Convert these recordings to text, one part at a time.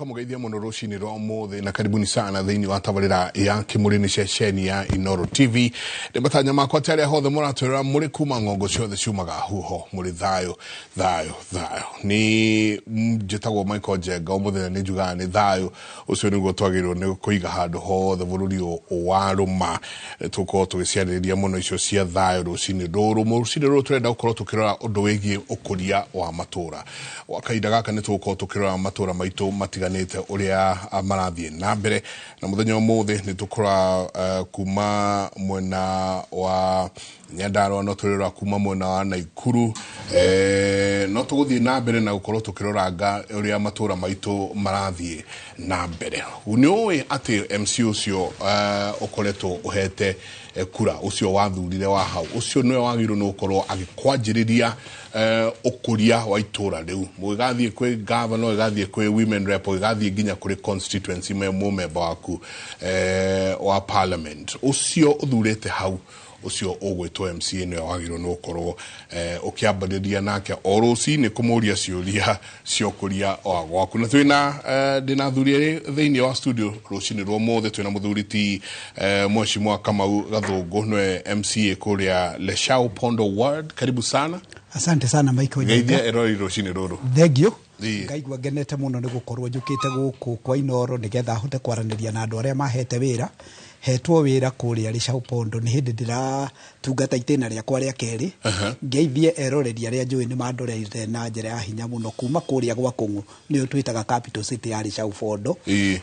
Tũkamũgeithia mũno rũcinĩ rwa ũmũthĩ na karibuni sana thĩinĩ wa tabarĩra ya Kĩmũrĩ nĩ ceceni ya Inoro TV. Nĩ matanya makwa atĩ arĩa hothe mũratwĩrora mũrĩ kuma ng'ongo ciothe ciumaga huho mũrĩ thayũ thayũ thayũ. Nĩ njĩtagwo Michael Njenga, ũmũthĩ nĩ njugaga nĩ thayũ ũcio nĩguo twagĩrĩirwo nĩ kũiga handũ hothe bũrũri ũyũ warũma. Tũkorwo tũgĩciarĩrĩria mũno icio cia thayũ rũcinĩ rũrũ. Rũcinĩ rũrũ tũrenda gũkorwo tũkĩrora ũndũ wĩgiĩ ũkũria wa matũra. Gwa kahinda gaka nĩ tũgũkorwo tũkĩrora matũra maitũ matiganĩte ũrĩa marathiĩ na mbere, na mũthenya ũmũthĩ nĩ tũkũrora kuma mwena wa Nyandarua, no tũrĩrora kuma mwena wa Naikuru, no tũgũthiĩ na mbere na gũkorwo tũkĩroranga ũrĩa matũra maitũ marathiĩ na mbere. Nĩ ũĩ atĩ MC ũcio ũkoretwo ũhete kura, ũcio wathurire wa hau, ũcio nĩwe wagĩrĩirwo nĩ gũkorwo agĩkwanjĩrĩria ũkũria wa itũra rĩu. Mũgĩgathiĩ kwĩ governor, ũgĩgathiĩ kwĩ women rep, ũgĩgathiĩ nginya kũrĩ constituency mũmemba waku wa parliament. Ũcio ũthurĩte hau, ũcio ũgwĩtwo MCA nĩwe wagĩrĩirwo nĩ gũkorwo ũkĩambĩrĩria nake o rũcinĩ kũmũria ciũria cia ũkũria wa gwaku. Na twĩna ndĩna athuri erĩ thĩinĩ wa studio rũcinĩ rwa ũmũthĩ. Twĩna mũthuri ti Mheshimiwa Kamau Gathũngũ, nĩwe MCA kũrĩa Leshau Pondo Ward. Karibu sana. Asante sana, Michael Ngeithia Njenga. erori rũcinĩ rũrũ. Thank you. Ĩĩ. Ngaigua ngenete mũno nĩ gũkorwo njũkĩte gũkũ kwa Inoro nĩgetha hote kwaranĩria na andũ arĩa mahete wĩra. Hetwo wĩra kũrĩa Leshau Pondo nĩ hĩndĩ ndĩratungata itĩna rĩakwa rĩa kerĩ. Ngeithie eroreri arĩa njũĩ nĩ mandorete na njĩra ya hinya mũno kuma kũrĩa gwa Kũng'ũ, nĩyo twĩtaga capital city ya Leshau Pondo.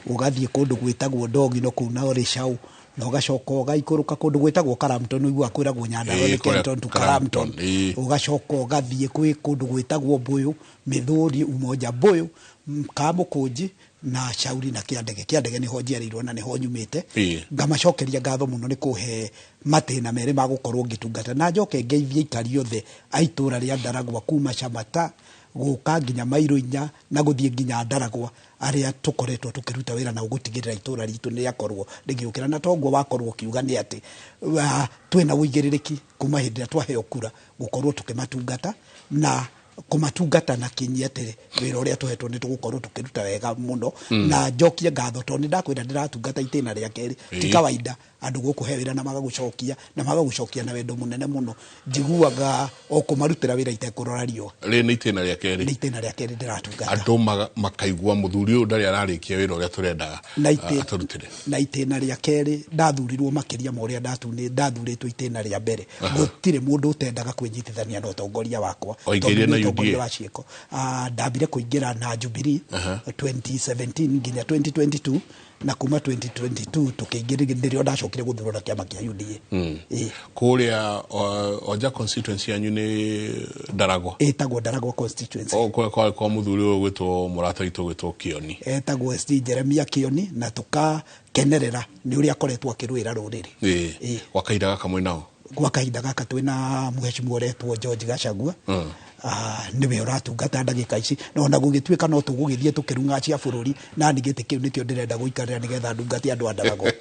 Ũgathiĩ kũndũ gwĩtagwo Ndogino kũu nao Leshau, na ũgacoka ũgaikũrũka kũndũ gwĩtagwo Karamton, ũiguaga kwĩragwo Nyandarua nĩ Kũrĩa Kenton to Karamton. Karamton, ĩĩ. Ũgacoka ũgathiĩ kwĩ kũndũ gwĩtagwo Mbũyũ, Mĩthũri, Umoja Mbũyũ, Kamũkũnji na Shauri na Kĩandege. Kĩandege nĩho njiarĩirwo na nĩho nyumĩte. Ngamacokeria ngatho mũno nĩ kũhe matĩna merĩ ma gũkorwo ngĩtungata, na njoke ngeithie aikari othe a itũra rĩa Ndaragwa kuma Camata gũka nginya mairo 4 na gũthiĩ nginya Ndaragwa, arĩa tũkoretwo tũkĩruta wĩra nao gũtigĩrĩra itũra ritũ nĩ rĩakorwo rĩgĩũkĩra. Na toguo wakorwo ũkiuga nĩ atĩ twĩna ũigĩrĩrĩki kuma hĩndĩ ĩrĩa twaheo kura gũkorwo tũkĩmatungata na kũmatungata na kinyi atĩ wĩra ũrĩa tũhetwo nĩ tũgũkorwo tũkĩruta wega mũno. Na njokie ngatho tondũ nĩ ndakwĩra ndĩratungata itĩna rĩa kerĩ. Ti kawaida andũ gũkũhe wĩra na magagũcokia na magagũcokia na wendo mũnene mũno. Njiguaga o kũmarutĩra wĩra itekũrora riũa. Rĩrĩ nĩ itĩna rĩa kerĩ. Nĩ itĩna rĩa kerĩ ndĩratungata. Andũ makaigua mũthuri ũyũ ndarĩ ararĩkia wĩra ũrĩa tũrendaga Na atũrutĩre. Na itĩna rĩa kerĩ ndathurirwo makĩria ma ũrĩa ndathurĩtwo itĩna rĩa mbere. Gũtirĩ mũndũ ũtendaga kwĩnyitithania na ũtongoria wakwa. Waingĩrire Tondũ na nĩ ũtongoria UDA? wa ciĩko. Ndambire kũingĩra na Jubilee 2017 nginya 2022, na kuma 2022 tũkĩingĩra nĩrĩo ndacokire gũthurwo na kĩama kĩa UDA. Ĩĩ. Kũrĩa Oja constituency yanyu nĩ Ndaragwa? Ĩtagwo Ndaragwa constituency. O, kwa mũthuri ũyũ gwĩtwo mũrata witũ gwĩtwo Kioni. Etagwo SG Jeremia Kioni, na tũkakenerera nĩ ũrĩa akoretwo akĩrũĩra rũrĩrĩ. Ĩĩ. Gwa kahinda gaka mwĩ nao? Gwa kahinda gaka twĩna mheshimiwa ũretwo George Gachagua. Nĩwe ũratungata ndagĩka ici, na ona gũgĩtuĩka no tũgũgĩthiĩ tũkĩrung'acia bũrũri, na niĩ gĩtĩ kĩu nĩkĩo ndĩrenda gũikarĩra nĩgetha ndungate andũ a Ndaragwa.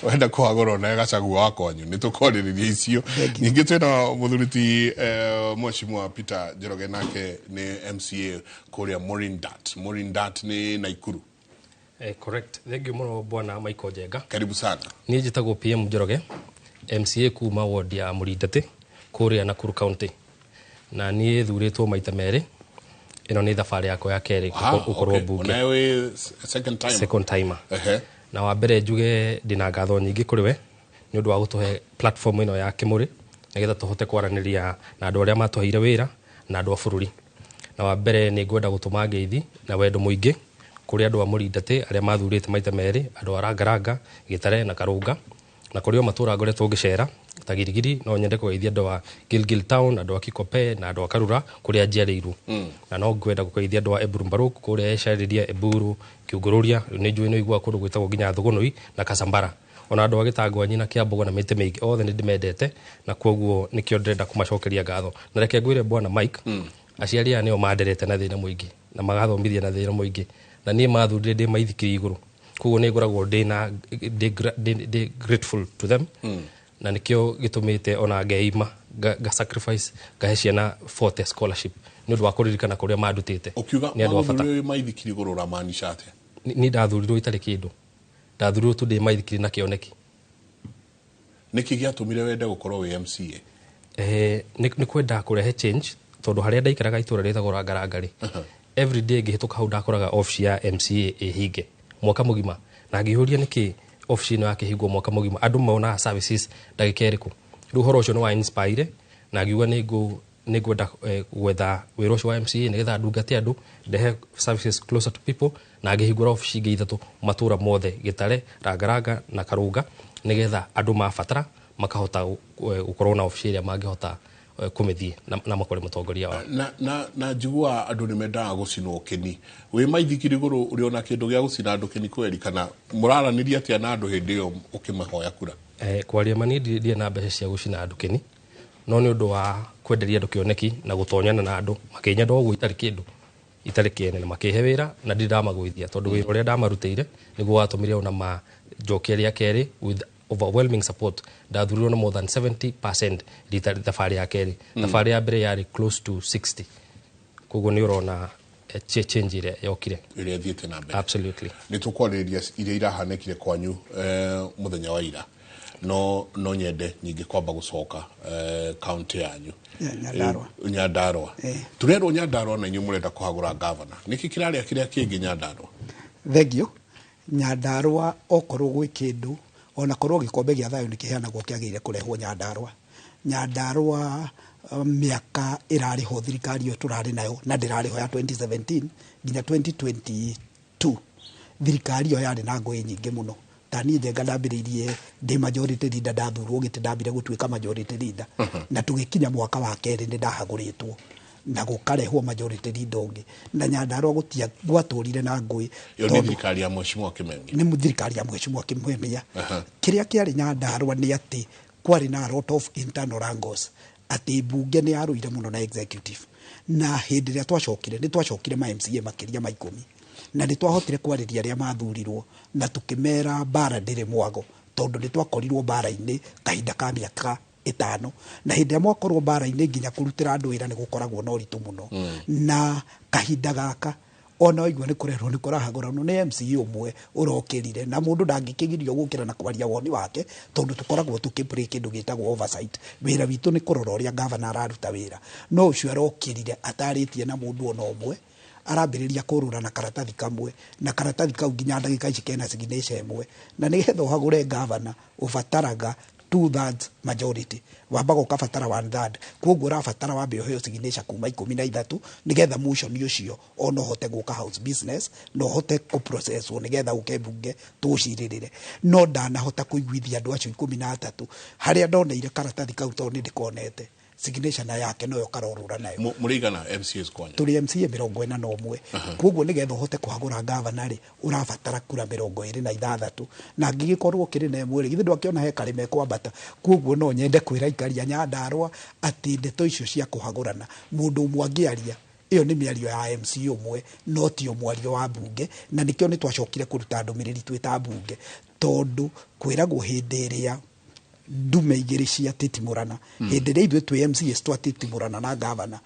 Wenda kũhagũrwo na Gachagua wa kwanyu, nĩ tũkwarĩrĩria icio. Thank you. Ningĩ twĩna mũthuri ti Mheshimiwa Peter Njoroge, nake nĩ MCA kũrĩa Morindat. Morindat nĩ Naikuru. Correct. Thank you mũno bwana Michael Njenga. Karibu sana. Niĩ njĩtagwo PM Njoroge, MCA kuma ward ya Mũrindati kũrĩa Nakuru County. Na niĩ thurĩtwo maita merĩ. Ĩno nĩ thabarĩ yakwa ya kerĩ gũkorwo mbunge. Onawe wĩ second timer. Second timer. Na wa mbere njuge ndĩna ngatho nyingĩ kũrĩ we nĩ ũndũ wa gũtũhe platform ĩno ya Kĩmũrĩ nĩgetha tũhote kwaranĩria na andũ arĩa matũheire wĩra na andũ a bũrũri. Na wa mbere nĩ ngwenda gũtũma ngeithi na wendo mũingĩ kũrĩ andũ a Mũrindati arĩa mathurĩte maita merĩ, andũ a Rangaranga, Gĩtare na Karũnga, na kũrĩ o matũra ngoretwo ngĩcera ta Girigiri. No nyende kũgeithia andũ a Gilgil Town, andũ a Kikope na andũ a Karura kũrĩa njiarĩirwo. Na no ngwenda kũgeithia andũ a Eburu Mbaruk kũrĩa Ecarĩria, Eburu, Kiungũrũria, nĩ njũĩ nĩ ũiguaga kũndũ gwĩtagwo nginya Thũgũnũi na Kasambara. Ona andũ a Gĩtangwanyi na Kĩambogo na mĩtĩ mĩingĩ othe nĩ ndĩmendete, na koguo nĩkĩo ndĩrenda kũmacokeria ngatho. Na reke ngwĩre bwana Mike, aciari aya nĩo manderete na thĩna mũingĩ na magathomithia na thĩna mũingĩ, na niĩ mathurire ndĩ maithikiri igũrũ, koguo nĩ ngoragwo ndĩ grateful to them. Na nĩkĩo gĩtũmĩte ona ngeima nga sacrifice ngahe ciana 40 scholarship nĩ ũndũ wa kũririkana kũrĩa mandutĩte. Ũkiuga Nĩ andũ a bata. Magũthurire wĩ maithikiri igũrũ ũramaanisha atĩa? Ni ndathurirwo itarĩ kĩndũ, ndathurirwo tu ndĩ maithikiri na kĩoneki. Nĩkĩ gĩatũmire wende gũkorwo wĩ MCA? Nĩ kwenda kũrehe change, tondũ harĩa ndaikaraga itũra rĩtagwo Rangaranga rĩ, every day ngĩhĩtũka hau ndakoraga office ya MCA ĩhinge mwaka mũgima, na ngĩyũria nĩkĩ office ĩno yakĩhingwo mwaka mũgima, andũ monaga services ndagĩka ĩrĩkũ. Rĩu ũhoro ũcio nĩ wa inspire na ngiuga nĩngwenda gwetha wĩra ũcio wa MCA nĩgetha ndungate andũ, ndehe services closer to people, na ngĩhingũra office ingĩ 3 matũra mothe, Gĩtare, Rangaranga na Karũnga, nĩgetha andũ mabatara makahota gũkorwo na office ĩrĩa mangĩhota kũmĩthiĩ na makore mũtongoria wao. Na njiguaga andũ nĩ mendaga gũcinwo kĩni. Wĩ maithikiri igũrũ ũrĩ ona kĩndũ gĩa gũcina andũ kĩni kweri, kana mũraranĩria atĩa na andũ hĩndĩ ĩyo ũkĩmahoya kura? Kwaria ma niĩ ndirĩ na mbeca cia gũcina andũ kĩni, no nĩ ũndũ wa kwenderia andũ kĩoneki na gũtonyana na andũ makĩnyenda ũguo itarĩ kĩndũ, itarĩ kĩene, na makĩhe wĩra na ndirĩ ndamagũithia, tondũ wĩra ũrĩa ndamarutĩire nĩguo watũmire ona manjokie rĩa kerĩ with overwhelming support. Ndathurirwo na more than 70% rita thabarĩ ya kerĩ. Thabarĩ ya mbere yarĩ close to 60. Koguo nĩ ũrona change ĩrĩa yokire ĩrĩa ĩthiĩte na mbere. Absolutely. Nĩ tũkwarĩrĩria iria irahanĩkire kwanyu mũthenya wa ira, no nyende nyingĩ kwamba gũcoka county yanyu. Ya, Nyandarua. Nyandarua. Tũrerwo Nyandarua na inyuĩ mũrenda kũhagũra gavana. Nĩkĩ kĩrarĩa kĩrĩa kĩngĩ Nyandarua? Thengiũ. Nyandarua okorwo gwĩ kĩndũ, ona korwo gĩkombe gĩa thayũ nĩ kĩheanagwo kĩagĩrĩire kũrehwo Nyandarua. Nyandarua mĩaka ĩrarĩ ho thirikari ĩyo tũrarĩ nayo na ndĩrarĩ ho ya 2017 nginya 2022. Thirikari ĩyo yarĩ na ngũĩ nyingĩ mũno. Ta niĩ Njenga ndambĩrĩirie ndĩ majority leader, ndathurwo gĩtĩ ndambire gũtuĩka majority leader. Na tũgĩkinya mwaka wa kerĩ nĩ ndahagũrĩtwo na gũkarehwo majority leader ũngĩ. Na Nyandarua gwatũrire na ngũĩ. Ĩyo nĩ Tondũ thirikari ya Mheshimiwa Kimemia. Nĩ thirikari ya Mheshimiwa Kimemia. Kĩrĩa kĩarĩ Nyandarua nĩ atĩ kwarĩ na a lot of internal wrangles, atĩ mbunge nĩ yarũire mũno na executive. Na hĩndĩ ĩrĩa twacokire, nĩ twacokire ma MCA makĩria ma 10. Na nĩ twahotire kwarĩria arĩa mathurirwo na tũkĩmera mbara ndĩrĩ mwago, tondũ nĩ twakorirwo mbara-inĩ kahinda ka mĩaka 5. Na hĩndĩ ĩrĩa mwakorwo mbara-inĩ nginya kũrutĩra andũ wĩra nĩ gũkoragwo na ũritũ mũno. Na kahinda gaka ona waigua nĩ kũrerwo nĩ kũrahagũranwo nĩ MCA ũmwe ũrokĩrire, na mũndũ ndangĩkĩgirio gũkĩra na kwaria woni wake, tondũ tũkoragwo tũkĩ-play kĩndũ gĩtagwo oversight. Wĩra witũ nĩ kũrora ũrĩa gavana araruta wĩra, no ũcio arokĩrire atarĩtie na mũndũ ona ũmwe, arambĩrĩria kũrũra na karatathi kamwe, na karatathi kau nginya ndagĩka ici kena signature ĩmwe. Na nĩgetha ũhagũre gavana ũbataraga 2/3 majority, wambaga ũkabatara 1/3, koguo ũrabatara wambe ũheo signature kuma 13 nĩgetha motion ũcio ona ũhote gũka house business na ũhote kũprocesswo nĩgetha ũke mbunge tũcirĩrĩre. No ndanahota kũiguithia andũ acio 13 harĩa ndoneire karatathi kau, tondũ nĩ ndĩkonete signature na yake noyo karorũra nayo. Mũrĩigana MCAs kwanyu? Tũrĩ MCA 41. Koguo nĩgetha ũhote kũhagũra gavana rĩ, ũrabatara kura 26, na angĩgĩkorwo ũkĩrĩ na ĩmwe rĩ, githĩ ndwakĩona he karĩ mekwambata. Koguo no nyende kwĩra aikari a Nyandarua atĩ ndeto icio cia kũhagũrana mũndũ ũmwe angĩaria, ĩyo nĩ mĩario ya MCA ũmwe, no tio mwario wa mbunge. Na nĩkĩo nĩ twacokire kũruta ndũmĩrĩri twĩ ta mbunge, tondũ kwĩragwo hĩndĩ ĩrĩa ndume igĩrĩ ciatitimũrana, hĩndĩ ĩrĩa ithuĩ twĩ MCAs twatitimũrana na gavana,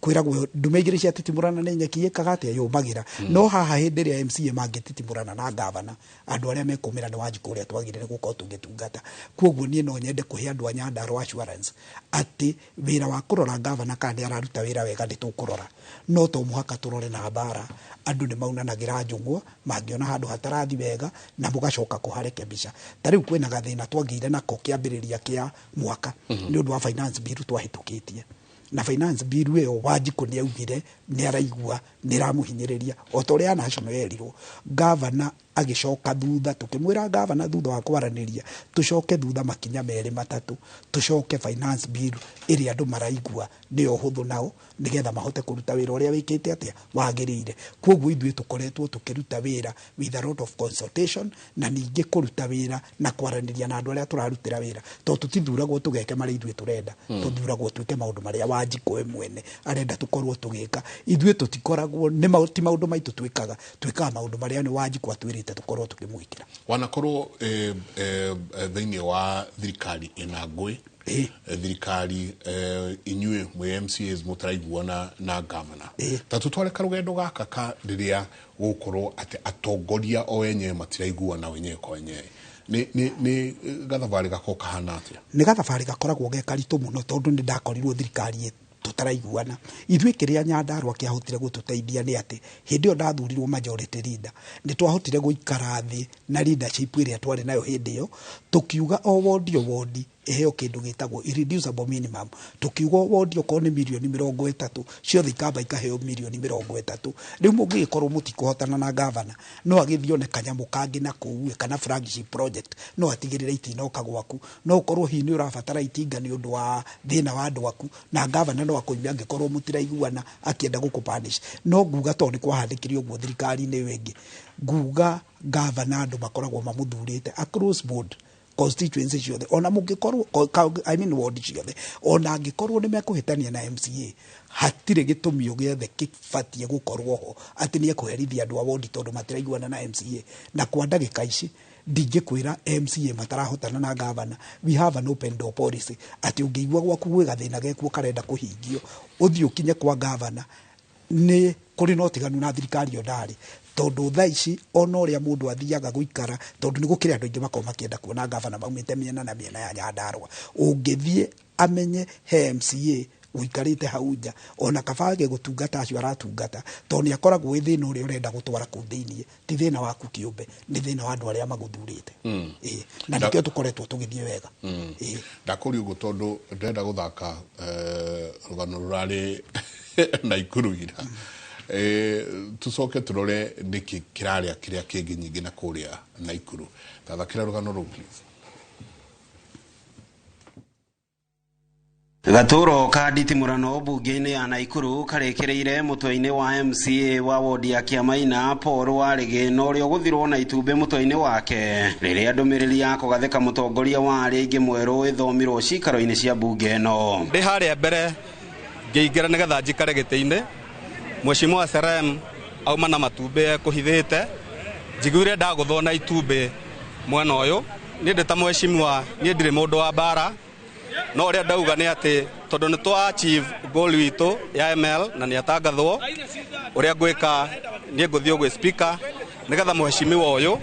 kwĩragwo ndume igĩrĩ ciatitimũrana nĩ nyeki ĩkaga atĩa, yũmagĩra. No haha hĩndĩ ĩrĩa MCA mangĩtitimũrana na gavana, andũ arĩa mekũmĩra nĩ Wanjikũ ũrĩa twagĩrĩire gũkorwo tũgĩtungata. Koguo niĩ no nyende kũhe andũ a Nyandarua assurance atĩ wĩra wa kũrora gavana kana nĩ araruta wĩra wega nĩ tũkũrora, no to mũhaka tũrore na mbara. Andũ nĩ maunanagĩra njũng'wa mangĩona handũ hatarathi wega na mũgacoka kũharekebisha. Ta rĩu kwĩna gathĩna twagĩire nako kĩambĩrĩria kĩa mwaka nĩ ũndũ wa finance bill twahĩtũkĩtie. Na finance bill ĩyo Wanjikũ nĩ augire nĩ araigua nĩ ĩramũhinyĩrĩria o ta ũrĩa national yerirwo. Gavana agĩcoka thutha, tũkĩmwĩra gavana thutha wa kwaranĩria tũcoke thutha makinya merĩ matatũ, tũcoke finance bill ĩrĩa andũ maraigua nĩyo hũthũ nao nĩgetha mahote kũruta wĩra ũrĩa wĩkĩte atĩa wagĩrĩire. Koguo ithuĩ tũkoretwo tũkĩruta wĩra with a lot of consultation, na ningĩ kũruta wĩra na kwaranĩria na andũ arĩa tũrarutĩra wĩra, tondũ tũtithuragwo tũgeke marĩa ithuĩ tũrenda, tũthuragwo twĩke maũndũ marĩa Wanjikũ we mwene arenda tũkorwo tũgĩka. Ithuĩ tũtikoragwo nĩ ti maũndũ maitũ twĩkaga, twĩkaga maũndũ marĩa nĩ Wanjikũ atwĩrĩte tũthuurĩte tũkorwo tũkĩmwĩkĩra. Wanakorwo thĩinĩ wa thirikari ĩna ngũĩ, thirikari inyuĩ mwĩ MCAs mũtaraiguana na governor, ta tũtware karũgendo gaka ka rĩrĩa gũkorwo atĩ atongoria o enyewe matiraiguana wenyewe kwa wenyewe, nĩ gathabarĩ gako kahana atĩa? Nĩ gathabarĩ gakoragwo ge karitũ mũno, tondũ nĩ ndakorirwo thirikari tũtaraiguana. Ithuĩ kĩrĩa Nyandarua kĩahotire gũtũteithia nĩ atĩ hĩndĩ ĩyo ndathurirwo majority leader, nĩ twahotire gũikara thĩ na leadership ĩrĩa twarĩ nayo hĩndĩ ĩyo, tũkiuga o wondi o wondi ĩheo kĩndũ gĩtagwo irreducible minimum. Tũkiuga o wondi okorwo nĩ mirioni 30, ciothe ikamba ikaheo mirioni 30. Rĩu mũngĩgĩkorwo mũtikũhotana na gavana, no agĩthiĩ one kanyamũ kangĩ na kũu, kana flagship project, no atigĩrĩre itinoka gwaku. No ũkorwo hihi nĩ ũrabatara itinga nĩ ũndũ wa thĩna wa andũ aku, na gavana no akũime angĩkorwo mũtiraiguana, akĩenda gũkũ-punish. No nguga tondũ nĩ kwahandĩkire ũguo thirikari-inĩ ĩyo ĩngĩ, nguga gavana andũ makoragwo mamũthurĩte across board, constituency ciothe, ona mũngĩkorwo, I mean ward ciothe, ona angĩkorwo nĩ mekũhĩtania na MCA, hatirĩ gĩtũmi o gĩothe kĩbatiĩ gũkorwo ho atĩ nĩ ekũherithia andũ a wondi tondũ matiraiguana na MCA. Na kwa ndagĩka ici ndingĩkwĩra MCA matarahotana na gavana. We have an open door policy atĩ ũngĩigua gwaku gwĩ gathĩna gekuo karenda kũhingio, ũthiĩ ũkinye kwa gavana. Nĩ kũrĩ na ũtiganu na thirikari ĩyo ndarĩ, tondũ thaa ici ona ũrĩa mũndũ athiaga gũikara, tondũ nĩ gũkĩrĩ andũ aingĩ makoragwo makĩenda kuona gavana maumĩte mĩena na mĩena ya Nyandarua, ũngĩthiĩ amenye he MCA ũikarĩte hau nja, ona kaba age gũtungata acio aratungata, tondũ nĩ akoragwo wĩ thĩna ũrĩa ũrenda gũtwara kũu thĩiniĩ ti thĩna waku kĩũmbe, nĩ thĩna wa andũ arĩa magũthurĩte. Ĩĩ, na nĩkĩo tũkoretwo tũgĩthiĩ wega. Ĩĩ. Ndakũria ũguo tondũ ndĩrenda gũthaka rũgano rũrarĩ Naikuru ira. Tucoke tũrore nĩkĩ kĩrarĩa kĩrĩa kĩngĩ nyingĩ na kũrĩa Naikuru. Tathakĩra rũgano rũu, please. Gatũro ka nditimũrano mbunge-inĩ ya Naikuru karĩkĩrĩire mũtwe-inĩ wa MCA wa wodi ya Kĩamaina Paul Warĩgĩ, na ũrĩa ũgũthirwo na itumbĩ mũtwe-inĩ wake rĩrĩa ndũmĩrĩri ya kũgathĩka mũtongoria wa arĩa aingĩ mwerũ ĩthomirwo cikaro-inĩ cia mbunge ĩno. Ndĩ harĩa mbere ngĩingĩra nĩgetha njikare gĩtĩ-inĩ, Mheshimiwa Serem auma na matumbĩ ekũhithĩte, njiguire ndagũthwo na itumbĩ mwena ũyũ. Niĩ ndĩ ta mheshimiwa, niĩ ndirĩ mũndũ wa mbara, no ũrĩa ndauga nĩ atĩ tondũ nĩ twa achieve goal witũ ya ML na nĩ atangathwo, ũrĩa ngwĩka niĩ ngũthiĩ gwĩ speaker nĩgetha mheshimiwa ũyũ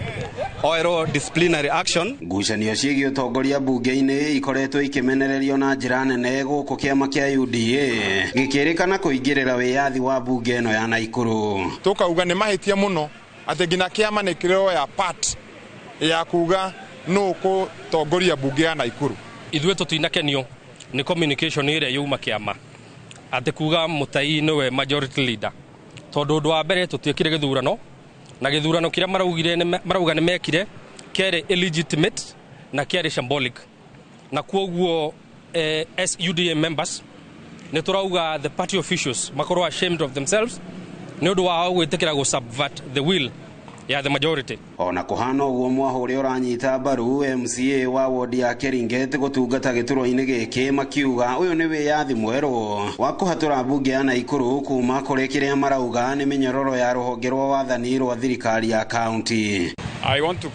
oerwo disciplinary action. Ngucanio ciĩgiĩ ũtongoria mbunge-inĩ ikoretwo ikĩmenererio na njĩra nene gũkũ kĩama kĩa UDA gĩkĩrĩkana kũingĩrĩra wĩyathi wa mbunge ĩno ya Naikuru. Tukauga nĩ mahĩtia mũno atĩ nginya kĩama nĩ kĩroya part ya kuga nũ kũtongoria mbunge ya Naikuru. Ithuĩ tũtinakenio nĩ communication ĩrĩa yauma kĩama atĩ kuga Mutai nĩwe majority leader, tondũ ũndũ wa mbere tũtiĩkire gĩthurano, na gĩthurano kĩrĩa maraugire marauga nĩ mekire kĩarĩ illegitimate na kĩarĩ shambolic, na kwoguo as UDA members nĩ tũrauga the party officials makorwo ashamed of themselves nĩ ũndũ wao gwĩtĩkĩra gũ subvert the will ya the majority. Ona kũhana ũguo, mwaho ũrĩa ũranyita mbaru MCA wa wodi ya Keringet gũtungata gĩturwa-inĩ gĩkĩ makiuga ũyũ nĩ wĩyathi mwerũ wa kũhatũra mbunge ya Naikuru kuma kũrĩ kĩrĩa marauga nĩ mĩnyororo ya rũhonge rwa wathani rwa thirikari ya kaunti. I want to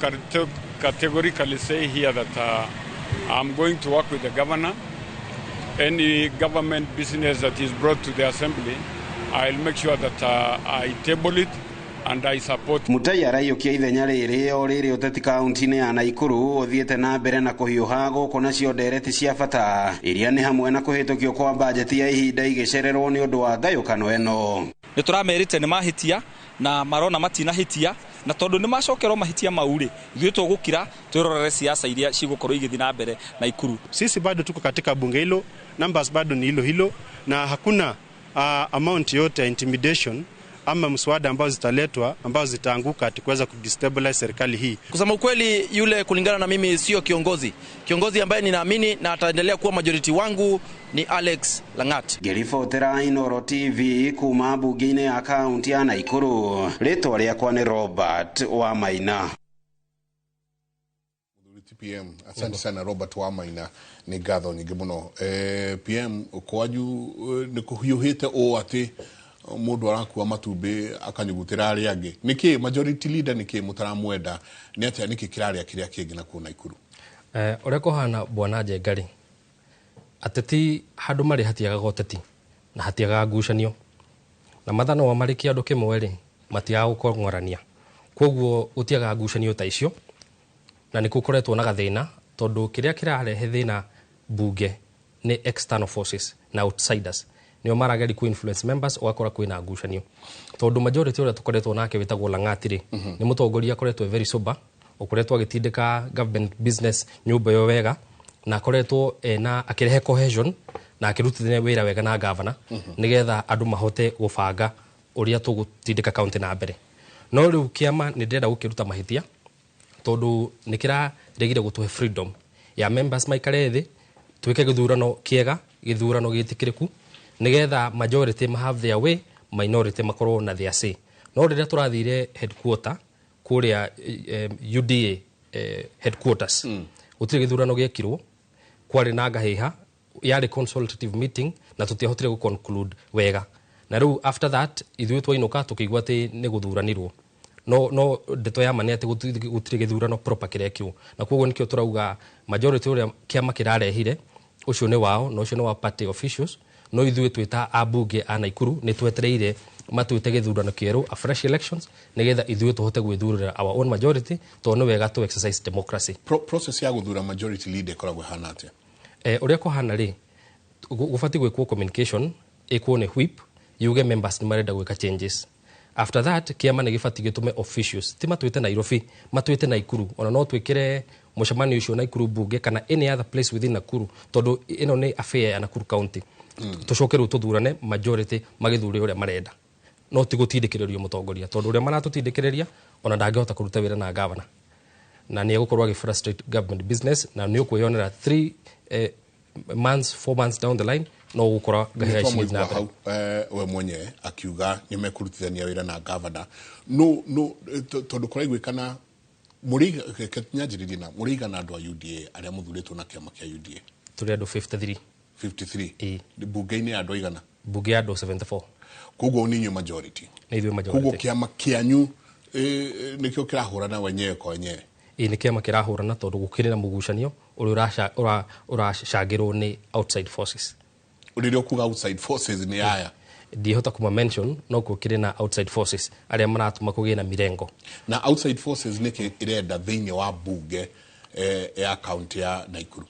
categorically say here that I'm going to work with the governor. Any government business that is brought to the assembly, I'll make sure that I table it and I support. Mutai araiyũkia ithenya rĩrĩ o rĩrĩ ũteti kaunti-inĩ ya Naikuru ũthiĩte na mbere na kũhiũha gũkũ, nacio ndereti cia bata iria nĩ hamwe na kũhĩtũkio kwa bajeti ya ihinda igĩcererwo nĩ ũndũ wa ngayũkano ĩno. Nĩ tũramerĩte nĩ mahĩtia na marona matinahĩtia, na tondũ nĩ macokerwo mahĩtia mau rĩ, ithuĩ tũgũkira twĩrorere siasa iria cigũkorwo igĩthiĩ na mbere Naikuru. Sisi bado tuko katika bunge hilo, numbers bado ni hilo hilo, na hakuna amount yote ya intimidation ama mswada ambao zitaletwa ambao zitaanguka ati kuweza kudestabilize serikali hii. Kusema ukweli, yule kulingana na mimi sio kiongozi. Kiongozi ambaye ninaamini na ataendelea kuwa majority wangu ni Alex Langat. Ngĩribotera Inooro TV kuma mbunge-inĩ ya kaunti ya Naikuru, rĩtwa rĩakwa nĩ Robert Wamaina. TPM, asante sana Robert Wamaina, nĩ ngatho nyingĩ mũno. PM, kwanyu nĩ kũhiũhĩte ũũ atĩ Mũndũ arakua matumbĩ akanyugutĩra arĩa angĩ. Nĩkĩ majority leader, nĩkĩ mũtaramwenda? Nĩ atĩa, nĩkĩ kĩrarĩa kĩrĩa kĩngĩ na kuo Naikuru? Ũrĩa kũhana, bwana Njenga rĩ, ateti handũ marĩ hatiagaga ũteti na hatiagaga ngucanio, na mathano wa marĩ kĩandũ kĩmwe rĩ, matiagaga gũkong'orania, koguo gũtiagaga ngucanio ta icio, na nĩ gũkoretwo na gathĩna, tondũ kĩrĩa kĩrarehe thĩna bunge nĩ external forces na outsiders, nĩo marageria ku influence members, ũgakora kwĩna ngucanio, tondũ majority ũrĩa tũkoretwo nake wĩtagwo Lang'ati rĩ, nĩ mũtongoria akoretwo very sober, ũkoretwo agĩtindĩka government business nyũmba ĩyo wega, na akoretwo ena akĩrehe cohesion na akĩrutithania wĩra wega na governor, nĩgetha andũ mahote gũbanga ũrĩa tũgũtindĩka county na mbere. No rĩu kĩama nĩ ndĩrenda gũkĩruta mahĩtia, tondũ nĩ kĩraregire gũtũhe freedom ya members maikare thĩ, twĩke gĩthurano kĩega, gĩthurano gĩtĩkĩrĩku, nĩgetha majority ma have their way, minority makorwo na their say. No rĩrĩa tũrathire headquarter kũrĩa UDA headquarters, gũtirĩ gĩthurano gĩekirwo, kwarĩ na ngahĩha, yarĩ consultative meeting na tũtiahotire gũ conclude wega. Na rĩu after that ithuĩ twainũka tũkĩigua atĩ nĩ gũthuranirwo, no ndeto ya ma nĩ atĩ gũtirĩ gĩthurano proper kĩrekirwo, na koguo nĩkĩo tũrauga majority ũrĩa kĩama kĩrarehire ũcio nĩ wao na ũcio nĩ wa party officials. No ithuĩ twĩ ta ambunge a Naikuru nĩ twetereire matwĩte gĩthurano kĩerũ, a fresh elections, nĩgetha ithuĩ tũhote gwĩthurĩra our own majority, tondũ nĩ wega to exercise democracy. Process ya gũthura majority leader ĩkoragwo ĩhana atĩa? Ũrĩa kũhana rĩ, gũbatiĩ gwĩkwo communication, ĩkwo nĩ whip, yuge members nĩ marenda gwĩka changes. After that kĩama nĩ gĩbatiĩ gĩtũme officials, ti matwĩte Nairobi, matwĩte Naikuru. Ona no twĩkĩre mũcemanio ũcio Naikuru bunge kana any other place within Nakuru, tondũ ĩno nĩ affair ya Nakuru County. Tũcoke rĩu tũthurane majority, magĩthure ũrĩa marenda, no ti gũtindĩkĩrĩrio mũtongoria, tondũ ũrĩa maratũtindĩkĩrĩria ona ndangĩhota kũruta wĩra na governor, na nĩ egũkorwo agĩ frustrate government business, na nĩ ũkwĩyonera 3 months, 4 months down the line no ũgũkora ngahĩha ici Nĩtwamũigua na mbere. Hau we mwenyewe akiuga nĩ mekũrutithania wĩra na governor, no tondũ kũraiguĩkana mũrĩ, reke nyanjĩrĩrie na mũrĩigana andũ a UDA arĩa mũthurĩtwo na kĩama kĩa UDA? Tũrĩ andũ 53. 53? Ĩĩ. Bunge-inĩ ya andũ aigana? Bunge ya andũ 74. Koguo nĩ inyuĩ majority? Nĩ ithuĩ majority. Koguo kĩama kĩanyu nĩkĩo kĩrahũrana wenyewe kwa wenyewe? Ĩĩ, nĩ kĩama kĩrahũrana, tondũ gũkĩrĩ na mũgucanio ũrĩa ũracangĩrwo nĩ outside forces. Rĩrĩa ũkuga outside forces, nĩ aya? Ndihota kuma mention, no gũkĩrĩ na outside forces arĩa maratũma kũgĩe na mirengo. Na outside forces nĩkĩ ĩrenda thĩinĩ wa bunge ya kaunti ya Naikuru?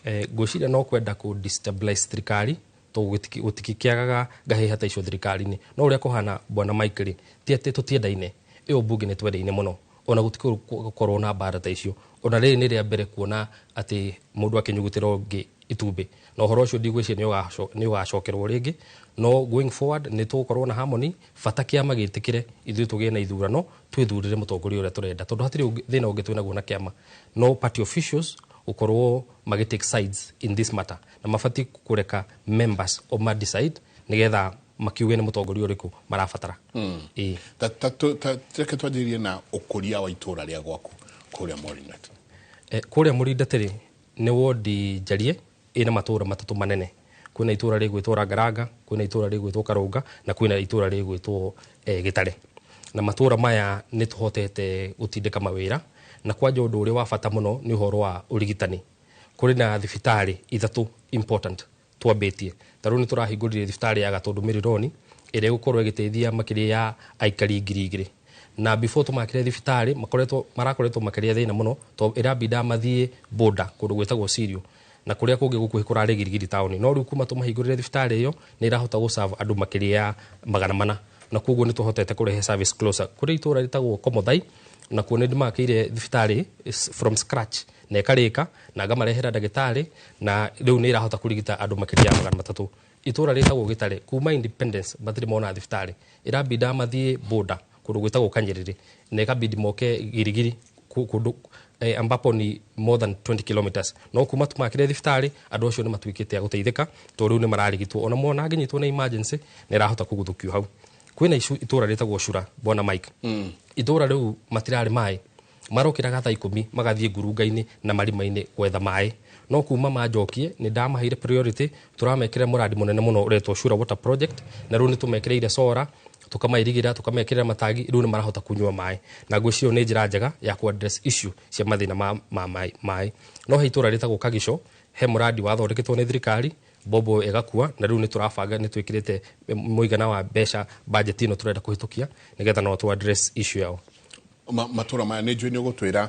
Ngwĩciria no kwenda kũ destabilize thirikari, tondũ gũtikĩagaga ngahĩha ta icio thirikari-inĩ. No ũrĩa kũhana, bwana Mike rĩ, ti atĩ tũtiendaine, ĩyo bunge nĩ twendaine mũno, ona gũtikorwo na mbara ta icio. Ona rĩrĩ nĩ rĩa mbere kuona atĩ mũndũ akĩnyugutĩra ũngĩ itumbĩ, na ũhoro ũcio ndigwĩciria nĩ ũgacokerwo rĩngĩ. No going forward nĩ tũgũkorwo na harmony, bata kĩama gĩtĩkĩre ithuĩ tũgĩe na ithurano, twĩthurĩre mũtongoria ũrĩa tũrenda, tondũ hatirĩ thĩna ũngĩ twĩnaguo na kĩama, no party officials gũkorwo magĩ take sides in this matter, na mabatiĩ kũreka members o ma decide nĩgetha makiuge nĩ mũtongoria ũrĩkũ marabatara. Ĩĩ. Reke twanjĩrĩrie na ũkũria wa itũũra rĩa gwaku kũrĩa Morinat. Kũrĩa Mũrindati rĩ, nĩ wodi njarie ĩna matũũra matatũ manene. Kwĩna itũũra rĩgwĩtwo Rangaranga, kwĩna itũũra rĩgwĩtwo Karũnga, na kwĩna itũũra rĩgwĩtwo Gĩtare. Na matũũra maya nĩ tũhotete gũtindĩka mawĩra, na kwanja ũndũ ũrĩa wa bata mũno nĩ ũhoro wa ũrigitani. Kũrĩ na thibitarĩ ithatũ important twambĩtie. Ta rĩu nĩ tũrahingũrire thibitarĩ ya Gatũndũ Mĩrĩroni, ĩrĩa ĩgũkorwo ĩgĩteithia makĩria ya aikari 2000. Na before tũmakĩre thibitarĩ, makoretwo marakoretwo makĩria thĩna mũno, tondũ ĩrambinda mathiĩ border kũndũ gwĩtagwo Sirio, na kũrĩa kũngĩ gũkuhĩ kũrarĩ Girigiri taũni. No rĩu kuma tũmahingũrĩre thibitarĩ ĩyo, nĩ ĩrahota gũserve andũ makĩria ya 400, na koguo nĩ tũhotete kũrehe service closer. Kũrĩ itũũra rĩtagwo Komothai, nakuo nĩ ndĩmakĩire thibitarĩ from scratch na ĩkarĩka, na ngamarehera ndagĩtarĩ, na rĩu nĩ ĩrahota kũrigita andũ makĩria ya 300. Itũũra rĩtagwo Gĩtare, kuma independence matirĩ mona thibitarĩ, ĩrambinda mathiĩ border kũndũ gwĩtagwo Kanyerere, na ĩkabidi moke Girigiri kũndũ ambapo ni more than 20 kilometers. No kuma tũmakĩre thibitarĩ, andũ acio nĩ matuĩkĩte a gũteithĩka, tondũ rĩu nĩ mararigitwo, ona mwana angĩnyitwo na emergency nĩ ĩrahota kũguthũkio hau. Kwĩna itũũra rĩtagwo Cura, bwana Mike. Itũũra rĩu matirarĩ maĩ, marokĩraga thaa 10 magathiĩ ngurunga-inĩ na marima-inĩ gwetha maĩ. No kuma manjokie nĩ ndamaheire priority, tũramekĩra mũradi mũnene mũno ũretwo Shura Water Project, na rĩu nĩ tũmekĩrĩire solar, tukamairigĩra, tukamekĩrĩra matangi, rĩu nĩ marahota kunyua maĩ, na ngwĩciria nĩ njĩra njega ya ku address issue cia mathĩna ma maĩ. No he itũra rĩtagwo Kagico, he mũradi wathondeketwo nĩ thirikari, bobo ĩgakua, na rĩu nĩ tũrabanga, nĩ twĩkĩrĩte mũigana wa mbeca budget ĩno tũrenda kũhĩtũkia nĩgetha no tu address issue yao. Matũra maya nĩ njũĩ nĩ ũgũtwĩra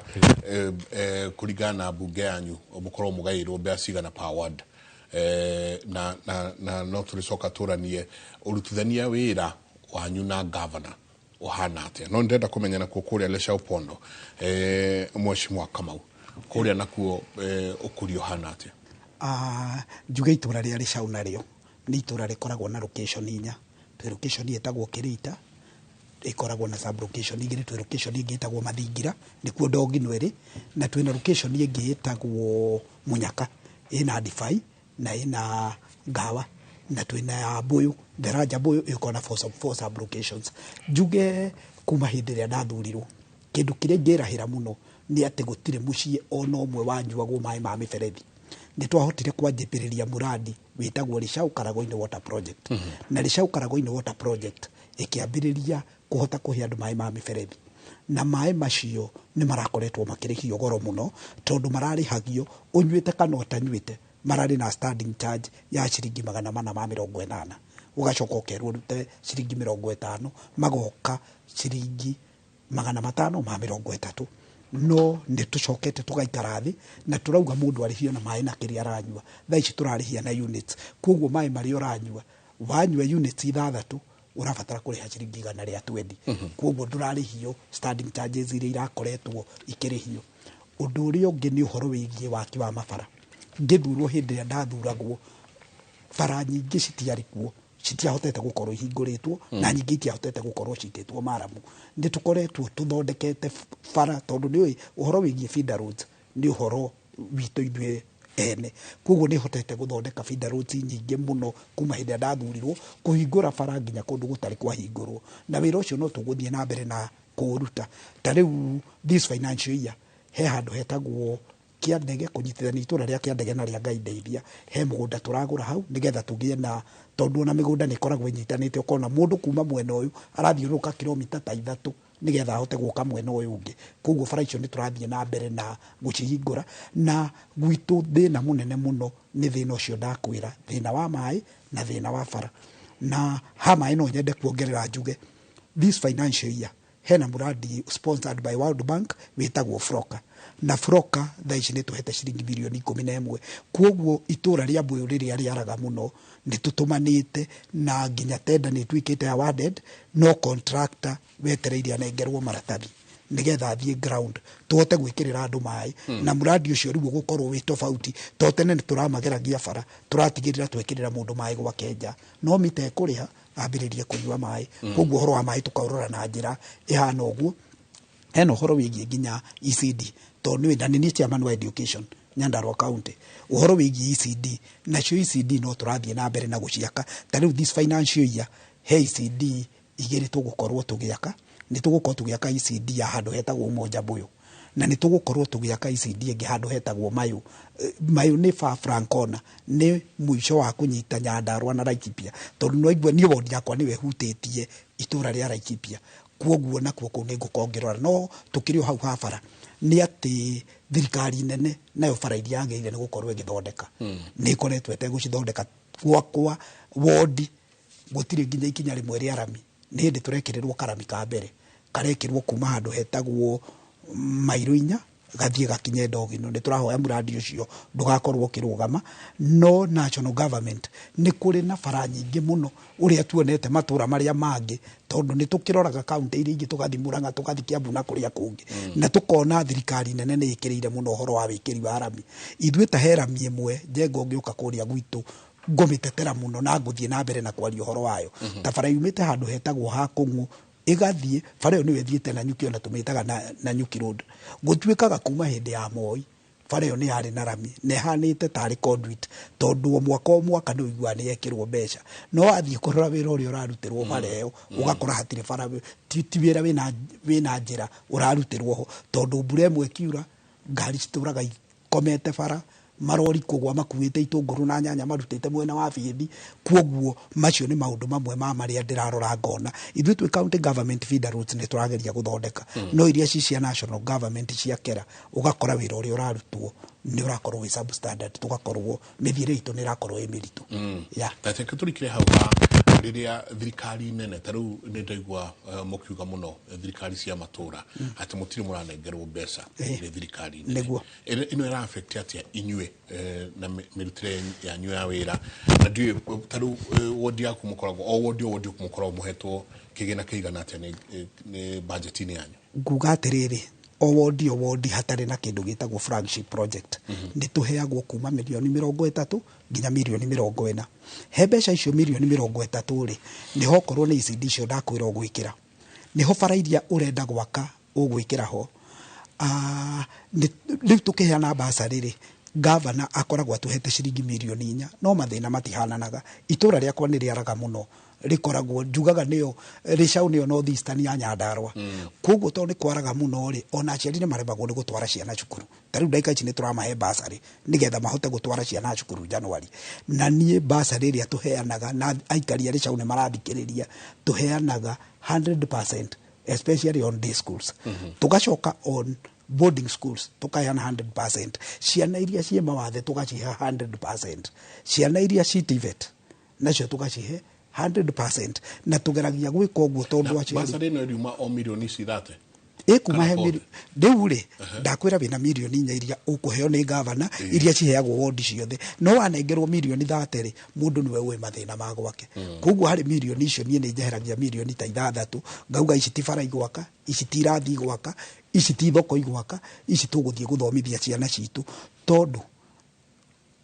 kũringana na mbunge yanyu mũkorwo mũgaĩrwo mbeca cigana per ward, na no tũrĩcoka tũranie ũrutithania wĩra wanyu na governor ũhana atĩa. No ndĩrenda kũmenya nakuo kũrĩa Leshau Pondo, Mheshimiwa Kamau, kũrĩa nakuo ũkũria ũhana atĩa? Njuge itũra rĩa Leshau narĩo nĩ itũra rĩkoragwo na location inya. Twĩ location ĩtagwo Kĩrĩita, ĩkoragwo na sub location igĩrĩ, twĩ location ĩngĩ ĩtagwo Mathingira, nĩkuo Ndongino ĩrĩ, na twĩna location ĩngĩ ĩtagwo Munyaka, ĩna Ndibei na ĩna Ngawa, na twĩna ya Mbũyũ, Daraja Mbũyũ ĩkoragwo na four sub locations. Njuge kuma hĩndĩ ĩrĩa ndathurirwo, kĩndũ kĩrĩa ingĩrahĩra mũno nĩ atĩ gũtirĩ mũciĩ ona ũmwe wanyuagwo maĩ ma mĩberethi. Nĩ twahotire kwanjĩrĩria mũradi wĩtagwo Leshau Karagoini Water Project. Na Leshau Karagoini Water Project ĩkĩambĩrĩria kũhota kũhe andũ maĩ ma mĩberethi, na maĩ macio nĩ marakoretwo makĩrĩhio goro mũno, tondũ mararĩhagio ũnyuĩte kana ũtanyuĩte, mararĩ na standing charge ya ciringi 480, ũgacoka ũkerwo ũrute ciringi 50, magoka ciringi 530. No nĩ tũcokete tũgaikara thĩ na tũrauga mũndũ arĩhio na maĩ na kĩrĩa aranyua. Thaa ici tũrarĩhia na units, koguo maĩ marĩa ũranyua, wanyua units 6 ũrabatara kũrĩha ciringi 120. Koguo ndũrarĩhio standing charges iria irakoretwo ikĩrĩhio. Ũndũ ũrĩa ũngĩ nĩ ũhoro wĩgiĩ waki wa mabara. Ngĩthurwo hĩndĩ ĩrĩa ndathuragwo, bara nyingĩ citiarĩ kuo, citiahotete gũkorwo ihingũrĩtwo, na nyingĩ itiahotete gũkorwo citĩtwo maramu. Nĩ tũkoretwo tũthondekete bara, tondũ nĩ ũĩ ũhoro wĩgiĩ feeder roads nĩ ũhoro witũ ithuĩ ene, koguo nĩ hotete gũthondeka feeder roads nyingĩ mũno kuma hĩndĩ ĩrĩa ndathurirwo, kũhingũra bara nginya kũndũ gũtarĩ kwahingũrwo, na wĩra ũcio no tũgũthiĩ na mbere na kũũruta. Ta rĩu this financial year he handũ hetagwo Kĩandege, kũnyitithania itũra rĩa Kĩandege na rĩa Ngai Ndeithia, he mũgũnda tũragũra hau nĩgetha tũgĩe na, tondũ ona mĩgũnda nĩ ĩkoragwo ĩnyitanĩte, ũkona mũndũ kuma mwena ũyũ arathiũrũrũka kilomita ta 3 nĩgetha ahote gũka mwena ũyũ ũngĩ. Koguo bara icio nĩ tũrathiĩ na mbere na gũcihingũra. Na gwitũ thĩna mũnene mũno nĩ thĩna ũcio ndakwĩra, thĩna wa maĩ na thĩna wa bara. Na ha maĩ no nyende kuongerera njuge, this financial year hena mũradi sponsored by World Bank wĩtagwo Froka, na Froka thaa ici nĩ tũhete ciringi mirioni 11. Koguo itũra rĩa Mbũyũ rĩrĩa rĩaraga mũno nĩ tũtũmanĩte, na nginya tenda nĩ ĩtuĩkĩte awarded, no contractor wetereire anengerwo maratathi nĩgetha athiĩ ground tũhote gwĩkĩrĩra andũ maĩ. Na mũradi ũcio rĩu ũgũkorwo wĩ tofauti, to tene nĩ tũramageragia bara, tũratigĩrĩra twekĩrĩra mũndũ maĩ gwake nja, no mita ĩkũrĩha ambĩrĩrie kũnyua maĩ. Koguo ũhoro wa maĩ tũkaũrora na njĩra ĩhana ũguo. Hena ũhoro wĩgiĩ nginya ECD, tondũ nĩ na nĩ niĩ chairman wa education Nyandarua County, ũhoro wĩgiĩ ECD, nacio ECD no tũrathiĩ na mbere na gũciaka. Ta rĩu this financial year he ECD 2 tũgũkorwo tũgĩaka. Nĩ tũgũkorwo tũgĩaka ECD ya handũ hetagwo Umoja Mbũyũ, na nĩ tũgũkorwo tũgĩaka ECD ĩngĩ handũ hetagwo Mayũ. Mayũ nĩ fa Francona, nĩ mũico wa kũnyita Nyandarua na Laikipia, tondũ no igua niĩ wodi yakwa nĩwe hutĩtie itũra rĩa Laikipia, koguo nakuo kũu nĩ ngũkorwo ngĩrora. No tũkĩrĩ o hau ha bara, nĩ atĩ thirikari nene nayo bara iria yagĩrĩire nĩ gũkorwo ĩgĩthondeka nĩ ĩkoretwo ĩtegũcithondeka. Gwakwa wodi gũtirĩ nginya ikinya rĩmwe rĩa rami, nĩ hĩndĩ tũrekĩrĩrwo karami ka mbere karekĩrwo kuma handũ hetagwo mairo 4 gathiĩ gakinye Ndogino. Nĩ tũrahoya mũradi ũcio ndũgakorwo ũkĩrũgama. No national government nĩ kũrĩ na bara nyingĩ mũno ũrĩa tuonete matũra marĩa mangĩ, tondũ nĩ tũkĩroraga kaunti iria ingĩ, tũgathiĩ Murang'a, tũgathiĩ Kiambu na kũrĩa kũngĩ, na tũkona thirikari nene nĩ ĩkĩrĩire mũno ũhoro wa wĩkĩri wa rami. Ithuĩ ta he rami ĩmwe Njenga ũngĩũka kũrĩa gwitũ ngũmĩtetera mũno na ngũthiĩ na mbere na kwaria ũhoro wayo. Ta bara yumĩte handũ hetagwo ha Kũng'ũ ĩgathiĩ, bara ĩyo nĩyo ĩthiĩte Nanyuki, ona tũmĩtaga Nanyuki Road. Gũtuĩkaga kuma hĩndĩ ya Moi bara ĩyo nĩ yarĩ na rami na ĩhanĩte tarĩ conduit, tondũ o mwaka o mwaka nĩ ũiguaga nĩ yekĩrwo mbeca, no wathiĩ kũrora wĩra ũrĩa ũrarutĩrwo bara ĩyo, ũgakora hatirĩ bara, ti wĩra wĩna njĩra ũrarutĩrwo ho, tondũ mbura ĩmwe ĩkiura ngari citũraga ikomete bara. Marori kũgwa makuĩte itũngũrũ na nyanya marutĩte mwena wa Bithi. Kwoguo macio nĩ maũndũ mamwe ma marĩa ndĩrarora ngona ithuĩ twĩ county government feeder roads nĩ tũrageria gũthondeka, no iria ci cia national government cia kera, ũgakora wĩra ũrĩa ũrarutwo nĩ ũrakorwo wĩ substandard, tũgakorwo mĩthiĩre itũ nĩ ĩrakorwo ĩ mĩritũ. Yeah. Ta reke tũrikĩre hau ha rĩrĩa thirikari nene, ta rĩu nĩ ndaigua mũkiuga mũno thirikari cia matũra atĩ mũtirĩ mũranengerwo mbeca nĩ thirikari nene. Nĩguo. Ĩno ĩra affect atĩa inyuĩ na mĩrutĩre yanyu ya wĩra? Na ndiũĩ ta rĩu wodi yaku mũkoragwo o wodi o wodi mũkoragwo mũhetwo kĩgĩna kĩigana atĩa nĩ budget-inĩ yanyu? Nguga atĩrĩrĩ, o wodi o wodi hatarĩ na kĩndũ gĩtagwo flagship project, nĩ tũheagwo kuma 30 mirioni nginya 40 mirioni. He mbeca icio 30 mirioni rĩ, nĩho okorwo nĩ ICD icio ndakwĩra ũgwĩkĩra, nĩho bara iria ũrenda gwaka ũgwĩkĩra ho. Rĩu tũkĩheana bursary rĩ, gavana akoragwo atũhete ciringi 4 mirioni, no mathĩna matihananaga. Itũra rĩakwa nĩ rĩaraga mũno, rĩkoragwo njugaga nĩyo Rĩcaũ, nĩyo North Eastern ya Nyandarua. Koguo tondũ nĩ kwaraga mũno rĩ, ona aciari nĩ maremagwo nĩ gũtwara ciana cukuru. Ta rĩu ndagĩka ici nĩ tũramahe bursary nĩgetha mahote gũtwara ciana cukuru January. Na niĩ bursary ĩrĩa tũheanaga, na aikari a Rĩcaũ nĩ marathikĩrĩria, tũheanaga 100%, especially on day schools. Tugacoka on boarding schools tukaheana 100%, ciana iria ciĩ mawathe tugacihe 100%, ciana iria ci TVET nacio tugacihe 100%, na tugeragia gwĩka ũguo tondũ aciari Bursary ĩno ĩriuma o mirioni ici 30? Ĩkuma he Kana rĩu rĩ, ndakwĩra wĩna 4 mirioni iria ũkũheo nĩ gavana, iria ciheagwo wondi ciothe, no wanengerwo 30 mirioni rĩ, mũndũ nĩwe ũĩ mathĩna ma gwake. Koguo harĩ mirioni icio niĩ nĩ njeheragia 6 mirioni ngauga ici ti bara igwaka, ici ti irathi igwaka, ici ti thoko igwaka, ici tũgũthiĩ gũthomithia ciana citũ, tondũ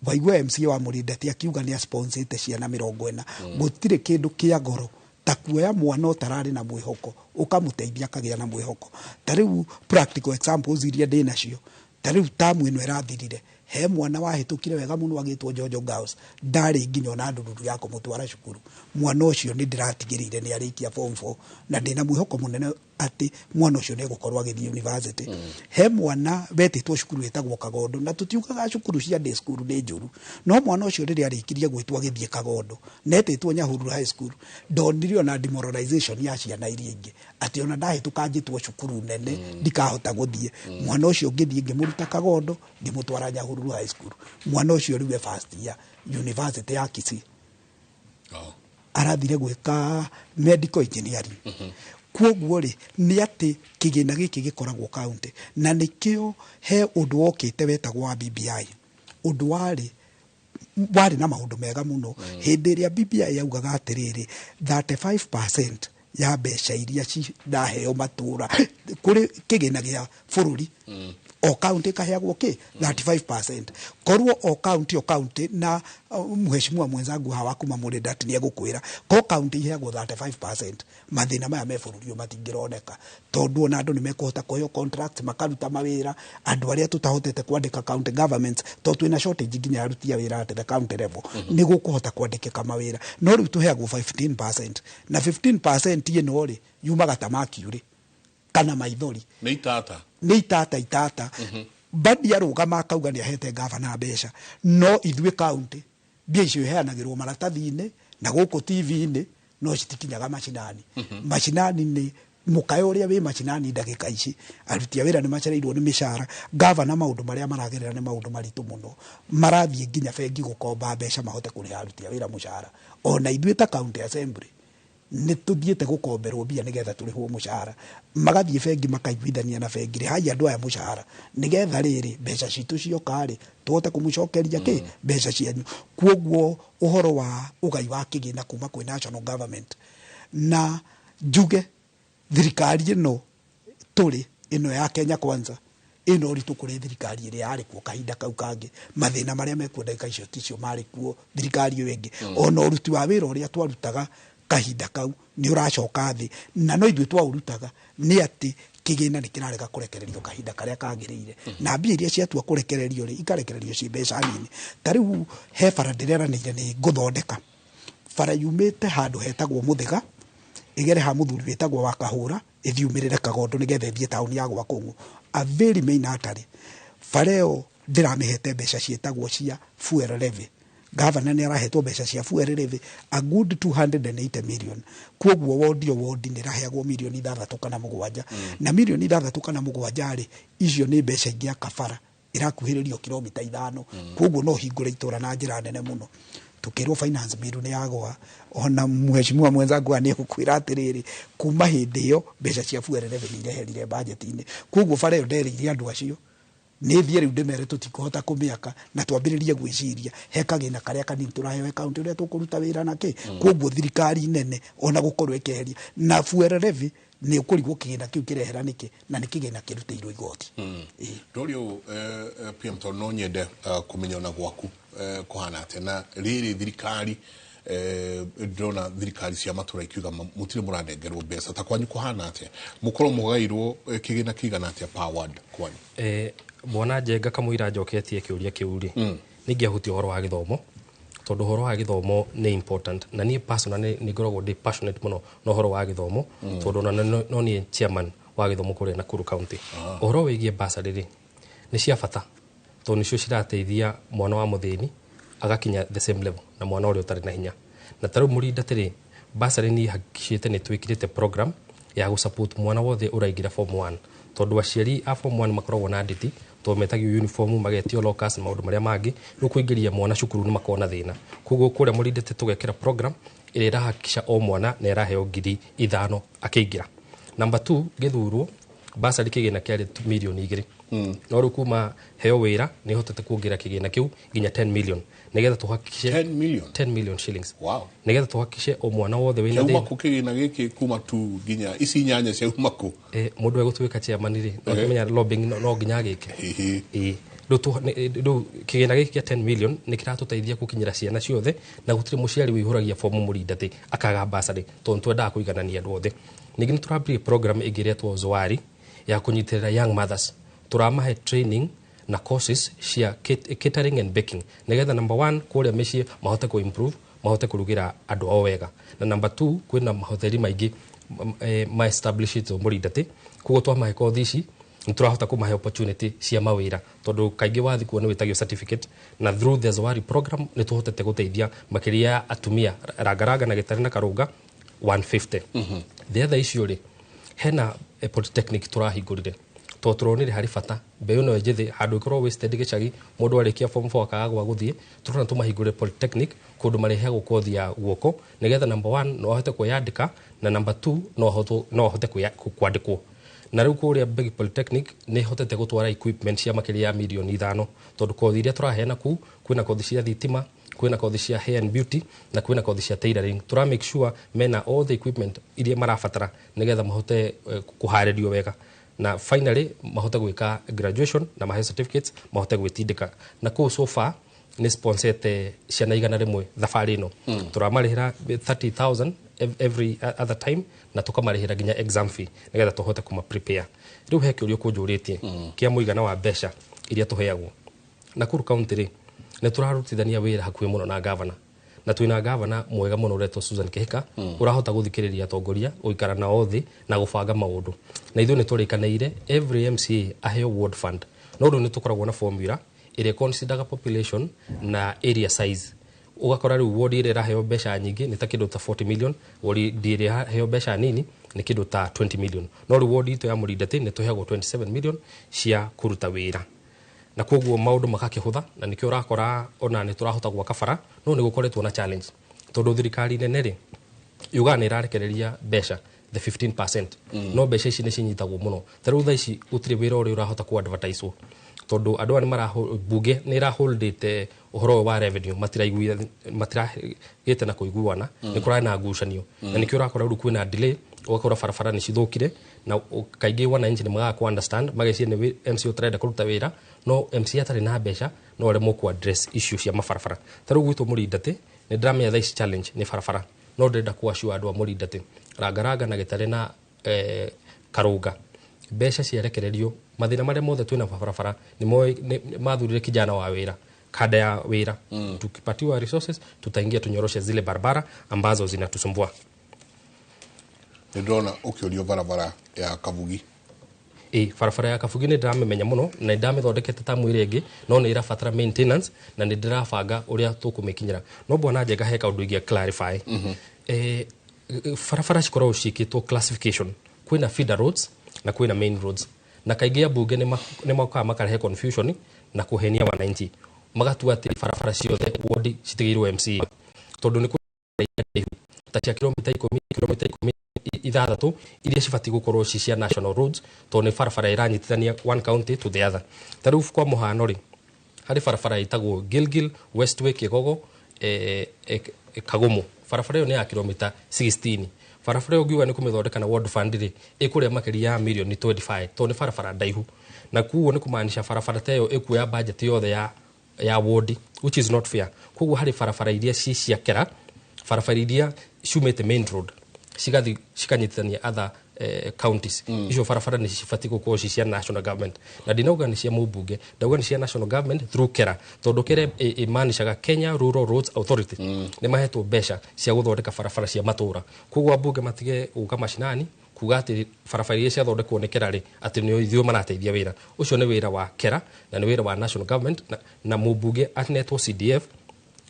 waigua MCA wa Mũrindati akiuga nĩ asponsĩte ciana 40. Gũtirĩ kĩndũ kĩa goro ta kuoya mwana ũtararĩ na mwĩhoko ũkamũteithia akagĩa na mwĩhoko. Ta rĩu practical examples iria ndĩ nacio, ta rĩu tamu ĩno ĩrathirire, he mwana wahĩtũkire wega mũno agĩtwo Jojo Girls, ndarĩ nginya ona ndururu ya kũmũtwara cukuru. Mwana ũcio nĩ ndĩratigĩrĩire nĩ arĩkia form 4, na ndĩna mwĩhoko mũnene atĩ mwana ũcio nĩ egũkorwo agĩthiĩ university. He mwana wetĩtwo cukuru ĩtagwo Kagondo, na tũtiugaga cukuru cia day school nĩ njũru, no mwana ũcio rĩrĩa arĩkirie gwĩtwo agĩthiĩ Kagondo, netĩtwo Nyahururu High School, ndonire ona demoralization ya ciana iria ingĩ, atĩ ona ndahĩtũka njĩtwo cukuru nene ndikahota gũthiĩ. Mwana ũcio ngĩthiĩ ngĩmũruta Kagondo ngĩmũtwara Nyahururu High School. Mwana ũcio rĩu e first year university ya Kisii. Arathire gwĩka medical engineering. Kwoguo rĩ, nĩ atĩ kĩgĩna gĩkĩ gĩkoragwo county, na nĩkĩo he ũndũ wokĩte wetagwo wa BBI, ũndũ warĩ na maũndũ mega mũno. Hĩndĩ ĩrĩa BBI yaugaga atĩrĩrĩ, 35% ya mbeca iria ciraheo matũra kũrĩ kĩgĩna gĩa bũrũri, o county ĩkaheagwo kĩ 35%, korwo o county o county, na mheshimiwa mwenzangu hawa kuma Mũrĩndati nĩ egũkwĩra ko county iheagwo 35%, mathĩna maya me bũrũri ũyũ matingĩroneka, tondũ ona andũ nĩ mekũhota kũheo contract makaruta mawĩra. Andũ arĩa tũtahotete kwandĩka county governments, tondũ twĩna shortage nginya ya aruti a wĩra at the county level, nĩ gũkũhota kwandĩkĩka mawĩra. No rĩu tũheagwo 15%, na 15% ĩno rĩ, yumaga ta mercury kana maithori. Nĩ itata. Nĩ itata itata. Badi arũgama akauga nĩ ahete gavana mbeca, no ithuĩ county mbia icio iheanagĩrwo maratathi-inĩ na gũkũ TV-inĩ, no citikinyaga macinani. Macinani nĩ mũkayo ũrĩa wĩ macinani ndagĩka ici, aruti a wĩra nĩ macereirwo nĩ mĩcara. Gavana maũndũ marĩa maragerera nĩ maũndũ maritũ mũno, marathiĩ nginya bengi gũkomba mbeca mahote kũrĩha aruti a wĩra mũcara. Ona ithuĩ ta county assembly nĩ tũthiĩte gũkomberwo mbia nĩgetha tũrĩhwo mũcara. Magathiĩ bengi makaiguithania na bengi, rĩhai andũ aya mũcara nĩgetha rĩrĩ mbeca citũ cioka rĩ, tũhote kũmũcokeria kĩ mbeca cianyu. Kuoguo ũhoro wa ũgai wa kĩgĩna kuma kwĩ national government, na njuge thirikari ĩno tũrĩ ĩno ya Kenya Kwanza ĩno ũritũ kũrĩ thirikari ĩrĩa yarĩ kuo kahinda kau kangĩ. Mathĩna marĩa mekuo ndagĩka icio ticio marĩ kuo thirikari ĩyo ĩngĩ. Ona ũruti wa wĩra ũrĩa twarutaga kahinda kau nĩ ũracoka thĩ, na no ithuĩ twaũrutaga, nĩ atĩ kĩgĩna nĩ kĩrarega kũrekererio kahinda karĩa kagĩrĩire, na mbia iria ciatua kũrekererio rĩ, ikarekererio ci mbeca nini. Ta rĩu he bara ndĩreranĩire nĩ ngũthondeka, bara yumĩte handũ hetagwo Mũthĩga, ĩgere ha mũthuri wĩtagwo wa Kahũra, ĩthiumĩrĩre Kagondo nĩgetha ĩthiĩ taũni ya Gwakũng'ũ, a very main artery. Bara ĩyo Ndĩramĩhete mbeca ciĩtagwo cia fuel levy. Gavana nĩ arahetwo mbeca cia fuel levy, a good 280 million. Koguo wodi o wodi nĩ ĩraheagwo mirioni 6 kana 7. Na mirioni 6 kana 7 rĩ, icio nĩ mbeca ingĩaka bara ĩrakuhĩrĩrio kilomita 5. Koguo no hingũre itũra na njĩra nene mũno. Tukĩrwo finance bill nĩ yagwa. Ona mheshimiwa mwenzangu nĩ egũkwĩra atĩrĩrĩ, kuma hĩndĩ ĩyo mbeca cia fuel levy nĩ ireherire budget-inĩ. Koguo bara ĩyo nderĩire andũ acio nĩ thiĩ rĩu ndĩmere tũtikũhota kũmĩaka, na twambĩrĩrie gwĩciria he kagĩna karĩa kanini tũraheo kaunti ũrĩa tũkũruta wĩra nakĩ. Koguo thirikari nene ona gũkorwo ĩkĩeheria na fuel levy, nĩ ũkũrigwo kĩgĩna kĩu kĩrehera nĩkĩ, na nĩ kĩgĩna kĩrutĩirwo igoti. Ndorio PM, tondũ no nyende kũmenya ona gwaku kũhana atĩa. Na rĩrĩ thirikari, ndĩrona thirikari cia matũra ikiuga mũtirĩ mũranengerwo mbeca. Ta kwanyu kũhana atĩa? Mũkorwo mũgairwo kĩgĩna kĩigana atĩa per ward kwanyu? Bwana Njenga, kamũira njoketie kĩũria kĩu rĩ, nĩ ingĩahutia ũhoro wa gĩthomo, tondũ ũhoro wa gĩthomo nĩ important, na niĩ personally nĩ ngoragwo ndĩ passionate mũno na ũhoro wa gĩthomo, tondũ ona no niĩ chairman wa gĩthomo kũrĩa Nakuru County. Ũhoro wĩgiĩ bursary rĩ, nĩ cia bata, tondũ nĩcio cirateithia mwana wa mũthĩni agakinya the same level na mwana ũrĩa ũtarĩ na hinya. Na ta rĩu Mũrindati rĩ, bursary niĩ hakikishĩte nĩ twĩkĩrĩte program ya gũ-support mwana wothe ũraingĩra form 1, tondũ aciari a form 1 makoragwo na nditi, tondũ metagio uniform, magetio lockers na maũndũ marĩa mangĩ. Rĩu kũingĩria mwana cukuru nĩ makoragwo na thĩna. Koguo kũrĩa Mũrindati tũgekĩra program ĩrĩa ĩrahakikisha o mwana nĩ araheo 5,000 akĩingĩra. Number 2, gĩthurwo basarĩ kĩgĩna kĩarĩ mirioni 2, no rĩu kuma heo wĩra nĩ hotete kuongerera kĩgĩna kĩu nginya 10 million, nĩgetha tũhakikishe 10 million? 10 million shillings. Nĩgetha tũhakikishe o mwana wothe wĩna Ciauma thĩna. kũ kĩgĩna gĩkĩ, kuma tu nginya ici inyanya ciauma kũ? Mũndũ egũtuĩka chairman rĩ, no kĩmenya lobbying no nginya agĩke. Ĩĩ. Rĩu kĩgĩna gĩkĩ kĩa 10 million nĩ kĩratũteithia gũkinyĩra ciana ciothe, na gũtirĩ mũciari wĩihũragia fomu Mũrindatĩ akaga basarĩ, tondũ nĩ twendaga kũiganania andũ othe. Ningĩ nĩ tũrambirie program ĩngĩ ĩretwo Zoari ya kũnyitĩrĩra young mothers. Tũramahe training na courses cia catering and baking, nĩgetha number one, kũrĩa mĩciĩ mahote kũ improve, mahote kũrugĩra andũ ao wega, na number two, kwĩna mahoteri maingĩ ma establishĩtwo Mũrindatĩ. Koguo twamahe kothi ici, nĩ tũrahota kũmahe opportunity cia mawĩra, tondũ kaingĩ wathi kuo nĩ wĩtagio certificate. Na through the Zawari program nĩ tũhotete gũteithia makĩria ya atumia Rangaranga na Gĩtarĩ na Karũnga 150. The other issue rĩ, hena polytechnic tũrahingũrire, tondũ tũronire harĩ bata mbeũ ĩno njĩthĩ handũ ĩkorwo wasted gĩcagi, mũndũ arĩkia form 4 akaga gwa gũthiĩ. Tũrona tũmahingũre polytechnic kũndũ marĩheagwo kothi ya guoko, nĩgetha number one, no ahote kwĩyandĩka, na number two, no ahote kwandĩkwo. Na rĩu kũrĩa Mbegi Polytechnic nĩ hotete gũtwara equipment cia makĩria ya mirioni 5, tondũ kothi iria tũraheana kũu, kwĩna kothi cia thitima, kwĩna kothi cia hair and beauty, na kwĩna kothi cia tailoring. Tũra make sure mena all the equipment iria marabatara, nĩgetha mahote kũharĩrio wega, na finally mahote gwĩka graduation na mahe certificates, mahote gwĩtindĩka. Na kũu so far nĩ sponsete ciana 100 thabarĩ ĩno. Tũramarĩhĩra 30,000 every other time, na tũkamarĩhĩra nginya exam fee, nĩgetha tũhote kũma prepare. Rĩu he kĩũria kũnjũrĩtie kĩa mũigana wa mbeca iria tũheagwo Nakuru County rĩ, nĩ tũrarutithania wĩra hakuhĩ mũno na gavana, na twĩna gavana mwega mũno ũretwo Susan Kihika, ũrahota gũthikĩrĩria atongoria, gũikara nao thĩ na gũbanga maũndũ. Na ithuĩ nĩ tũrĩkanĩire every MCA aheo ward fund, no rĩu nĩ tũkoragwo na formula ĩrĩa consideraga population na area size. Ũgakora rĩu ward ĩrĩa ĩraheo mbeca nyingĩ nĩ ta kĩndũ ta 40 million, ward ĩrĩa ĩraheo mbeca nini nĩ kĩndũ ta 20 million. No rĩu ward itũ ya Mũrindati nĩ tũheagwo 27 million cia kũruta wĩra, na koguo maũndũ magakĩhũtha, na nĩkĩo ũrakora ona nĩ tũrahota gwaka bara. No nĩ gũkoretwo na challenge, tondũ thirikari nene rĩ, yugaga nĩ ĩrarekereria mbeca the 15%, no mbeca ici nĩ cinyitagwo mũno. Ta rĩu thaa ici gũtirĩ wĩra ũrĩa ũrahota ku advertise, tondũ andũ aya nĩ mara bunge nĩ ĩraholdĩte ũhoro ũyũ wa revenue, matiragĩte na kũiguana. Nĩ kũrarĩ na ngucanio, na nĩkĩo ũrakora rĩu kwĩna delay, ũgakora barabara nĩ cithũkire. Na kaingĩ wananchi nĩ magaga ku understand, mageciria nĩ MC ũtarenda kũruta wĩra, no MC atarĩ na mbeca no aremwo ku address issue cia mabarabara. Ta rĩu gwitũ Mũrindati nĩ ndĩramenya thaa ici challenge nĩ barabara, no ndĩrenda ku assure andũ a Mũrindati, Rangaranga na Gĩtarĩ na Karũnga, mbeca ciarekererio, mathĩna marĩa mothe twĩna barabara nĩ mathurire kijana wa wĩra kada ya wĩra. Tukipatiwa resources, tutaingia tunyoroshe zile barabara ambazo zinatusumbua. Nĩ ndĩrona ũkĩũrio barabara ya Kabugi. Ĩ, barabara ya Kabugi nĩ ndĩramĩmenya mũno na nĩ ndamĩthondekete ta mwĩrĩ ĩngĩ, no nĩ ĩrabatara maintenance na nĩ ndĩrabanga ũrĩa tũkũmĩkinyĩra. No bwana Njenga, he kaũndũ ingĩa clarify. Barabara cikoragwo ciĩkĩtwo classification, kwĩna feeder roads na kwĩna main roads, na kaingĩ ambunge nĩ mokaga makarehe confusion na kũhenia wananchi, magatua atĩ barabara ciothe ward citigĩirwo MCA, tondũ nĩ kũrĩ ta cia kilomita 10, kilomita 16 iria cibatiĩ gũkorwo ci cia national roads, tondũ nĩ barabara ĩranyitithania one county to the other. Ta rĩu kwa mũhano rĩ, harĩ barabara ĩtagwo Gilgil Westway Kĩgogo Kagumo. Barabara ĩyo nĩ ya kilomita 16. Barabara ĩyo ũngiuga nĩ kũmĩthondeka na ward fund rĩ, ĩkũrĩa makĩria ya mirioni 25, tondũ nĩ barabara ndaihu, na kuo nĩ kũmaanisha barabara ta ĩyo ĩkuoya budget yothe ya ward, which is not fair. Koguo harĩ barabara iria ci cia kera, barabara iria ciumĩte main road cigathi cikanyitithania other counties. Icio barabara nĩ cibatiĩ gũkorwo ci cia national government, na ndinauga nĩ cia mũmbunge, ndauga nĩ cia national government through KERA, tondũ KERA ĩmanicaga Kenya Rural Roads Authority. Nĩ mahetwo mbeca cia gũthondeka barabara cia matũra. Koguo ambunge matige gũka macinani kuga atĩ barabara iria ciathondekwo nĩ KERA rĩ, atĩ nĩ ithuĩ marateithia. Wĩra ũcio nĩ wĩra wa KERA na nĩ wĩra wa national government, na mũmbunge anetwo CDF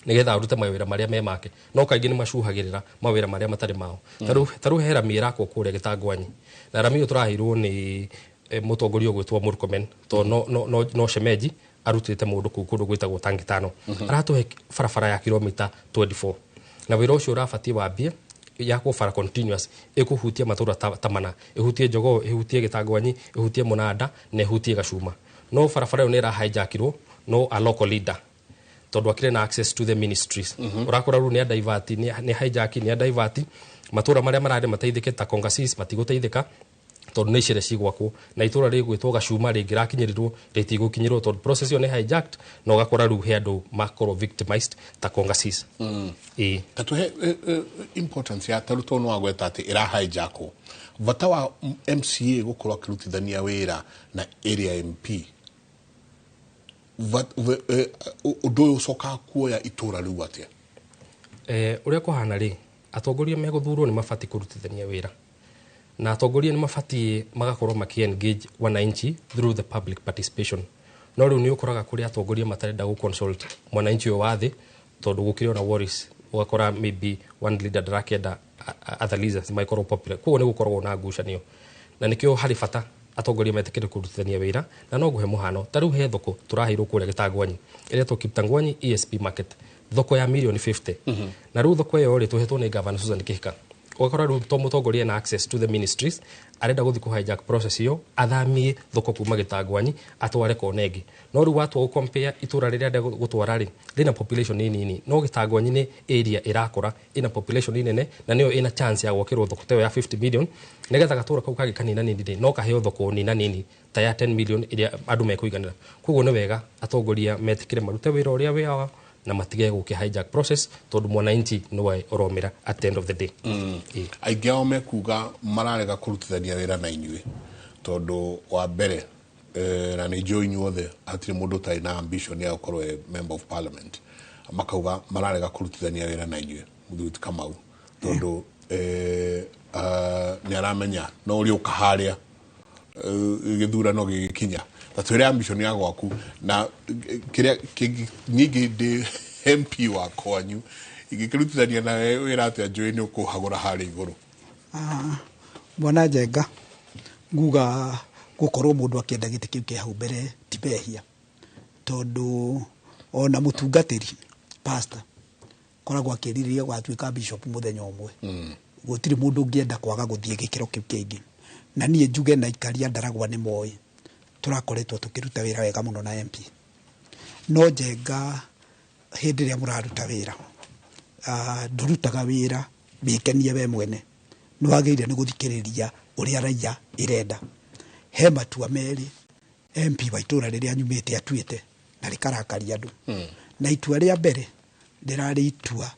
nigetha arute mawĩra marĩa me make, no kaingĩ nĩ macuhagĩrĩra mawĩra marĩa matarĩ mao. Ta rĩu he rami ĩrakwo kũrĩa Gĩtangwanyi, na rami ĩyo tũraheirwo nĩ mũtongoria ũgwĩtwo Murkomen, tondũ no shemeji arutĩte mũndũ kũu kũndũ gwĩtagwo Tangitano. Aratũhe barabara ya kilomita 24, na wĩra ũcio ũrabatiĩ wambie yakwo bara continuous ĩkũhutia matũra ta mana, ĩhutie Jogoo, ĩhutie Gĩtangwanyi, ĩhutie Mũnanda na ĩhutie Gacuma. No barabara ĩyo nĩ ĩra no a local leader, tondũ akĩrĩ na access to the ministries. Ũrakora rĩu nĩ adivert, nĩ hijack, nĩ adivert matũra marĩa mararĩ mateithĩke ta Kongasis matigũteithĩka, tondũ nĩ icere cigwakwo, na itũra rĩgwĩtwo Gacuma rĩngĩrakinyĩrirwo rĩtigũkinyĩrwo, tondũ process ĩyo nĩ hijacked, na ũgakora rĩu he andũ makorwo victimized ta Kongasis. Ĩĩ. Ta tuhe importance ya tarũ, tondũ nĩwagweta atĩ ĩra hijackwo, bata wa MCA gũkorwo akĩrutithania wĩra na area MP, ũndũ ũyũ ũcokaga kuoya itũra rĩu atĩa? Ũrĩa kũhana rĩ, atongoria megũthurwo nĩ mabatiĩ kũrutithania wĩra, na atongoria nĩ mabatiĩ magakorwo maki engage wananchi through the public participation. No rĩu nĩ ũkoraga kũrĩ atongoria matarenda gũ consult mwananchi ũyũ wa thĩ, tondũ gũkĩrĩ ona worries. Ũgakora maybe one leader ndarakĩenda other leaders maikorwo popular, koguo nĩ gũkoragwo na ngucanio, na nĩkĩo harĩ bata atongoria metĩkĩre kũrutithania wĩra. Na no ngũhe mũhano, ta rĩu he thoko tũraheirwo kũrĩa Gĩtangwanyi ĩretwo Kiptangwanyi ESP Market, thoko ya mirioni 50. Na rĩu thoko ĩyo rĩ, tũhetwo nĩ Gavana Susan Kihika. Ũgakora rĩu to mũtongoria na access to the ministries arenda gũthiĩ kũ hijack process ĩyo, athamie thoko kuma Gĩtangwanyi atware kona ĩngĩ. No rĩu watua gũ compare itũra rĩrĩa arenda gũtwara rĩ, rĩna population nĩ nini, no Gĩtangwanyi nĩ area ĩrakũra, ĩna population nene, na nĩyo ĩna chance ya gwakĩrwo thoko ta ĩyo ya 50 million, nĩgetha gatũra kau kangĩ kanina nini rĩ, no kaheo thoko nina nini ta ya 10 million ĩrĩa andũ mekũiganĩra. Koguo nĩ wega atongoria metĩkĩre marute wĩra ũrĩa wĩ wao na matige gũkĩ hijack process, tondũ mwananchi nĩwe ũromĩra at the end of the day. Ĩĩ. Aingĩ ao mekuga mararega kũrutithania wĩra na inyuĩ tondũ wa mbere, na nĩ njũĩ inyuothe hatirĩ mũndũ ũtarĩ na ambition ya gũkorwo e member of parliament, makauga mararega kũrutithania wĩra na inyuĩ, mũthuri ti Kamau, tondũ nĩ aramenya no ũrĩũka harĩa gĩthurano gĩgĩkinya. Ta twĩre ambition ya gwaku, na kĩrĩa ningĩ ndĩ MP wa kwanyu ingĩkĩrutithania nawe wĩra atĩa, njũĩ nĩ ũkũhagũra harĩa igũrũ? Ah, Bwana Njenga, nguga gũkorwo mũndũ akĩenda gĩtĩ kĩu kĩa hau mbere ti mehia, tondũ ona mũtungatĩri, pastor, koragwo akĩrirĩria gũgatuĩka bishop mũthenya ũmwe. Gũtirĩ mũndũ ũngĩenda kwaga gũthiĩ gĩkĩro kĩu kĩngĩ. Na niĩ njuge na ikaria Ndaragwa nĩ moĩ tũrakoretwo tũkĩruta wĩra wega mũno na MP. No Njenga, hĩndĩ ĩrĩa mũraruta wĩra, ndũrutaga wĩra wĩkenie we mwene, nĩ wagĩrĩire nĩ gũthikĩrĩria ũrĩa raia ĩrenda. He matua merĩ MP wa itũra rĩrĩa nyumĩte atuĩte na rĩkarakaria andũ. Na itua rĩa mbere rĩrarĩ itua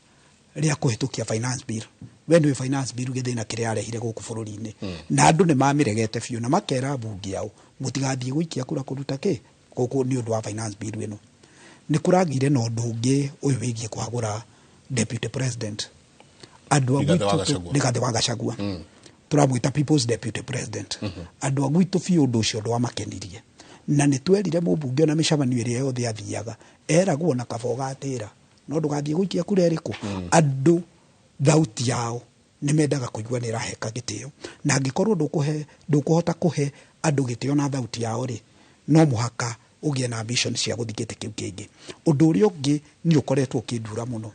rĩa kũhĩtũkia finance bill. We nĩwe finance bill gĩthĩna kĩrĩa yarehire gũkũ bũrũri-inĩ, na andũ nĩ mamĩregete biũ na makera mbunge ao mũtigathiĩ gũikia kura kũruta kĩ gũkũ nĩ ũndũ wa finance bill ĩno. Nĩ kũragire na ũndũ ũngĩ ũyũ wĩgiĩ kũhagũra deputy president, andũ a Rigathĩ wa gwitũ Gachagua. Rigathĩ wa Gachagua. Tũramwĩta People's Deputy President. Andũ a gwitũ biũ ũndũ ũcio ndwamakenirie, na nĩ twerire mũmbunge ona mĩcemanio ĩrĩa yothe athiaga eragwo na kaba ũgatĩra no ndũgathiĩ gũikia kura ĩrĩkũ. Andũ thauti yao nĩ mendaga kũigua nĩ ĩraheka gĩtĩo, na angĩkorwo ndũkũhota kũhe andũ gĩtĩo na thauti yao rĩ, no mũhaka ũgĩe na ambition cia gũthiĩ gĩtĩ kĩu kĩngĩ. Ũndũ ũrĩa ũngĩ nĩ ũkoretwo ũkĩndura mũno,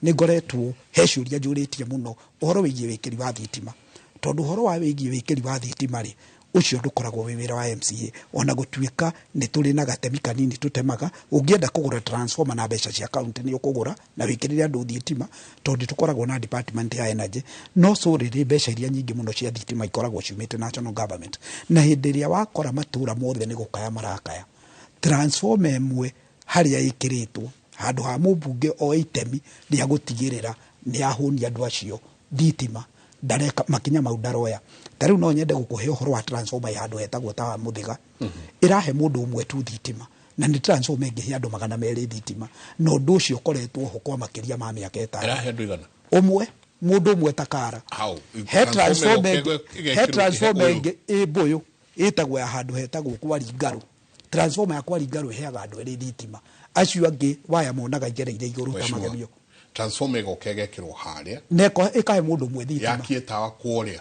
nĩ ngoretwo he ciũria njũrĩtie mũno ũhoro wĩgiĩ wĩkĩri wa thitima, tondũ ũhoro wa wĩgiĩ wĩkĩri wa thitima rĩ, ũcio ndũkoragwo wĩ wĩra wa MCA, ona gũtuĩka nĩ tũrĩ na gatemi kanini tũtemaga. Ũngĩenda kũgũra transformer na mbeca cia county nĩ ũkũgũra na wĩkĩrĩre andũ thitima, tondũ tũkoragwo na department ya energy, no so rĩrĩ mbeca iria nyingĩ mũno cia thitima ikoragwo ciumĩte national government. Na hĩndĩ ĩrĩa wakora matũra mothe nĩ gũkaya marakaya, transformer ĩmwe harĩa ĩkĩrĩtwo handũ ha mũmbunge o itemi rĩa gũtigĩrĩra nĩ ahũnia andũ acio thitima, ndareka makinya mau ndaroya. Ta rĩu no nyende gũkũhe ũhoro wa transformer ya handũ hetagwo ta Mũthĩga, ĩrahe mũndũ ũmwe tu thitima, na nĩ transformer ĩngĩhe andũ 200 thitima, na ũndũ ũcio ũkoretwo ho kwa makĩria ma mĩaka 5. Ĩrahe andũ igana? Ũmwe, mũndũ ũmwe ta kara. Hau he transformer he transformer ĩngĩ ĩ Mbũyũ ĩtagwo ya handũ hetagwo kwa Ringarũ. Transformer ya kwa Ringarũ ĩheaga andũ erĩ thitima, acio angĩ waya monaga igereire igũrũ ta magemio. Transformer ĩgoka ĩgekĩrwo harĩa na ĩkahe mũndũ ũmwe thitima, yakie tawa kũrĩa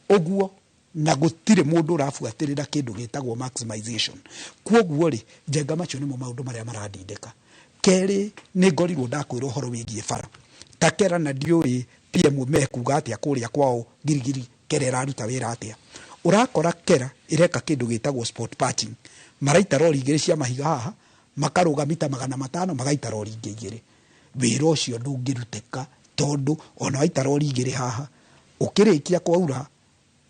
ũguo, na gũtirĩ mũndũ ũrabuatĩrĩra kĩndũ gĩtagwo maximization. Kwoguo rĩ, Njenga, macio nĩmo maũndũ marĩa marandindĩka. Kerĩ, nĩ ngorirwo ndakwĩra ũhoro wĩgiĩ bara ta Kera, na ndiũĩ PM mekuga atĩa kũrĩa kwao Girigiri, Kera ĩraruta wĩra atĩa. Ũrakora Kera ĩreka kĩndũ gĩtagwo spot patching, maraita rori igĩrĩ cia mahiga haha, makarũga mita 500, magaita rori ingĩ igĩrĩ. Wĩra ũcio ndũngĩrutĩka, tondũ ona waita rori igĩrĩ haha, ũkĩrĩkia kwaura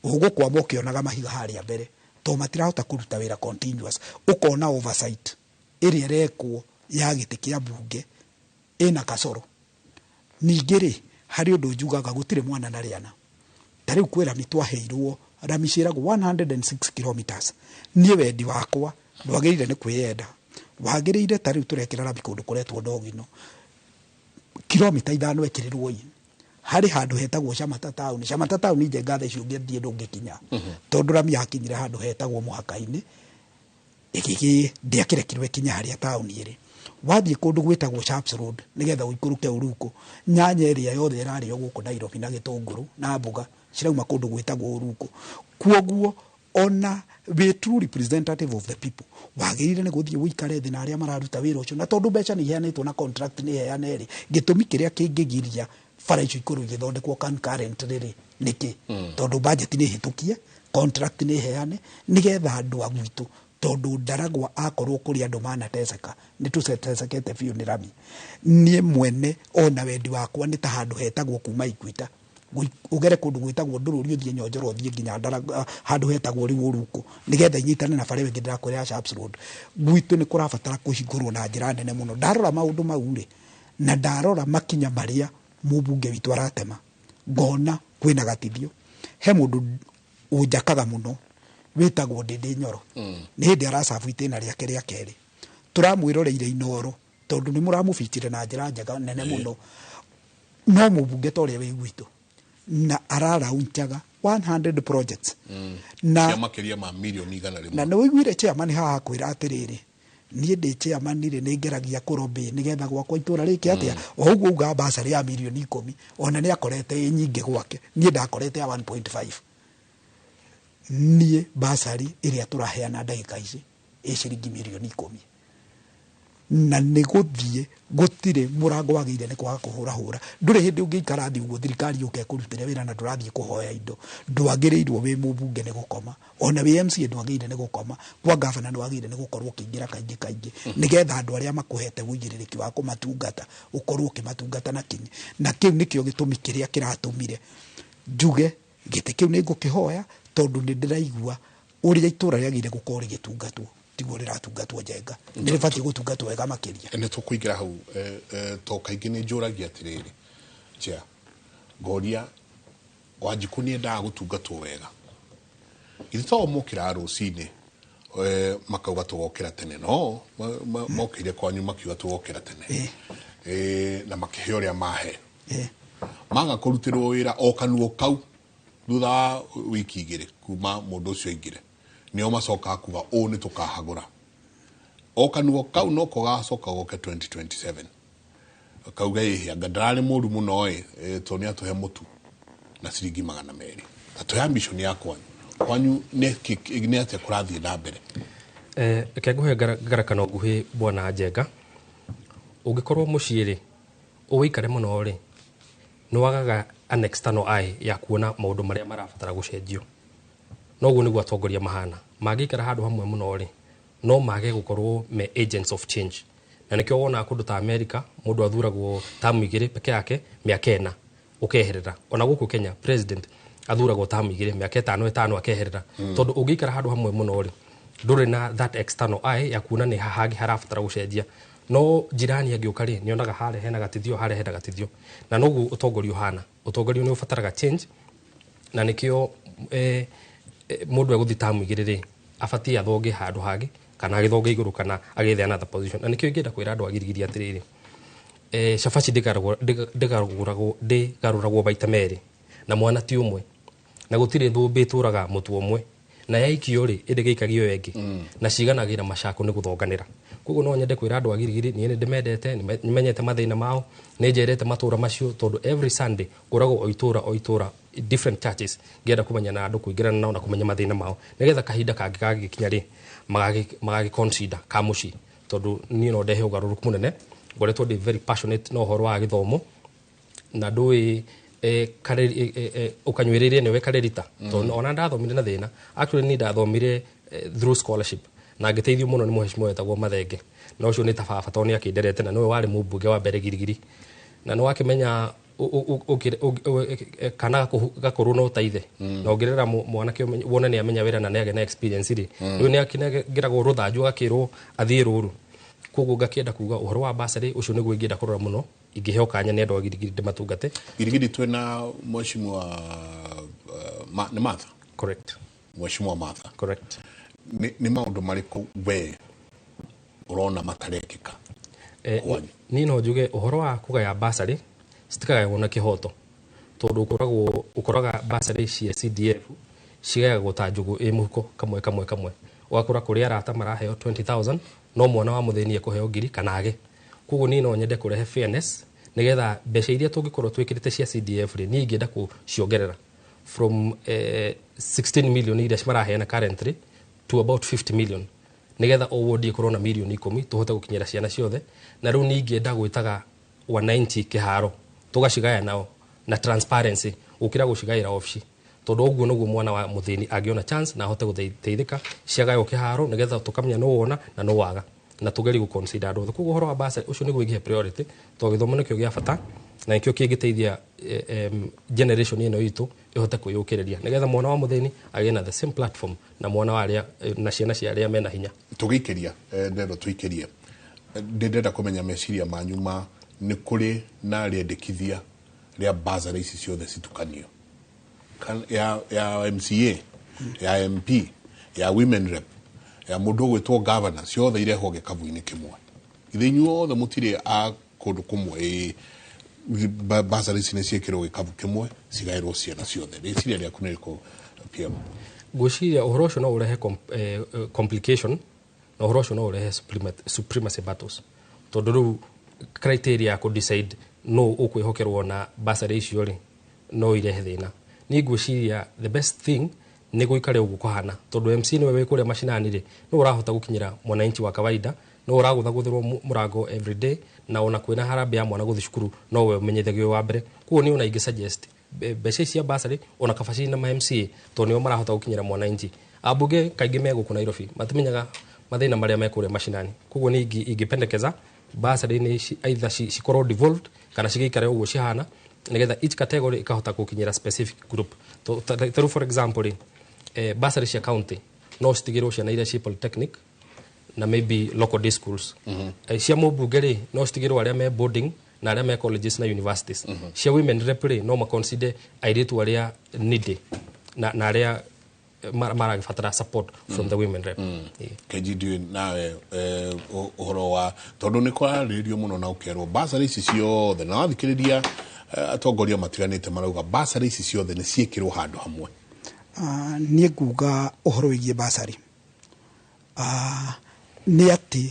ũgũkwama ũkĩonaga mahiga harĩa mbere, tondũ matirahota kũruta wĩra continuous. Ũkona oversight ĩrĩa ĩrekwo ya gĩtĩ kĩa mbunge ĩna kasoro. Ningĩ rĩ, harĩ ũndũ njugaga gũtirĩ mwana na rĩana. Ta rĩu kwĩ rami twaheirwo, rami ciĩragwo 106 kilometers. Niĩ wendi wakwa ndwagĩrĩire nĩ kwĩyenda, wagĩrĩire ta rĩu tũrekĩra rami kũndũ kũretwo Ndogino, kilomita 5 ĩkĩrĩrwo ĩ harĩ handũ hetagwo Shamata Town. Shamata Town, Njenga, thaa ici ũngĩthiĩ ndũngĩkinya, tondũ rami yakinyire handũ hetagwo mũhaka-inĩ, ĩgĩgĩ ndĩakĩrekirwo ĩkinye harĩa taũni ĩrĩ. Wathiĩ kũndũ gwĩtagwo Sharps Road nĩgetha ũikũrũke Uruku, nyanya ĩrĩa yothe ĩrarĩo gũkũ Nairobi na gĩtũngũrũ na mboga cirauma kũndũ gwĩtagwo Uruku. Kwoguo ona wĩ true representative of the people, wagĩrĩire nĩ gũthiĩ ũikare thĩ na arĩa mararuta wĩra ũcio, na tondũ mbeca nĩ iheanĩtwo na contract nĩ heane rĩ, gĩtũmi kĩrĩa kĩngĩgiria bara icio ikorwo igĩthondekwo concurrently rĩ nĩkĩ? Tondũ budget nĩ hĩtũkie, contract nĩ heane, nĩgetha andũ a gwitũ, tondũ Ndaragwa akorwo kũrĩ andũ manateceka, nĩ tũtecekete biũ nĩ rami. Niĩ mwene ona wendi wakwa nĩ ta handũ hetagwo kuma Iguita ũgere kũndũ gwĩtagwo Ndũrũri, ũthiĩ Nyonjoro, ũthiĩ nginya Ndaragwa handũ hetagwo rĩu Ũruku, nĩgetha inyitane na bara ĩyo ĩngĩ ndĩrakwĩra ya Sharps Road. Gwitũ nĩ kũrabatara kũhingũrwo na njĩra nene mũno. Ndarora maũndũ mau rĩ, na ndarora makinya marĩa mũmbunge witũ aratema, ngona kwĩna gatithio. He mũndũ ũnjakaga mũno wĩtagwo Ndĩndĩ Nyoro, nĩ hĩndĩ aracabu itĩna rĩake rĩa kerĩ, tũramwĩroreire Inoro tondũ nĩ mũramũbitire na njĩra njega nene mũno, no mũmbunge ta ũrĩa wĩ gwitũ na araraunchaga 100 projects na cia makĩria ma mirioni 100. Na nĩ ũiguire chairman haha kwĩra atĩrĩrĩ, niĩ ndĩ chairman rĩ, nĩ ngeragia kũrobĩ nĩgetha gwakwa itũra rĩke atĩa. O ũguo uga basarĩ ya mirioni 10, ona nĩ akorete ĩ nyingĩ gwake, niĩ ndakorete ya 1.5. Niĩ basarĩ ĩrĩa tũraheana ndagĩka ici ĩ ciringi mirioni 10, na nĩ gũthiĩ gũtirĩ mũrango wagĩrĩire nĩ kwaga kũhũrahũra. Ndũrĩ hĩndĩ ũngĩikara thĩ ũguo thirikari yũke ĩkũrutĩre wĩra na ndũrathiĩ kũhoya indo. Ndwagĩrĩirwo wĩ mũmbunge nĩ gũkoma, ona wĩ MCA ndwagĩrĩire nĩ gũkoma, kwa gavana ndwagĩrĩire nĩ gũkorwo ũkĩingĩra kaingĩ kaingĩ, nĩgetha andũ arĩa makũhete ũigĩrĩrĩki wa kũmatungata ũkorwo ũkĩmatungata na kinyi. Na kĩu nĩkĩo gĩtũmi kĩrĩa kĩratũmire njuge gĩtĩ kĩu nĩ ngũkĩhoya, tondũ nĩ ndĩraigua ũrĩa itũra rĩagĩrĩire gũkorwo rĩgĩtungatwo tiguo rĩratungatwo. Njenga, nĩ rĩbatiĩ gũtungatwo wega makĩria. Nĩ tũkũingĩra hau, to kaingĩ nĩ njũragia atĩrĩrĩ, Chair, ngoria Wanjikũ nĩ endaga gũtungatwo wega, githĩ to mokĩraga rũcinĩ, makauga tũgokĩra tene, no mokĩire kwanyu makiuga tũgokĩra tene, na makĩhe ũrĩa mahe, maga kũrutĩrwo wĩra o kanuo kau. Thutha wa wiki 2 kuma mundu ucio aingire nio macokaga kuga uu ni tukahagura o kanuo kau no ko gacoka goke 2027 kauga ihi anga ndararĩ mũru mũno ĩ to nĩ atũhe mũtu na ciringi 200. Tatoya ambition ya kwanyu nĩ atĩa kũrathiĩ na mbere? Reke ngũhe ngarakano nguhĩ bwana Njenga. Ũngĩkorwo mũciĩ rĩ, ũikare mũno rĩ, nĩ wagaga an external eye ya kuona maũndũ marĩa marabatara gũcenjio. Noguo nĩguo atongoria mahana. Mangĩikara handũ hamwe mũno rĩ, no mage gũkorwo me agents of change. Na nĩkĩo wonaga kũndũ ta America mũndũ athuragwo tamu 2 peke yake mĩaka 4 ũkeherera. Ona gũkũ Kenya president athuragwo tamu 2 mĩaka 5 5 akeherera. Tondũ ũngĩikara handũ hamwe mũno rĩ, ndũrĩ na that external eye ya kuona nĩ hangĩ harabatara gũcenjia. No jirani angĩũka rĩ, nĩonaga harĩa hena gatithio, harĩa hena gatithio. Na noguo ũtongoria ũhana. Ũtongoria nĩ ũbataraga change, na nĩkĩo mũndũ egũthiĩ tamu 2 rĩ, abatie athonge handũ hangĩ kana agĩthonge igũrũ kana agĩethe another position. Na nĩkĩo ingĩenda kwĩra andũ a Girigiri atĩrĩrĩ, cabaci ndĩgarũragwo maita merĩ na mwana ti ũmwe, na gũtirĩ thũmbĩ ĩtũraga mũtu ũmwe, na yaikio rĩ ĩndĩ gĩikagio ĩyo ĩngĩ, na ciganagĩra macako nĩ gũthonganĩra. Koguo no nyende kwĩra andũ a Girigiri niĩ nĩ ndĩmendete, nĩ menyete mathĩna mao, nĩ njerete matũra macio, tondũ every Sunday ngoragwo o itũra o itũra different churches ngĩenda kũmenya na andũ, kũingĩrana nao na kũmenya mathĩna mao, nĩgetha kahinda kangĩ kangĩkinya rĩ magagĩ consider ka mũciĩ. Tondũ niĩ no ndehe ũgarũrũku mũnene, ngoretwo ndĩ very passionate na ũhoro wa gĩthomo, na ndũĩ ũkanyuĩrĩrie nĩwe karĩrita. Tondũ ona ndathomire na thĩna, actually niĩ ndathomire through scholarship, na ngĩteithio mũno nĩ mũheshimiwa wetagwo Mathenge, na ũcio nĩ ta baba tondũ nĩ akĩnderete, na nĩwe warĩ mũmbunge wa mbere Girigiri. Na nĩ wakĩmenya kana gakũrũ no ta ithe, na ũngĩrera mwanake wone nĩ amenya wĩra na nĩ agĩa na experience rĩ, rĩu nĩ akĩnengeragwo rũthanju agakĩrwo athiĩ rũru. Koguo ngakĩenda kuga ũhoro wa bursary ũcio nĩguo ingĩenda kũrora mũno, ingĩheo kanya nĩ andũ a Girigiri ndĩmatungate. Girigiri twĩna mheshimiwa nĩ Martha? Correct. Mheshimiwa Martha. Correct. Nĩ maũndũ marĩkũ we ũrona matarekĩka? Niĩ no njuge ũhoro wa kũgaya bursary citikagayagwo na kĩhoto, tondũ ũkoraga bursary cia CDF cigayagwo ta njũgũ ĩ mũhuko kamwe kamwe kamwe. Ũgakora kũrĩ arata maraheo 20,000 no mwana wa mũthĩni ekũheo 1,000 kana age. Koguo niĩ no nyende kũrehe fairness nĩgetha mbeca iria tũngĩkorwo twĩkĩrĩte cia CDF rĩ, niĩ ingĩenda kũciongerera from 16 million iria maraheana currently to about 50 million, nĩgetha o ward ĩkorwo na mirioni 10 tũhote gũkinyĩra ciana ciothe. Na rĩu niĩ ingĩenda gwĩtaga wananchi kĩharo tũgacigaya nao na transparency gũkĩra gũcigaĩra obici, tondũ ũguo nĩguo mwana wa mũthĩni angĩona chance na ahote gũteithĩka. Ciagaywo kĩharo nĩgetha tũkamenya nũ wona na nũ waga, na tũgerie gũ consider andũ othe. Koguo ũhoro wa bursary ũcio nĩguo ingĩhe priority, tondũ gĩthomo nĩkĩo gĩa bata na nĩkĩo kĩngĩteithia generation ĩno itũ ĩhote kwĩyũkĩrĩria, nĩgetha mwana wa mũthĩni agĩe na the same platform na mwana wa arĩa na ciana cia arĩa mena hinya. Tũgĩikĩria ndendo tũikĩrie, ndĩrenda kũmenya meciria manyu ma nĩ kũrĩ na rĩendekithia rĩa bursary ici ciothe citukanio, ya MCA, ya MP, ya women rep, ya mũndũ ũgwĩtwo governor, ciothe irehwo gĩkabu-inĩ kĩmwe. Ithe inyuothe mũtirĩ a kũndũ kũmwe, bursary ici nĩ ciĩkĩrwo gĩkabu kĩmwe cigaĩrwo ciana ciothe. Rĩciria rĩaku nĩ rĩrĩkũ PM? Ngwĩciria ũhoro ũcio no ũrehe complication, na ũhoro ũcio no ũrehe supremacy battles, tondũ rĩu criteria ya kũ decide no ũkwĩhokerwo na bursary icio rĩ, no irehe thĩna. Niĩ ngwĩciria the best thing nĩ gũikare ũguo kũhana, tondũ MC nĩwe wĩ kũrĩa macinani rĩ, nĩ ũrahota gũkinyĩra mwananchi wa kawaida, nĩ ũragũthagũthĩrwo mũrango everyday, na ona kwĩna harambee ya mwana gũthiĩ cukuru no we ũmenyithagio wa mbere. Koguo niĩ ona ingĩ suggest mbeca ici cia bursary ona kaba ciĩ na ma MCA, tondũ nĩo marahota gũkinyĩra mwananchi. Ambunge kaingĩ me gũkũ Nairobi matimenyaga mathĩna marĩa me kũrĩa macinani. Koguo niĩ ingĩpendekeza bursary nĩ either cikorwo devolved kana cigĩikare ũguo cihana, nĩgetha each category ikahota gũkinyĩra specific group. Ta for example rĩ, bursary cia county no citigĩrwo ciana iria ciĩ polytechnic na maybe local day schools. Cia mũmbunge rĩ, no citigĩrwo arĩa me boarding na arĩa me colleges na universities. Cia women rep rĩ, no maconsider airĩtu arĩa needy na arĩa maragĩbatara support from the women rep. Keji ndiũĩ nawe ũhoro wa tondũ nĩ kwarĩrĩrio mũno na ũkerwo bursary ici ciothe, na wathikĩrĩria Atongoria matiganĩte marauga basarĩ ici ciothe nĩ ciĩkĩrwo handũ hamwe. Niĩ nguga ũhoro wĩgiĩ basarĩ, nĩ atĩ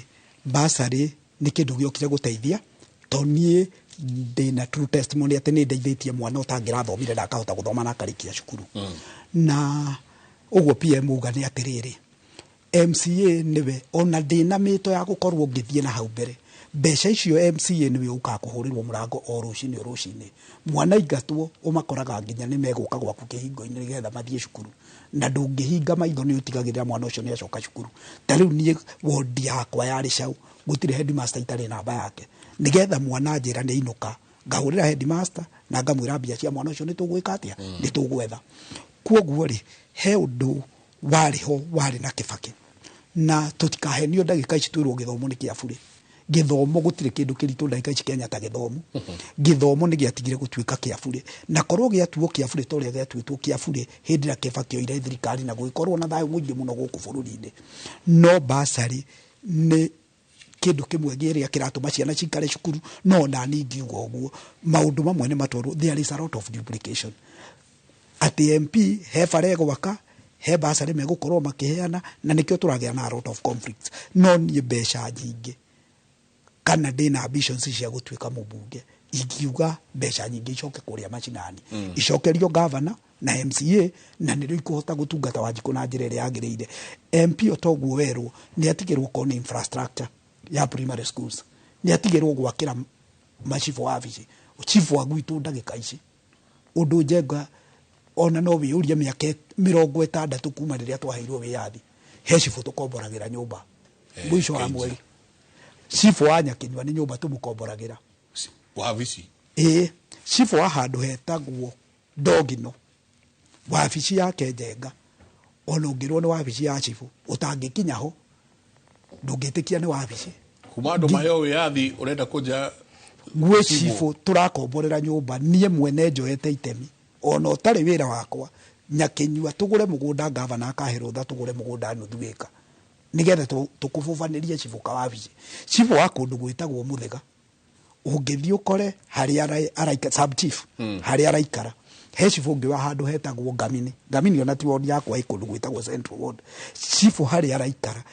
basarĩ nĩ kĩndũ gĩokire gũteithia, to niĩ ndĩna true testimony atĩ nĩ ndeithĩtie mwana ũtangĩrathomire na akahota gũthoma na akarĩkia cukuru. Na ũguo PM uga nĩ atĩrĩrĩ, MCA nĩwe ona ndĩna mĩto ya gũkorwo ngĩthiĩ na hau mbere, mbeca icio MCA nĩwe ũkaga kũhũrĩrwo mũrango o rũcinĩ o rũcinĩ. Mwana aingatwo ũmakoraga nginya nĩ megũka gwaku kĩhingo-inĩ nĩgetha mathiĩ cukuru, na ndũngĩhinga maitho nĩ ũtigagĩrĩra mwana ũcio nĩ acoka cukuru. Ta rĩu niĩ wondi yakwa yarĩ cau, gũtirĩ headmaster itarĩ namba yake, nĩgetha mwana anjĩra nĩ ainũka ngahũrĩra headmaster na ngamwĩra mbia cia mwana ũcio nĩ tũgwĩka atĩa, nĩ tũgwetha. Kwoguo rĩ, he ũndũ warĩ ho warĩ na Kĩbakĩ, na tũtikahenio ndagĩka ici twĩrwo gĩthomo nĩ kĩa bure. Gĩthomo gũtirĩ kĩndũ kĩritũ ndagĩka ici Kenya ta gĩthomo. Gĩthomo nĩ gĩatigire gũtuĩka kĩa bure, na korwo gĩatuo kĩa bure ta ũrĩa gĩatuĩtwo kĩa bure hĩndĩ ĩrĩa Kĩbakĩ oire thirikari na gũgĩkorwo na thayũ mũingĩ mũno gũkũ bũrũri-inĩ. No basarĩ nĩ kĩndũ kĩmwe kĩrĩa kĩratũma ciana cikare cukuru. No ona niĩ ingiuga ũguo, maũndũ mamwe nĩ matwarwo, there is a lot of duplication, atĩ MP he bara ĩgwaka, he basarĩ megũkorwo makĩheana, na nĩkĩo tũragĩa na a lot of conflicts. No niĩ mbeca nyingĩ, kana ndĩna ambitions cia gũtuĩka mũmbunge, ingiuga mbeca nyingĩ icoke kũrĩa macinani, icokerio gavana na MCA, na nĩrĩo ikũhota gũtungata Wanjikũ na njĩra ĩrĩa yagĩrĩire. MP o toguo werwo nĩ atigĩrwo korwo nĩ infrastructure ya primary schools, nĩ atigĩrwo gwakĩra macibũ wabici. Chifu wa gwitũ ndagĩka ici ũndũ njenga ona no wĩyũrie mĩaka 60 kuma rĩrĩa twaheirwo wĩyathi, he cibũ tũkomboragĩra nyũmba mũico wa mweri. Cibũ wa Nyakinyua nĩ nyũmba tũmũkomboragĩra. Wabici. Ĩĩ, cibũ wa handũ hetagwo Ndongino, wabici yake njenga ona ũngĩrwo nĩ wabici ya cibũ ũtangĩkinya ho ndũngĩtĩkia nĩ wabici. Kuma andũ maheo wĩyathi ũrenda kũnja gwĩ cibũ tũrakomborera nyũmba. Niĩ mwene njoete itemi ona ũtarĩ wĩra wakwa, Nyakinyua tũgũre mũgũnda, gavana akahe rũtha tũgũre mũgũnda nuthu ĩka nĩgetha tũkũbũbanĩrie cibũ kawabici. Cibũ wa kũndũ gwĩtagwo Mũthĩga, ũngĩthiĩ ũkore harĩa araikara sub chief, harĩa araikara he cibũ ũngĩ wa handũ hetagwo Ngamini. Ngamini ona ti ward yakwa, ĩ kũndũ gwĩtagwo Central Ward. Cibũ harĩa araikara,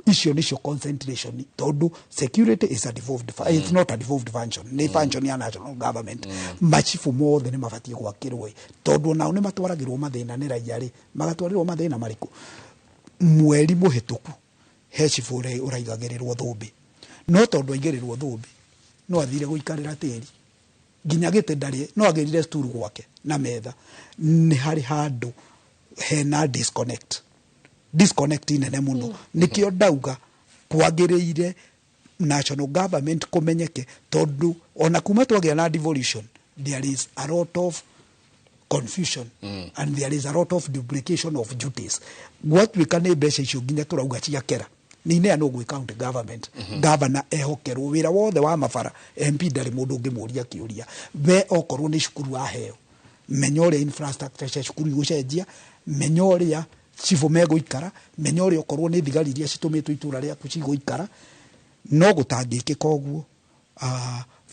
icio nicio concentration, tondu security is a devolved, it's not a devolved function, nĩ function ya national government. Machifu mothe nĩ mabatiĩ gwakĩrwo, tondu onao nĩ matwaragĩrwo mathĩna nĩ raia. Rĩ magatwarĩrwo mathĩna marĩkũ? Mweri mũhĩtũku he cibũ ũraigagĩrĩrwo thũmbĩ, no tondũ aigĩrĩrwo thũmbĩ no athire gũikarĩra tĩri nginya gĩtĩ ndarĩ, no agĩrire sturu gwake na metha. Nĩ harĩ handũ hena disconnect nene mũno. Nĩkĩo ndauga kwagĩrĩire national government kũmenyeke, tondũ ona kuma twagĩa na devolution there is a lot of confusion and there is a lot of duplication of duties. Gwatuĩka nĩ mbeca icio nginya tũrauga cia kera nĩ ineanwo gwĩ county government, governor ehokerwo wĩra wothe wa mabara, MP ndarĩ mũndũ ũngĩmũria kĩũria. We okorwo nĩ cukuru aheo, menya ũrĩa infrastructure cia cukuru igũcenjia, menya ũrĩa cibũ megũikara, menya ũrĩa okorwo nĩ thigari iria citũmĩtwo itũra rĩaku cigũikara. No gũtangĩkĩka ũguo,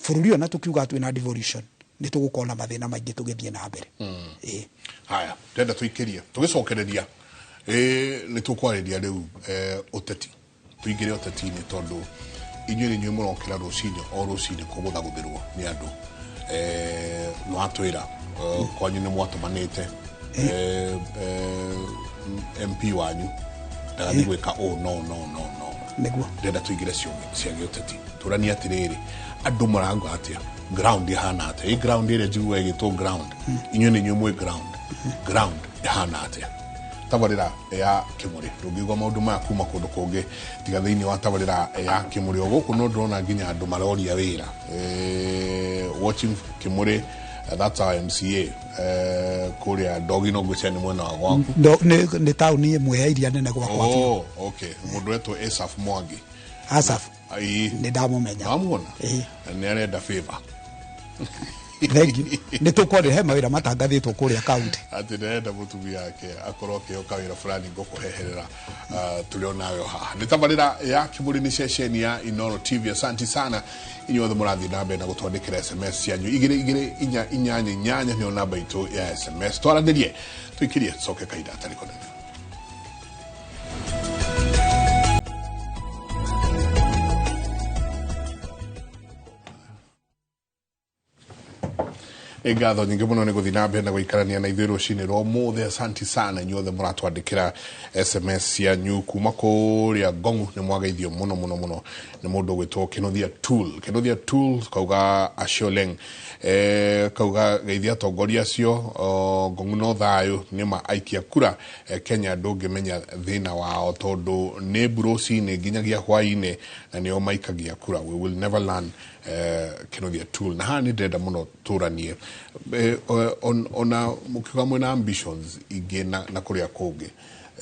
bũrũri ona tũkiuga twĩna devolution nĩ tũgũkorwo na mathĩna maingĩ tũgĩthiĩ na mbere. Ĩĩ. Haya, ndenda tũikĩrie tũgĩcokereria nĩ tũkwarĩria rĩu ũteti, tũingĩre ũteti-inĩ, tondũ inyuĩ nĩ inyuĩ mũrokĩra rũcinĩ o rũcinĩ kũgũthagũthĩrwo nĩ andũ. Nĩ watwĩra kwanyu nĩ mwatũmanĩte MP wanyu ndagathiĩ gwĩka ũũ, no no no no. Nĩguo. Ndenda tũingĩre cia gĩũteti, tũranie atĩrĩrĩ, andũ marauga atĩa? Ground ihana atĩa? Ĩ ground ĩrĩa njiguaga ĩgĩtwo ground, inyuĩ nĩ inyuĩ mwĩ ground. Ground ĩhana atĩa? Tabarĩra ya Kĩmũrĩ, ndũngĩigua maũndũ maya kuma kũndũ kũngĩ tiga thĩinĩ wa tabarĩra ya Kĩmũrĩ. O gũkũ no ndĩrona nginya andũ maroria wĩra. Watching Kĩmũrĩ, that's our MCA kũrĩa Ndogino, ngwĩciria nĩ mwena wa gwaku. Nĩ taũni ĩmwe ya iria nene gwakwa biũ. Oh, okay, mũndũ wetwo Asaph Mwangi. Asaph. Ĩĩ. Nĩ ndamũmenya. Wamuona? Ĩĩ. Nĩ arenda favor. Thank you. Nĩ tũkwarĩra he mawĩra matangathĩtwo kũrĩa kaunti. Atĩ ndĩrenda mũtumia wake akorwo akĩhoka wĩra fulani ngũkũheherera tũrĩ onawe haha. Nĩ tabarĩra ya Kĩmũrĩ, nĩ ceceni ya Inooro TV. Asanti sana inyuothe mũrathiĩ na mbere na gũtwandĩkĩra SMS cianyu. 22488 nĩyo namba itũ ya SMS. Twaranĩrie, tũikirie, tũcoke kahinda gatarĩ kanene. Nĩ ngatho nyingĩ mũno nĩ gũthiĩ na mbere na gũikarania na ithuĩ rũcinĩ rwa ũmũthĩ. Asanti sana inyuothe mũratwandĩkĩra SMS cianyu kuma kũrĩa Ngong'u. Nĩ mwageithio mũno mũno mũno nĩ mũndũ ũgwĩtwo Kĩnuthia Tool. Kĩnuthia Tool kauga acioleng, kauga geithia atongoria acio Ngong'u no thayũ nĩma aikia kura Kenya ndũngĩmenya thĩna wao tondũ nĩ mbu rũcinĩ nginyagia hwaĩ-inĩ na nĩo maikagia kura. We will never learn. Kĩnuthia Tool. Na haha nĩ ndĩrenda mũno tũranie ona mũkiuga mwĩna ambitions ingĩ na kũrĩa kũngĩ.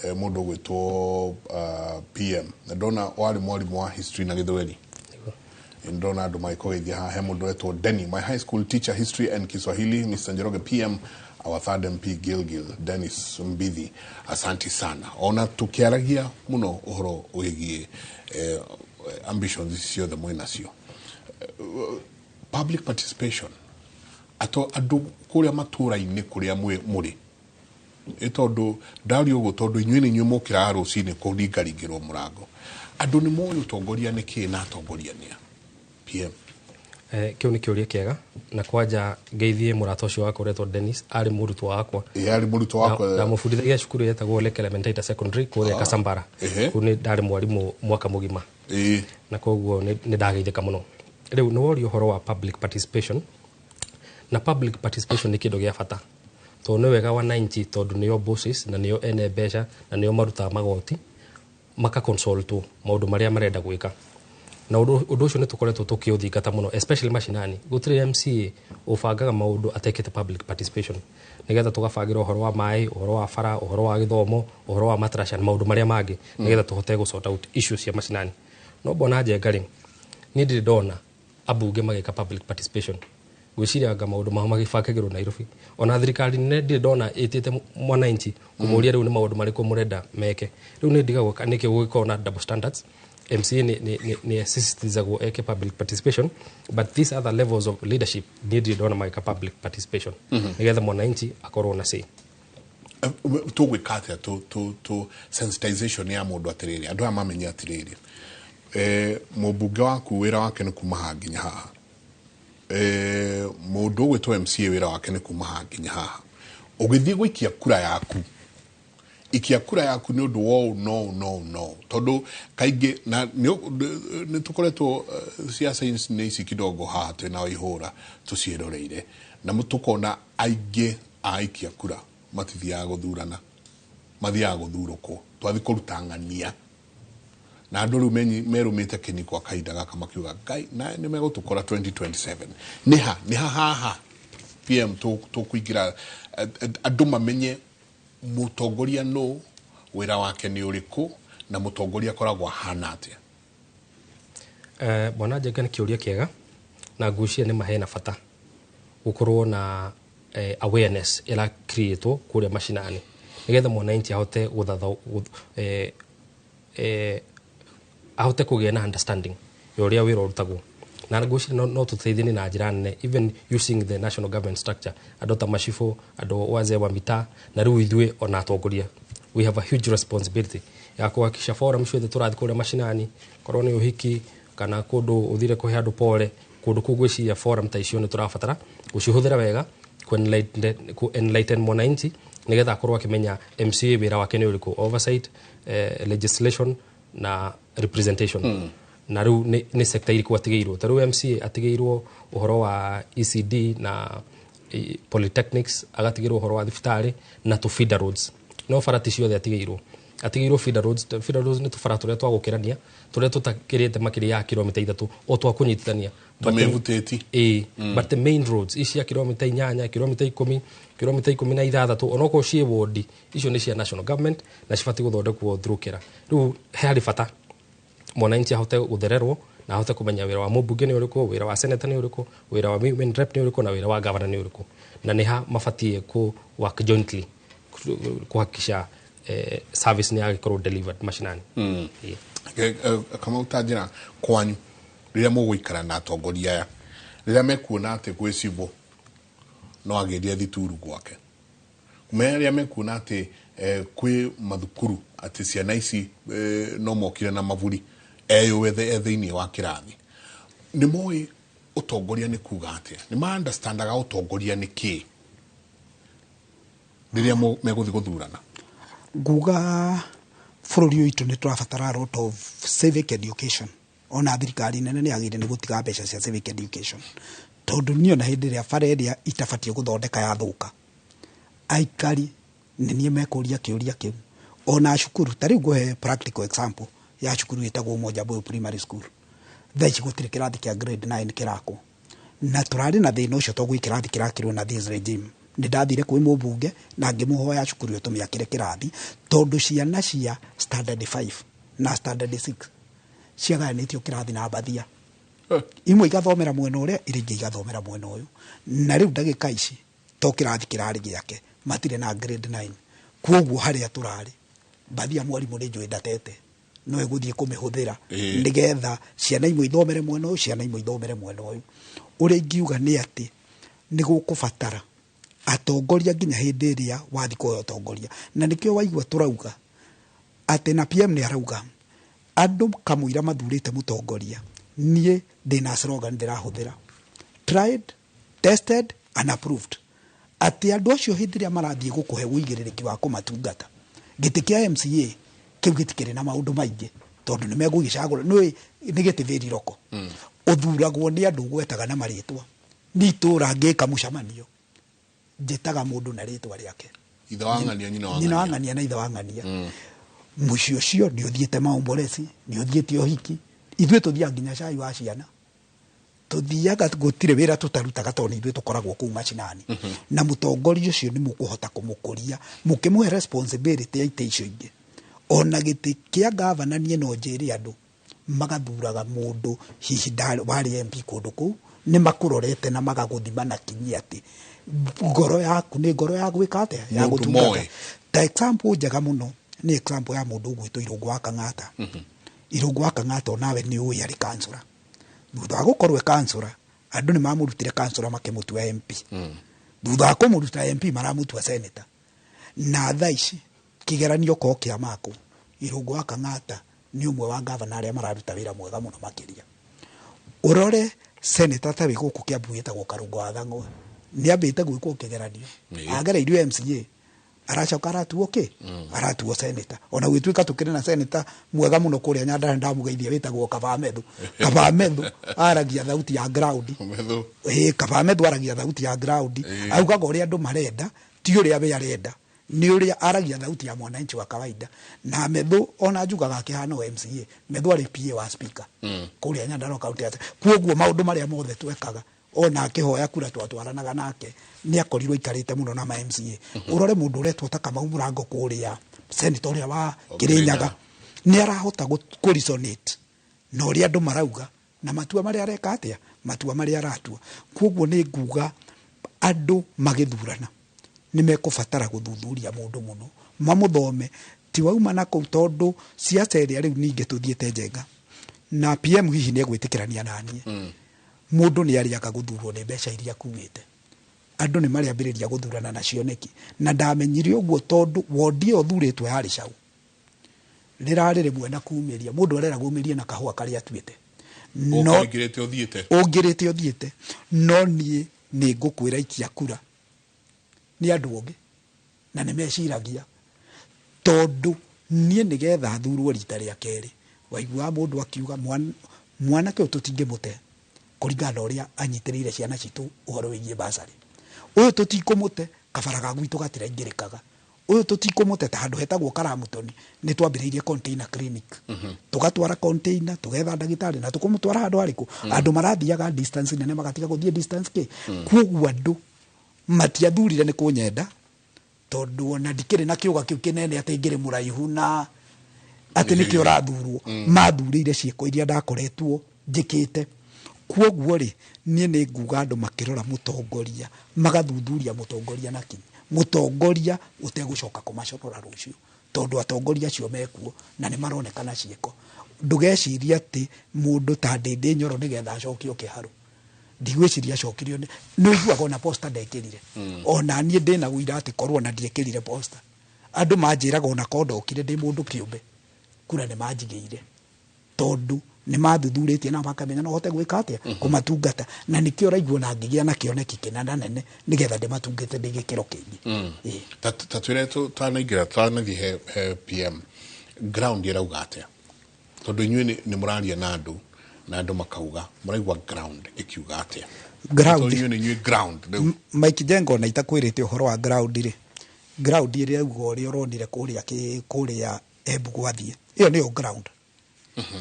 Mũndũ ũgwĩtwo PM, na ndona warĩ mwarimũ wa history na gĩthweri, ndona andũ magĩkũgeithia haha. He mũndũ wetwo Denny, "My high school teacher, history and Kiswahili, Mr. Njoroge PM, our third MP Gilgil, Dennis Mbithi, asanti sana." Ona tukiaragia mũno ũhoro wĩgiĩ ambitions ici ciothe mwĩnacio, public participation ato andũ kũrĩa matũra-inĩ kũrĩa mũrĩ, ĩ tondũ ndaria ũguo tondũ inyuĩ nĩ inyuĩ mũkĩraga rũcinĩ kũringaringĩrwo mũrango, andũ nĩ moĩ ũtongoria nĩ kĩĩ na atongoria nĩa, PM? Kĩu nĩ kĩũria kĩega, na kwanja ngeithie mũrata ũcio wakwa ũretwo Dennis, arĩ mũrutwo wakwa. Ĩ, arĩ mũrutwo wakwa. Ndamũbundithagia cukuru yetagwo Lake Elementaita Secondary kũrĩa Kasambara. Kũu nĩ ndarĩ mwarimũ mwaka mũgima. Na koguo nĩ ndageithĩka mũno. Rĩu nĩ woria ũhoro wa public participation, na public participation nĩ kĩndũ gĩa bata tondũ nĩ wega wananchi, tondũ nĩo bosses na nĩo ene mbeca na nĩo marutaga magoti, makaconsultwo maũndũ marĩa marenda gwĩka. Na ũndũ ũcio nĩ tũkoretwo tũkĩũthingata mũno, especially mashinani. Gũtirĩ MCA ũbangaga maũndũ atekĩte public participation, nĩgetha tũgabangĩra ũhoro wa maĩ, ũhoro wa bara, ũhoro wa gĩthomo, ũhoro wa matrasha na maũndũ marĩa mangĩ, nĩgetha tũhote gũ sort out issues cia mashinani. No mbona Njenga rĩ, niĩ ndirĩ ndona ambunge magĩka public participation. Gwĩciria anga maũndũ mao magĩbangagĩrwo Nairobi. Ona thirikari nene ndirĩ ndona ĩtĩte mwananchi kũmũria rĩu nĩ maũndũ marĩkũ mũrenda meke. Rĩu nĩ ndigagwo nĩkĩ gũgĩkorwo na double standards. MCA nĩ sisitizagwo eke public participation, but these other levels of leadership niĩ ndirĩ ndona magĩka public participation nĩgetha mwananchi akorwo na say. Tũgwĩka atĩa tũ sensitization ya mũndũ atĩrĩrĩ, andũ aya mamenye atĩrĩrĩ, mũmbunge waku wĩra wake nĩ kuma haha nginya haha, mũndũ ũgwĩtwo MCA wĩra wake nĩ kuma haha nginya haha. Ũgĩthiĩ gũikia kura yaku, ikia kura yaku nĩ ũndũ wa ũũ no no no tondũ kaingĩ na nĩ tũkoretwo ciaca-inĩ ici kidogo haha twĩna Waihũra tũciĩroreire na tũkona aingĩ a aikia kura matithiaga gũthurana, mathiaga gũthurũkwo, twathiĩ kũruta ng'ania na andũ rĩu merũmĩte kĩni kwa kahinda gaka makiuga ngai na nĩ megũtũkora 2027. Nĩha nĩha haha, PM, tũkũingĩra andũ mamenye mũtongoria nũ, wĩra wake nĩ ũrĩkũ, na mũtongoria akoragwo ahana atĩa? Bwana Njenga, nĩ kĩũria kĩega, na ngwĩciria nĩ mahena bata gũkorwo na awareness ĩra createwo kũrĩa macinani nĩgetha mwananchi ahote gũthatha ahote kũgĩa na understanding ya ũrĩa wĩra ũrutagwo. Na ngwĩciria no tũteithanie na njĩra nene, even using the national government structure, andũ ta macibũ, andũ wazee wa mitaa, na rĩu ithuĩ ona atongoria we have a huge responsibility ya kuhakikisha forum ciothe tũrathiĩ kũrĩa macinani, korwo nĩ ũhiki kana kũndũ ũthire kũhe andũ pole kũndũ kũu, ngwĩciria forum ta icio nĩ tũrabatara gũcihũthĩra wega ku enlighten mwananchi nĩgetha akorwo akĩmenya MCA wĩra wake nĩ ũrĩkũ: oversight, legislation na representation. Na rĩu nĩ sector irĩkũ atigĩirwo? Ta rĩu MCA atigĩirwo ũhoro wa ECD na polytechnics, agatigĩrwo ũhoro wa thibitarĩ na tũ feeder roads. No bara ti ciothe atigĩirwo. Atigĩirwo feeder roads. Feeder roads nĩ tũbara tũrĩa twa gũkĩrania tũrĩa tũtakĩrĩte makĩria ya kilomita 3, o twa kũnyitithania. Tũmĩhutĩti. Ĩĩ, but the main roads ici cia kilomita 8, kilomita 10, kilomita 16, onokorwo ciĩ wondi, icio nĩ cia national government na cibatiĩ gũthondekwo through kĩra. Rĩu harĩ bata mwananchi ahote gũthererwo Na ahote kũmenya wĩra wa mũmbunge nĩ ũrĩkũ, wĩra wa senator nĩ ũrĩkũ, wĩra wa women rep nĩ ũrĩkũ, na wĩra wa governor nĩ ũrĩkũ, na nĩ ha mabatiĩ ku work jointly kuhakikisha service nĩ yagĩkorwo delivered mashinani. Yeah. Kamau, ta njĩra kwanyu rĩrĩa mũgũikara na atongoria aya, rĩrĩa mekuona atĩ gwĩ civil no agĩrie thituru gwake, rĩrĩa mekuona atĩ kwĩ mathukuru atĩ ciana ici no mokire na maburi eyũwe thĩinĩ wa kĩrathi, nĩ moĩ ũtongoria nĩ kuga atĩa? Nĩ ma understandaga ũtongoria nĩ kĩ rĩrĩa megũthiĩ gũthurana? Nguga bũrũri ũyũ witũ nĩ tũrabatara a lot of civic education. Ona thirikari nene nĩ yagĩrĩire nĩ gũtiga mbeca cia civic education, tondũ niĩ ona hĩndĩ ĩrĩa bara ĩrĩa itabatiĩ gũthondeka yathũka, aikari nĩ niĩ mekũria kĩũria kĩu. Ona cukuru ta rĩu, ngũhe practical example ya cukuru ĩtagwo Umoja Boy Primary School. Thaa ici gũtirĩ kĩrathi kĩa grade 9 kĩrakwo, na tũrarĩ na thĩna ũcio tondũ gwĩ kĩrathi kĩrakirwo na this regime. Nĩ ndathire kwĩ mũmbunge na ngĩmũhoya cukuru ĩyo tũmĩakĩre kĩrathi, tondũ ciana cia standard 5 na standard 6 ciagayanĩtio kĩrathi na mbathia, imwe igathomera mwena ũrĩa, iria ingĩ igathomera mwena ũyũ. Na rĩu ndagĩka ici to kĩrathi kĩrarĩ gĩake, matirĩ na grade 9. Koguo harĩa tũrarĩ mbathia, mwarimũ nĩ njũĩ ndatete no ĩgũthiĩ kũmĩhũthĩra nĩgetha ciana imwe ithomere mwena ũyũ, ciana imwe ithomere mwena ũyũ. Ũrĩa ingiuga nĩ atĩ nĩ gũkũbatara atongoria nginya hĩndĩ ĩrĩa wathiĩ kũheo ũtongoria, na nĩkĩo waigua tũrauga atĩ na PM nĩ arauga andũ kamũira mathurĩte mũtongoria. Niĩ ndĩna slogan ndĩrahũthĩra, "Tried, tested and approved", atĩ andũ acio hĩndĩ ĩrĩa marathiĩ gũkũhe ũigĩrĩrĩki wa kũmatungata gĩtĩ kĩa MCA kĩu gĩtikĩrĩ na maũndũ maingĩ, tondũ nĩ megũgĩcagũra nĩ gĩtĩ very local, ũthuragwo nĩ andũ ũgwetaga na marĩtwa. Nĩ itũra ngĩka mũcemanio njĩtaga mũndũ na rĩtwa rĩake. Ithe wa ng'ania, nyina wa nyina wa ng'ania. Ng'ania na ithe wa ng'ania. Mũciĩ ũcio nĩ ũthiĩte maomboreci, nĩ ũthiĩte ũhiki, ithuĩ tũthiaga nginya cai wa ciana tũthiaga, gũtirĩ wĩra tũtarutaga tondũ nĩ ithuĩ tũkoragwo kũu macinani. Na mũtongoria ũcio nĩ mũkũhota kũmũkũria mũkĩmũhe responsibility ya itĩ icio ingĩ, ona gĩtĩ kĩa gavana. Niĩ no njĩre andũ magathuraga mũndũ hihi warĩ MP kũndũ kũu, nĩ makũrorete na magagũthima na kinyi atĩ ngoro yaku nĩ ngoro ya gwĩka atĩa, ya Mũndũ gũtungata. moĩ. Ta example njega mũno nĩ example ya mũndũ ũgwĩtwo Irũngũ wa Kang'ata. Irũngũ wa Kang'ata, onawe nĩ ũĩ, arĩ kansũra. Thutha wa gũkorwo e kansũra, andũ nĩ mamũrutire kansũra makĩmũtua MP. Thutha wa kũmũruta MP, maramũtua senator, na thaa ici kĩgeranio ko kĩa mako, Irũngũ wa Kang'ata nĩ ũmwe wa gavana arĩa mararuta wĩra mwega mũno makĩria. Ũrore senator ta wĩ gũkũ Kĩambu wĩtagwo Karũngo wa Thang'wa, nĩ ambĩte gwĩkwo kĩgeranio, agereirio MCA, aracoka aratuo kĩ, aratuo senator. Ona gwĩtuĩka tũkĩrĩ na senator mwega mũno kũrĩa Nyandarua, ndamũgeithia, wĩtagwo Kabamethu. Kabamethu aragia thauti ya ground. Methu. Ĩĩ, Kabamethu aragia thauti ya ground, augaga ũrĩa andũ marenda, ti ũrĩa we arenda, nĩ ũrĩa aragia thauti ya mwananchi wa kawaida. Na Methu ona njugaga akĩhana o MCA, Methu arĩ PA wa speaker kũrĩa Nyandarua county. Kuoguo maũndũ marĩa mothe twekaga, ona akĩhoya kura twatwaranaga nake, nĩ akorirwo aikarĩte mũno na ma MCA. Ũrore mũndũ ũretwo ta Kamau Mũrango kũrĩa, senator ũrĩa wa Kĩrĩnyaga, nĩ arahota kũ resonate na ũrĩa andũ marauga na matua marĩa areka atĩa, matua marĩa aratua. Koguo nĩ nguga andũ magĩthurana nĩ mekũbatara gũthuthuria mũndũ mũno, mamũthome, ti wauma na kũu, tondũ siasa ĩrĩa rĩu ningĩ tũthiĩte njenga na PM hihi nĩ egwĩtĩkĩrania naniĩ, mũndũ nĩ arĩaga gũthurwo nĩ mbeca iria akuĩte. Andũ nĩ marĩambĩrĩria gũthurana na cioneki, na ndamenyire ũguo tondũ wondi ĩyo thurĩtwo yarĩ cau rĩrarĩ rĩmwe na kumĩria mũndũ areragwo umĩrie na kahũa karĩa atuĩte. No ũngĩrĩte ũthiĩte. Ũngĩrĩte ũthiĩte. No niĩ nĩ ngũkwĩra ikia kura nĩ andũ ogĩ na nĩ meciragia, tondũ niĩ nĩgetha thurwo rita rĩa kerĩ, waiguaga mũndũ akiuga mwanake ũyũ tũtingĩmũte kũringana na ũrĩa anyitĩrĩire ciana citũ ũhoro wĩgiĩ basarĩ, ũyũ tũtikũmũte, kabara ga gwitũ gatiraingĩrĩkaga, ũyũ tũtikũmũte, ta handũ hetagwo Karamutoni nĩ twambĩrĩirie container clinic, tũgatwara container, tũgetha ndagĩtarĩ na tũkũmũtwara handũ harĩkũ andũ marathiaga distance nene magatiga gũthiĩ distance kĩ. Koguo andũ matiathurire nĩ kũnyenda, tondũ ona ndikĩrĩ na kĩũga kĩu kĩnene atĩ ngĩrĩ mũraihu na atĩ nĩkĩo ũrathurwo. Mathurĩire ciĩko iria ndakoretwo Njĩkĩte kuoguo rĩ, niĩ nĩ nguga andũ makĩrora mũtongoria magathuthuria mũtongoria na kinyi, mũtongoria ũtegũcoka kũmaconora rũciũ, tondũ atongoria acio mekuo na nĩ maronekana ciĩko. Ndũgecirie atĩ mũndũ ta Ndĩndĩ Nyoro nĩgetha acokio kĩharo, ndigwĩciria acokirio nĩ ũiguaga ona posta ndekĩrire. Ona niĩ ndĩna ũira atĩ korwo ona ndiekĩrire posta, andũ manjĩraga ona korwo ndokire ndĩ mũndũ kĩũmbe, kura nĩ manjigĩire, tondũ nĩ mathuthurĩtie na makamenya no hote gwĩka atĩa, kũmatungata. Na nĩkĩo ũraigua na ngĩgĩa na kĩoneki kĩnene nene nĩgetha ndĩmatungate ndĩ gĩkĩro kĩingĩ. Ta twĩre tũtanaingĩra, tũtanathiĩ he PM, ground ĩrauga atĩa? Tondũ inyuĩ nĩ mũraria na andũ na andũ makauga, mũraigua ground ĩkiuga atĩa? Ground inyuĩ nĩ inyuĩ ground rĩu. Mike Njenga, ona itakwĩrĩte ũhoro wa ground rĩ, ground ĩrĩa yauga ũrĩa ũronire kũrĩa kũrĩa Embu gwathiĩ, ĩyo nĩyo ground.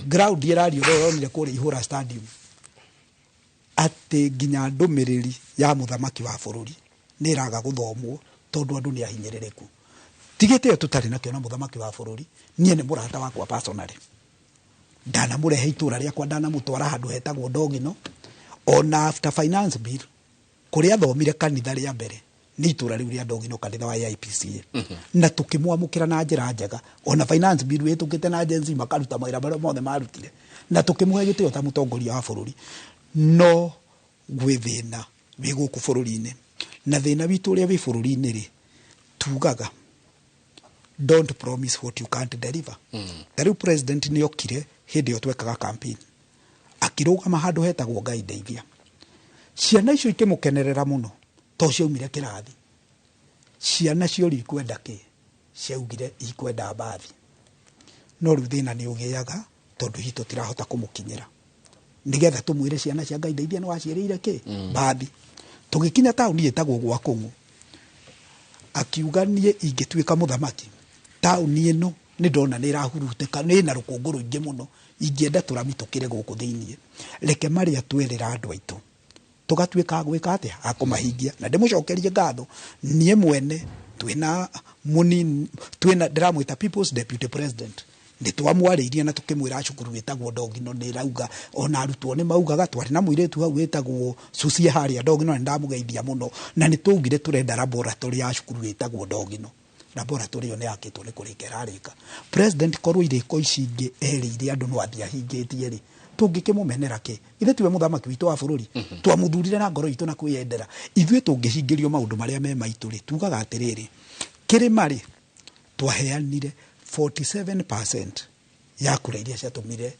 Ground ĩraria ũrĩa ũronire kũrĩa Ihũra Stadium, atĩ nginya ndũmĩrĩri ya mũthamaki wa bũrũri nĩ ĩraga gũthomwo tondũ andũ nĩ ahinyĩrĩrĩku. Tigĩte ĩyo tũtarĩ nakĩo na mũthamaki wa bũrũri, niĩ nĩ mũrata wakwa personally, ndanamũrehe itũra rĩakwa, ndanamũtwara handũ hetagwo Ndogino. Ona after finance bill kũrĩa athomire kanitha rĩa mbere nĩ itũra rĩu rĩa Ndogino, kanitha wa AIPCA, na tũkĩmwamũkĩra na njĩra njega. Ona finance bill ĩtũkĩte na Gen Z makaruta mawĩra marĩa mothe marutire, na tũkĩmũhe gĩtĩo ta mũtongoria wa bũrũri. No gwĩ thĩna wĩ gũkũ bũrũri-inĩ, na thĩna witũ ũrĩa wĩ bũrũri-inĩ rĩ, tugaga don't promise what you can't deliver. Ta rĩu president nĩ okire hĩndĩ ĩyo twekaga campaign, akĩrũgama handũ hetagwo Ngai ndeithia, ciana icio ikĩmũkenerera mũno to ciaumire kĩrathi. Ciana ciori ikwenda kĩ? Ciaugire ikwenda mbathi. No rĩu thĩna nĩ ũgĩaga tondũ hihi tũtirahota kũmũkinyĩra nĩgetha tũmwĩre ciana cia Ngai ndeithia nĩ waciĩrĩire kĩ? Mbathi. Tũgĩkinya taũni ĩtagwo gwa Kũng'ũ, akiuga niĩ ingĩtuĩka mũthamaki, taũni ĩno nĩ ndona nĩ ĩrahurutĩka, nĩ ĩna rũkũngũ rũingĩ mũno, ingĩenda tũrami tũkĩre gũkũ thĩiniĩ, reke marĩa twerĩra andũ aitũ tũgatuĩka gwĩka atĩa, akũmahingia. Na ndĩmũcokerie ngatho niĩ mwene, twĩna mũnini, twĩna ndĩramwĩta People's Deputy President, nĩ twamwarĩirie na tũkĩmwĩra cukuru wĩtagwo Ndogino nĩ ĩrauga, ona arutwo nĩ maugaga. Twarĩ na mũirĩtu hau wĩtagwo Susie harĩa Ndogino, na ndamũgeithia mũno, na nĩ twaugire tũrenda laboratory ya cukuru wĩtagwo Ndogino. Laboratory ĩyo nĩ yakĩtwo, nĩ kũrĩka ĩrarĩka. President korwo irĩko ici ingĩ erĩire andũ no athiĩ ahingĩtie rĩ, tũngĩkĩmũmenera kĩ? Ithe tiwe mũthamaki witũ wa bũrũri? Twamũthurire na ngoro itũ na kwĩyendera. Ithuĩ tũngĩhingĩrio maũndũ marĩa me maitũ rĩ, tugaga atĩrĩrĩ, kĩrĩma rĩ, twaheanire 47% ya kura iria ciatũmire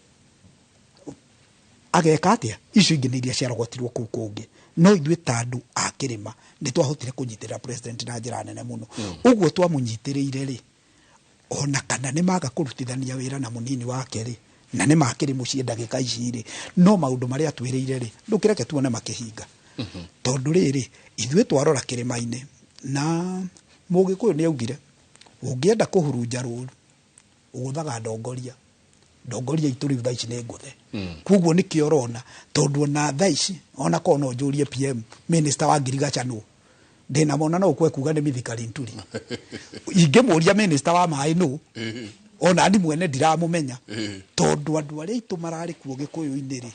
ageka atĩa. Icio ingĩ nĩ iria ciarogotirwo kũu kũngĩ, no ithuĩ ta andũ a kĩrĩma nĩ twahotire kũnyitĩrĩra president na njĩra nene mũno. Ũguo twamũnyitĩrĩire rĩ, ona kana nĩ maga kũrutithania wĩra na mũnini wake rĩ, na nĩ makĩrĩ mũciĩ ndagĩka ici rĩ, no maũndũ marĩa twĩrĩire rĩ, ndũkĩreke tuone makĩhinga. Tondũ rĩrĩ, ithuĩ twarora kĩrĩma-inĩ, na Mũgĩkũyũ nĩ augire ũngĩenda kũhurunja rũru ũgũthaga ndongoria. Ndongoria itũ rĩu thaa ici nĩ ngũthe. Koguo nĩkĩo ũrona, tondũ ona thaa ici ona korwo no njũrie PM, minister wa ngirigaca nũ, ndĩna mona no ũkwe kuga nĩ Mithika Linturi. Ingĩmũria minister wa maĩ nũ, ona ni mwene ndiramũmenya, tondũ andũ arĩa aitũ mararĩ kuo Gĩkũyũ-inĩ rĩ,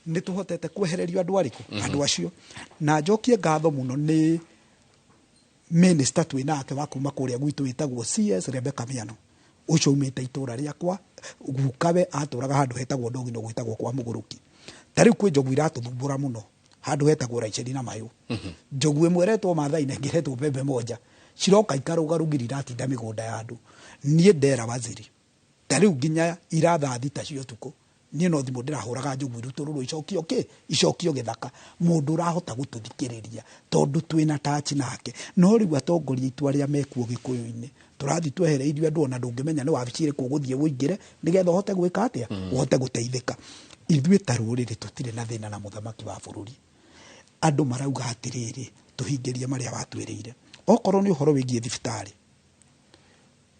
nĩ tũhotete kwehererio andũ arĩkũ, andũ acio. Na njokie ngatho mũno nĩ minister twĩ nake wa kuma kũrĩa gwitũ wĩtagwo CS Rebecca Miano, ũcio umĩte itũra rĩakwa, gukawe atũraga handũ hetagwo Ndogino, gwĩtagwo kwa Mũgũrũki. Ta rĩu kwĩ njogu iratũthumbũra mũno handũ hetagwo Raiceri na Mayũ. Njogu ĩmwe ĩretwo Mathai na ĩngĩ ĩretwo Pembe Moja, ciroka ikarũga rũgiri, iratinda mĩgũnda ya andũ. Niĩ ndera waziri, ta rĩu nginya ira thaa 6 cia ũtukũ niĩ no thimũ ndĩrahũraga njogu irutũrũrwo icokio kĩ, icokio gĩthaka. Mũndũ ũrahota gũtũthikĩrĩria tondũ twĩna touch nake. No rĩu atongoria aitũ arĩa mekuo Gĩkũyũ-inĩ, tũrathiĩ twehereirio andũ, ona ndũngĩmenya nĩ wabici ĩrĩkũ ũgũthiĩ ũingĩre nĩgetha ũhote gwĩka atĩa, ũhote gũteithĩka. Ithuĩ ta rũrĩrĩ tũtirĩ na thĩna na mũthamaki wa bũrũri. Andũ marauga atĩrĩrĩ, tũhingĩrie marĩa watwĩrĩire. Okorwo nĩ ũhoro wĩgiĩ thibitarĩ,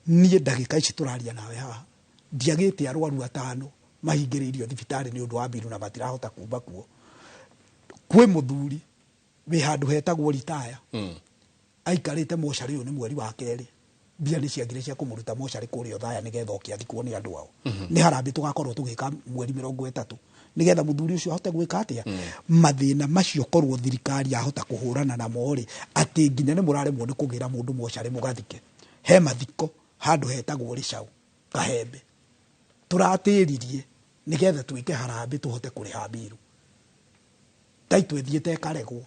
niĩ ndagĩka ici tũraria nawe haha ndiagĩte arwaru 5 mahingĩrĩirio thibitarĩ nĩ ũndũ wa mbiru na matirahota kuma kuo. Kwĩ mũthuri wĩ handũ hetagwo ritaya, aikarĩte mocarĩ ũyũ nĩ mweri wa kerĩ, mbia nĩ ciagire cia kũmũruta mocarĩ kũrĩa Othaya nĩgetha oke athikwo nĩ andũ ao. Nĩ harambĩ tũgakorwo tũgĩka mweri 30. Nĩgetha mũthuri ũcio ahote gwĩka atĩa? Mathĩna macio korwo thirikari yahota kũhũrana namo rĩ, atĩ nginya nĩ mũraremwo nĩ kũgĩra mũndũ mocarĩ mũgathike. He mathiko handũ hetagwo Rĩcaũ Kahembe, tũratĩririe nĩgetha twĩke harambĩ tũhote kũrĩha mbiru. Taitũ ĩthiĩte ĩkaregwo,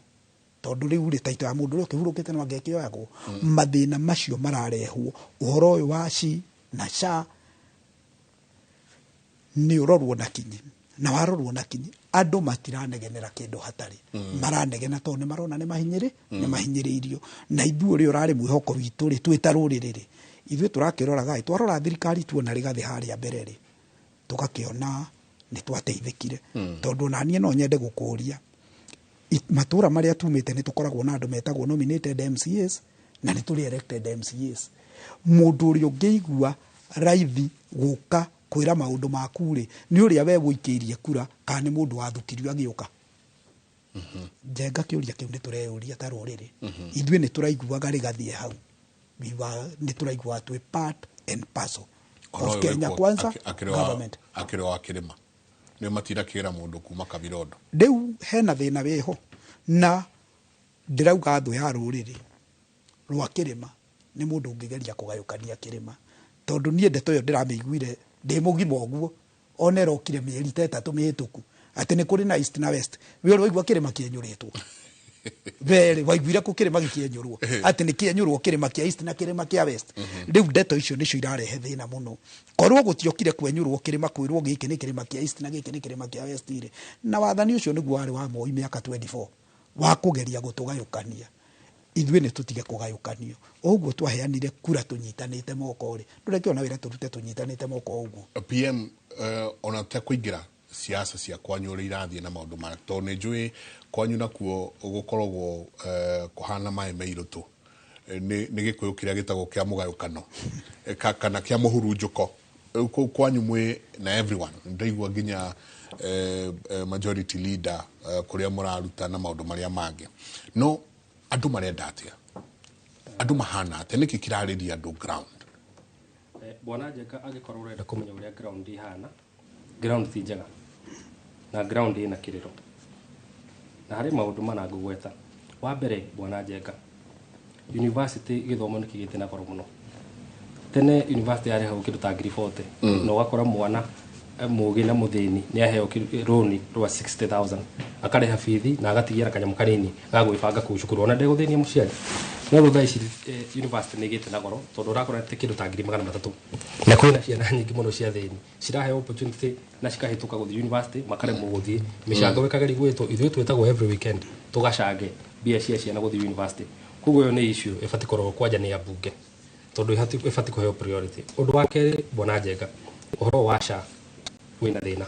tondũ rĩu rĩ, taitũ ya mũndũ ũrĩa ũkĩhurũkĩte no angĩkĩoyagwo. Mathĩna macio mararehwo ũhoro ũyũ wa SHI na SHA nĩ ũrorwo na kinyi, na warorwo na kinyi andũ matiranegenera kĩndũ hatarĩ. Maranegena tondũ nĩ marona nĩ mahinyĩrĩ nĩ mahinyĩrĩirio. Na ithuĩ ũrĩa ũrarĩ mwĩhoko witũ rĩ, twĩ ta rũrĩrĩ rĩ, ithuĩ tũrakĩroraga ĩ, twarora thirikari tuona rĩgathĩ harĩa mbere rĩ, tũgakĩona nĩ twateithĩkire. Tondũ ona niĩ no nyende gũkũria, matũra marĩa tumĩte nĩ tũkoragwo na andũ metagwo nominated MCAs na nĩ tũrĩ elected MCAs. Mũndũ ũrĩa ũngĩigua raithi gũka kwĩra maũndũ maku rĩ, nĩ ũrĩa we wũikĩirie kura kana nĩ mũndũ wathukirio agĩũka? Njenga, kĩũria kĩu nĩ tũreyũria ta rũrĩrĩ. Ithuĩ nĩ tũraiguaga rĩgathiĩ hau nĩ tũraiguaga twĩ part and parcel of Kenya Kwanza government. Akĩrĩ wa kĩrĩma nĩ matinda kĩra mũndũ kuma Kavirondo. Rĩu hena thĩna wĩho, na ndĩrauga thũ ya rũrĩrĩ rwa kĩrĩma nĩ mũndũ ũngĩgeria kũgayũkania kĩrĩma, tondũ niĩ ndeto ĩyo ndĩramĩiguire ndĩ mũgima ũguo, ona ĩrokire mĩeri ta 3 mĩhĩtũku, atĩ nĩ kũrĩ na east na west. We ũrĩ waigua kĩrĩma kĩenyũrĩtwo? Were waiguire kũ kĩrĩma gĩkĩenyũrwo, atĩ nĩ kĩenyũrwo kĩrĩma kĩa east na kĩrĩma kĩa west? Rĩu ndeto icio nĩcio irarehe thĩna mũno. Korwo gũtiokire kwenyũrwo kĩrĩma, kwĩrwo gĩkĩ nĩ kĩrĩma kĩa east na gĩkĩ nĩ kĩrĩma kĩa west rĩ, na wathani ũcio nĩguo warĩ wa Moi mĩaka 24 wa kũgeria gũtũgayũkania, ithuĩ nĩ tũtige kũgayũkanio. Ũguo twaheanire kura tũnyitanĩte moko rĩ, ndũrekĩona wĩra tũrute tũnyitanĩte moko ũguo. PM, ona te kũingĩra siasa cia kwanyu ũrĩa irathiĩ na maũndũ maya, tondũ nĩ njũĩ kwanyu nakuo gũkoragwo kũhana maĩ meirũ nĩ gĩkũyũ kĩrĩa gĩtagwo kĩa mũgayũkano kana kĩa mũhurunjũko. Rĩu kũu kwanyu mwĩ na everyone, ndaigua nginya majority leader kũrĩa mũraruta na maũndũ marĩa mangĩ, no andũ marenda atĩa? Andũ mahana atĩa? Nĩkĩ kĩrarĩria andũ ground? Bwana Njeka, angĩkorwo ũrenda kũmenya ũrĩa ground ihana, ground ti njega na ground ĩna kĩrĩro, na harĩ maũndũ mana ngũgweta. Wa mbere, Bwana Njenga, university gĩthomo nĩ kĩgĩte na goro mũno. Tene university yarĩhagwo kĩndũ ta ngiri 40, na ũgakora mwana mũgĩ na mũthĩni nĩ aheo rũni rwa 60,000, akarĩha bithi na agatigia na kanyamũ kanini ga gwĩbanga kũu cukuru, ona ndegũthĩnia mũciari. No rĩu thaa ici university nĩ ĩgĩte na goro, tondũ ũrakora nĩ kĩndũ ta ngiri 300, na kwĩna ciana nyingĩ mũno cia thĩni ciraheo opportunity na cikahĩtũka gũthiĩ university, makaremwo gũthiĩ. Mĩcango ĩkageria gwĩtwo, ithuĩ twĩtagwo every weekend tũgacange mbia cia ciana gũthiĩ university. Koguo ĩyo nĩ issue ĩbatiĩ kũrorwo kwanja nĩ ambunge, tondũ ĩbatiĩ kũheo priority. Ũndũ wa kerĩ, Bwana Njenga, ũhoro wa SHA wĩna thĩna,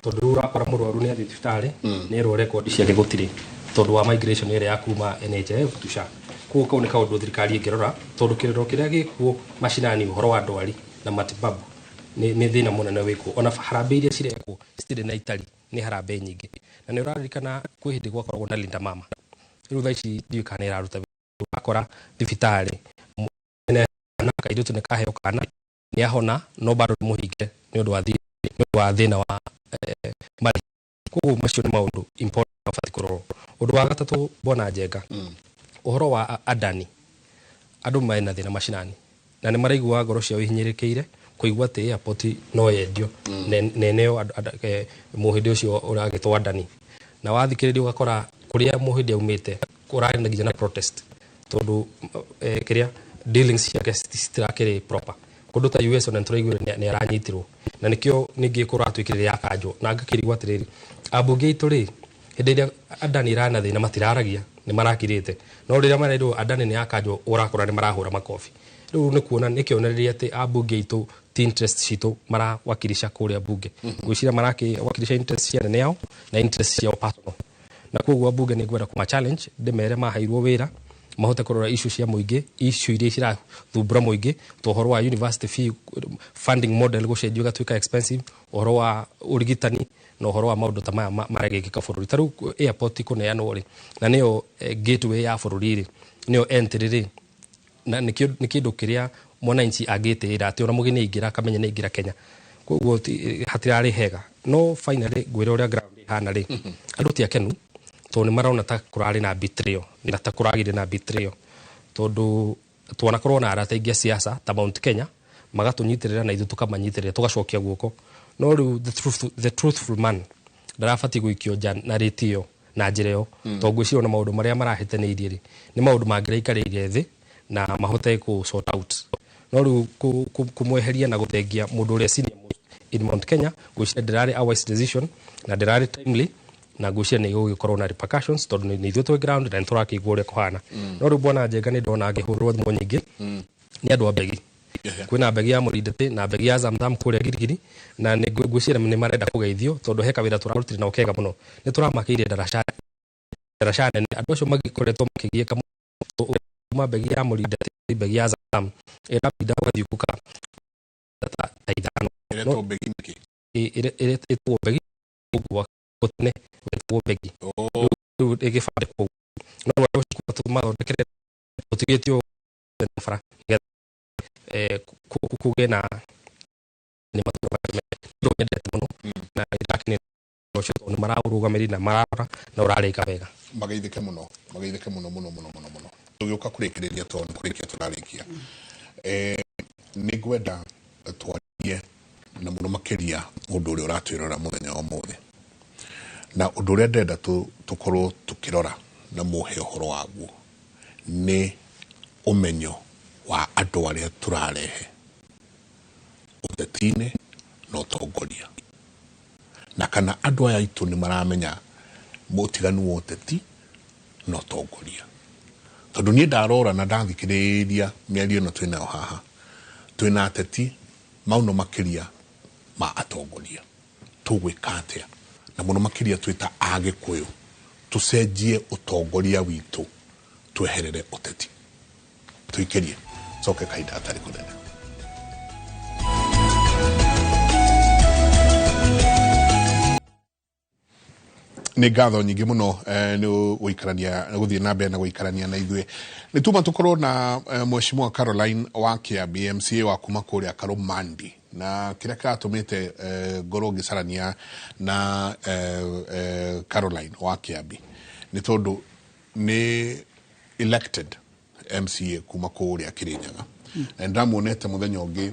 tondũ rĩu ũrakora mũrwaru nĩ athiĩ thibitarĩ, nĩ erwo rekondi ciake gũtirĩ, tondũ wa migration ĩrĩa ya kuma NHIF to SHA. Koguo kau nĩ kaũndũ thirikari ĩngĩrora, tondũ kĩrĩro kĩrĩa gĩkuo macinani ũhoro wa ndwari na matibabu nĩ thĩna mũnene wĩkuo. Ona harambee iria cirekwo citirĩ na itari, nĩ harambee nyingĩ. Na nĩ ũraririkana kwĩ hĩndĩ gwakoragwo na Linda Mama. Rĩu thaa ici ndiũĩ kana nĩ ĩraruta wĩra. Ũrakora thibitarĩ na kairĩtu nĩ kaheo kana nĩ ahona, no bado nĩ mũhinge nĩ ũndũ wa thĩna wa marĩhi. Koguo macio nĩ maũndũ important mabatiĩ kũrorwo. Ũndũ wa gatatũ, Bwana Njenga, ũhoro wa Adani. Andũ mena thĩna macinani na nĩ maraigua ngoro ciao ihinyĩrĩkĩire kũigua atĩ airport no yendio na ĩneo mũhĩndĩ ũcio ũragĩtwo Adani. Na wathikĩrĩria ũgakora kũrĩa mũhĩndĩ aumĩte kũrarĩ na nginya na protest, tondũ kĩrĩa dealings ciake citirakĩrĩ proper. Kũndũ ta US ona nĩtũraiguire nĩ aranyitirwo, na nĩkĩo ningĩ kũratuĩkire ya kanjwo. Na ngakĩrigwo atĩrĩrĩ, ambunge aitũ rĩ, hĩndĩ ĩrĩa Adani ĩrana thĩna matiraragia, nĩ marakirĩte, no rĩrĩa marerwo Adani nĩ yakanjwo, ũrakora nĩ marahũra makobi. Rĩu nĩ kuona nĩ kĩonereria atĩ ambunge aitũ ti interest citũ marawakilisha kũrĩa bunge. Ngwĩciria marawakilisha interest cia anene ao na interest ciao personal. Na koguo ambunge nĩ ngwenda kũma challenge, ndĩmere maheirwo wĩra mahote kũrora issue cia mũingĩ, issue iria cirathumbũra mũingĩ, ta ũhoro wa university fee funding model gũcenjio ĩgatuĩka expensive, ũhoro wa ũrigitani na ũhoro wa maũndũ ta maya marĩa bũrũri. Ta rĩu airport kũneanwo rĩ, na nĩyo gateway ya bũrũri rĩ, nĩyo entry rĩ, na nĩ kĩndũ kĩrĩa mwananchi angĩtĩĩra atĩ ona mũgeni aingĩra akamenya nĩ aingĩra Kenya. Koguo hatirarĩ hega. No finally ngwĩre ũrĩa ground ĩhana rĩ, andũ ti akenu tondũ nĩ marona ta kũrarĩ na betrayal, na ta kũragĩire na betrayal, tondũ twanakorwo na arata aingĩ a siasa ta Mount Kenya magatũnyitĩrĩra na ithuĩ tũkamanyitĩrĩra tũgacokia guoko. No rĩu the truthful man ndarabatiĩ gũikio nja na rĩti ĩyo na njĩra ĩyo, tondũ ngwĩciria ona maũndũ marĩa marahĩtanĩirie rĩ, nĩ maũndũ mangĩraikarĩire thĩ na mahote kũ sort out. No rĩu kũmweheria na gũthengia mũndũ ũrĩa senior in Mount Kenya, ngwĩciria ndĩrarĩ a wise decision na ndĩrarĩ timely, na ngwĩciria nĩ ĩgũgĩkorwo na repercussions, tondũ nĩ ithuĩ twĩ ground na nĩ tũrakĩigua ũrĩa kũhana. No rĩu bwana Njenga nĩ ndona akĩhũrwo thimũ nyingĩ nĩ andũ a mbegi. Kwĩna mbegi ya Mũrindĩtĩ na mbegi ya Zamzam kũrĩa Girigiri, na nĩ ngwĩciria nĩ marenda kũgeithio, tondũ he kawĩra tũrarutire nao kega mũno. Nĩ tũramakĩire ndaraca nene, andũ acio magĩkoretwo makĩgiĩka mũno kuma mbegi ya Mũrindĩtĩ, mbegi ya Zamzam ĩrabinda gũgathiũka ta 5. Ĩretwo mbegi nĩkĩ? Ĩretwo mbegi ũguo tene, ĩretwo mbegi rĩu ĩgĩbandĩkwo. No andũ acio tũmathondekere tũtigĩtio bara nĩgetha kũgĩe na nĩ matũra ndũ nyendete mũno na ndĩrakenera ũcio, tondũ nĩ maraũrũgamĩrĩra na mararora na ũrarĩka wega. Mageithĩke mũno, mageithĩke mũno mũno mũno mũno mũno. Tũgĩũka kũrĩkĩrĩria, tondũ nĩ kũrĩkia tũrarĩkia, nĩ ngwenda twarie na mũno makĩria mũndũ ũrĩa ũratwĩrora mũthenya wa ũmũthĩ, na ũndũ ũrĩa ndĩrenda tũkorwo tũkĩrora na mũhe ũhoro waguo nĩ ũmenyo wa andũ arĩa tũrarehe ũteti-inĩ na ũtongoria, na kana andũ aya aitũ nĩ maramenya mũtiganu wa ũteti na ũtongoria. Tondũ niĩ ndarora na ndathikĩrĩria mĩario ĩno twĩnayo haha, twĩna ateti mauno makĩria ma atongoria. Tũgwĩka atĩa na mũno makĩria twĩ ta Agĩkũyũ tũcenjie ũtongoria witũ, tweherere ũteti? Tũikĩrie coke kahinda gatarĩ kũnene. Nĩ ngatho nyingĩ mũno nĩ gũikarania, gũthiĩ na mbere na gũikarania na ithuĩ. Nĩ tuma tũkorwo na Mheshimiwa Caroline wa Kĩambi, MCA wa kuma kũrĩa Karũmandi, na kĩrĩa kĩratũmĩte ngorwo ngĩcarania na Caroline wa Kĩambi nĩ tondũ nĩ elected MCA kuma kũrĩa Kĩrĩnyaga, na ndĩramuonete mũthenya ũngĩ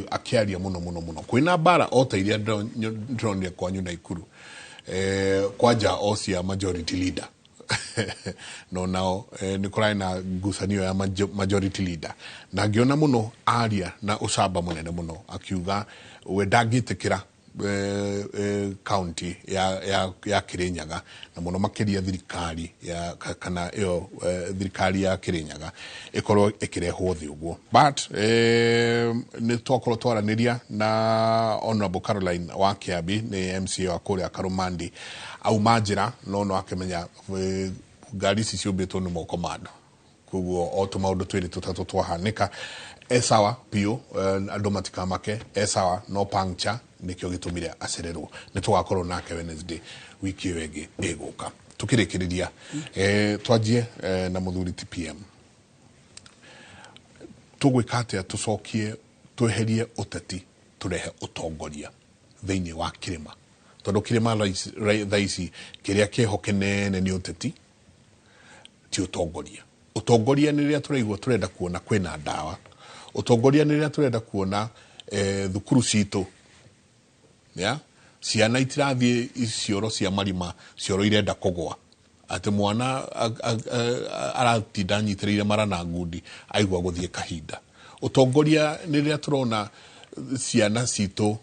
akĩaria mũno mũno mũno kwĩna mbara o ta iria ndĩronire kwanyu Naikuru, kwanja o cia majority leader, no nao nĩ kũrarĩ na ngucanio ya majority leader, na ngĩona mũno aria na ũcamba mũnene mũno akiuga we ndangĩtĩkĩra county ya Kĩrĩnyaga, na mũno makĩria thirikari ya kana ĩyo thirikari ya Kĩrĩnyaga ĩkorwo ĩkĩrehwo thĩ ũguo. But nĩ twakorwo twaranĩria na Honorable Caroline wa Kĩambi, nĩ MCA wa kũrĩa Karũmandi, auma njĩra no no akĩmenya ngari ici ciũmbĩtwo nĩ moko ma andũ, koguo o tũmaũndũ twĩrĩ tũtatũ twahanĩka e sawa biũ, andũ matikamake, e sawa, no puncture nĩkĩo gĩtũmire acererwo. Nĩ tũgakorwo nake Wednesday wiki ĩyo ĩngĩ ĩgũka. Tũkĩrĩkĩrĩria, twanjie na mũthuri TPM. Tũgwĩka atĩa tũcokie, tweherie ũteti, tũrehe ũtongoria thĩinĩ wa kĩrĩma? Tondũ kĩrĩma thaa ici kĩrĩa kĩho kĩnene nĩ ũteti, ti ũtongoria. Ũtongoria nĩ rĩrĩa tũraigua tũrenda kuona kwĩna ndawa, ũtongoria nĩ rĩrĩa tũrenda kuona thukuru citũ ya ciana itirathiĩ cioro cia marima, cioro irenda kũgwa, atĩ mwana aratinda anyitĩrĩire mara na ngundi aigua gũthiĩ kahinda. Ũtongoria nĩ rĩrĩa tũrona ciana citũ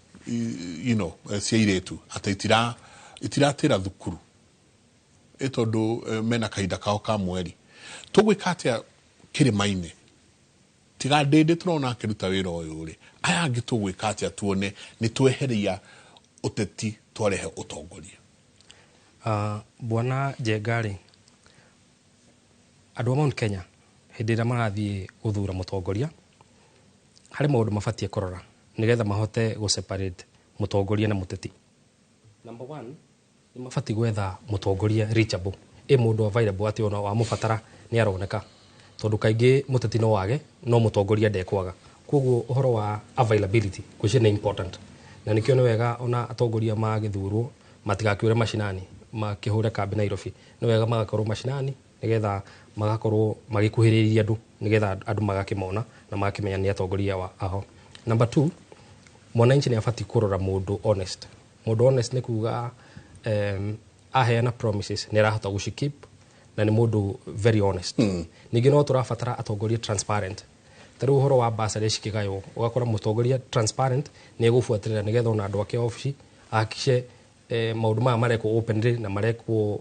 cia irĩtu atĩ itiratĩra thukuru ĩ tondũ mena kahinda kao ka mweri. Tũgwĩka atĩa kĩrĩma-inĩ? Tiga ndĩndĩ tũrona akĩruta wĩra ũyũ rĩ, aya angĩ tũgwĩka atĩa tuone nĩ tweheria ũteti twarehe ũtongoria? Bwana Njenga rĩ, andũ a Mount Kenya hĩndĩ ĩrĩa marathiĩ gũthura mũtongoria harĩ maũndũ mabatiĩ kũrora nĩgetha mahote gũ separate mũtongoria na mũteti. Number one, nĩ mabatiĩ gwetha mũtongoria reachable, ĩ mũndũ available atĩ ona wamũbatara nĩ aroneka, tondũ kaingĩ mũteti no wage no mũtongoria ndekwaga. Koguo ũhoro wa availability ngwĩciria nĩ important, na nĩkĩo nĩ wega ona atongoria magĩthurwo matigakĩũre macinani makĩhũre kambi Nairobi. Nĩ wega magakorwo macinani nĩgetha magakorwo magĩkuhĩrĩria andũ, nĩgetha andũ magakĩmona na magakĩmenya nĩ atongoria wa aho. Number 2, mwananchi nĩ abatiĩ kũrora mũndũ honest. Mũndũ honest nĩ kuga aheana promises nĩ arahota gũcikeep na nĩ mũndũ very honest. Ningĩ no tũrabatara atongoria transparent. Ta rĩu ũhoro wa bursary cikĩgaywo, ũgakora mũtongoria transparent nĩ egũbuatĩrĩra nĩgetha ona andũ ake a obici ahakikishe maũndũ maya marekwo openly na marekwo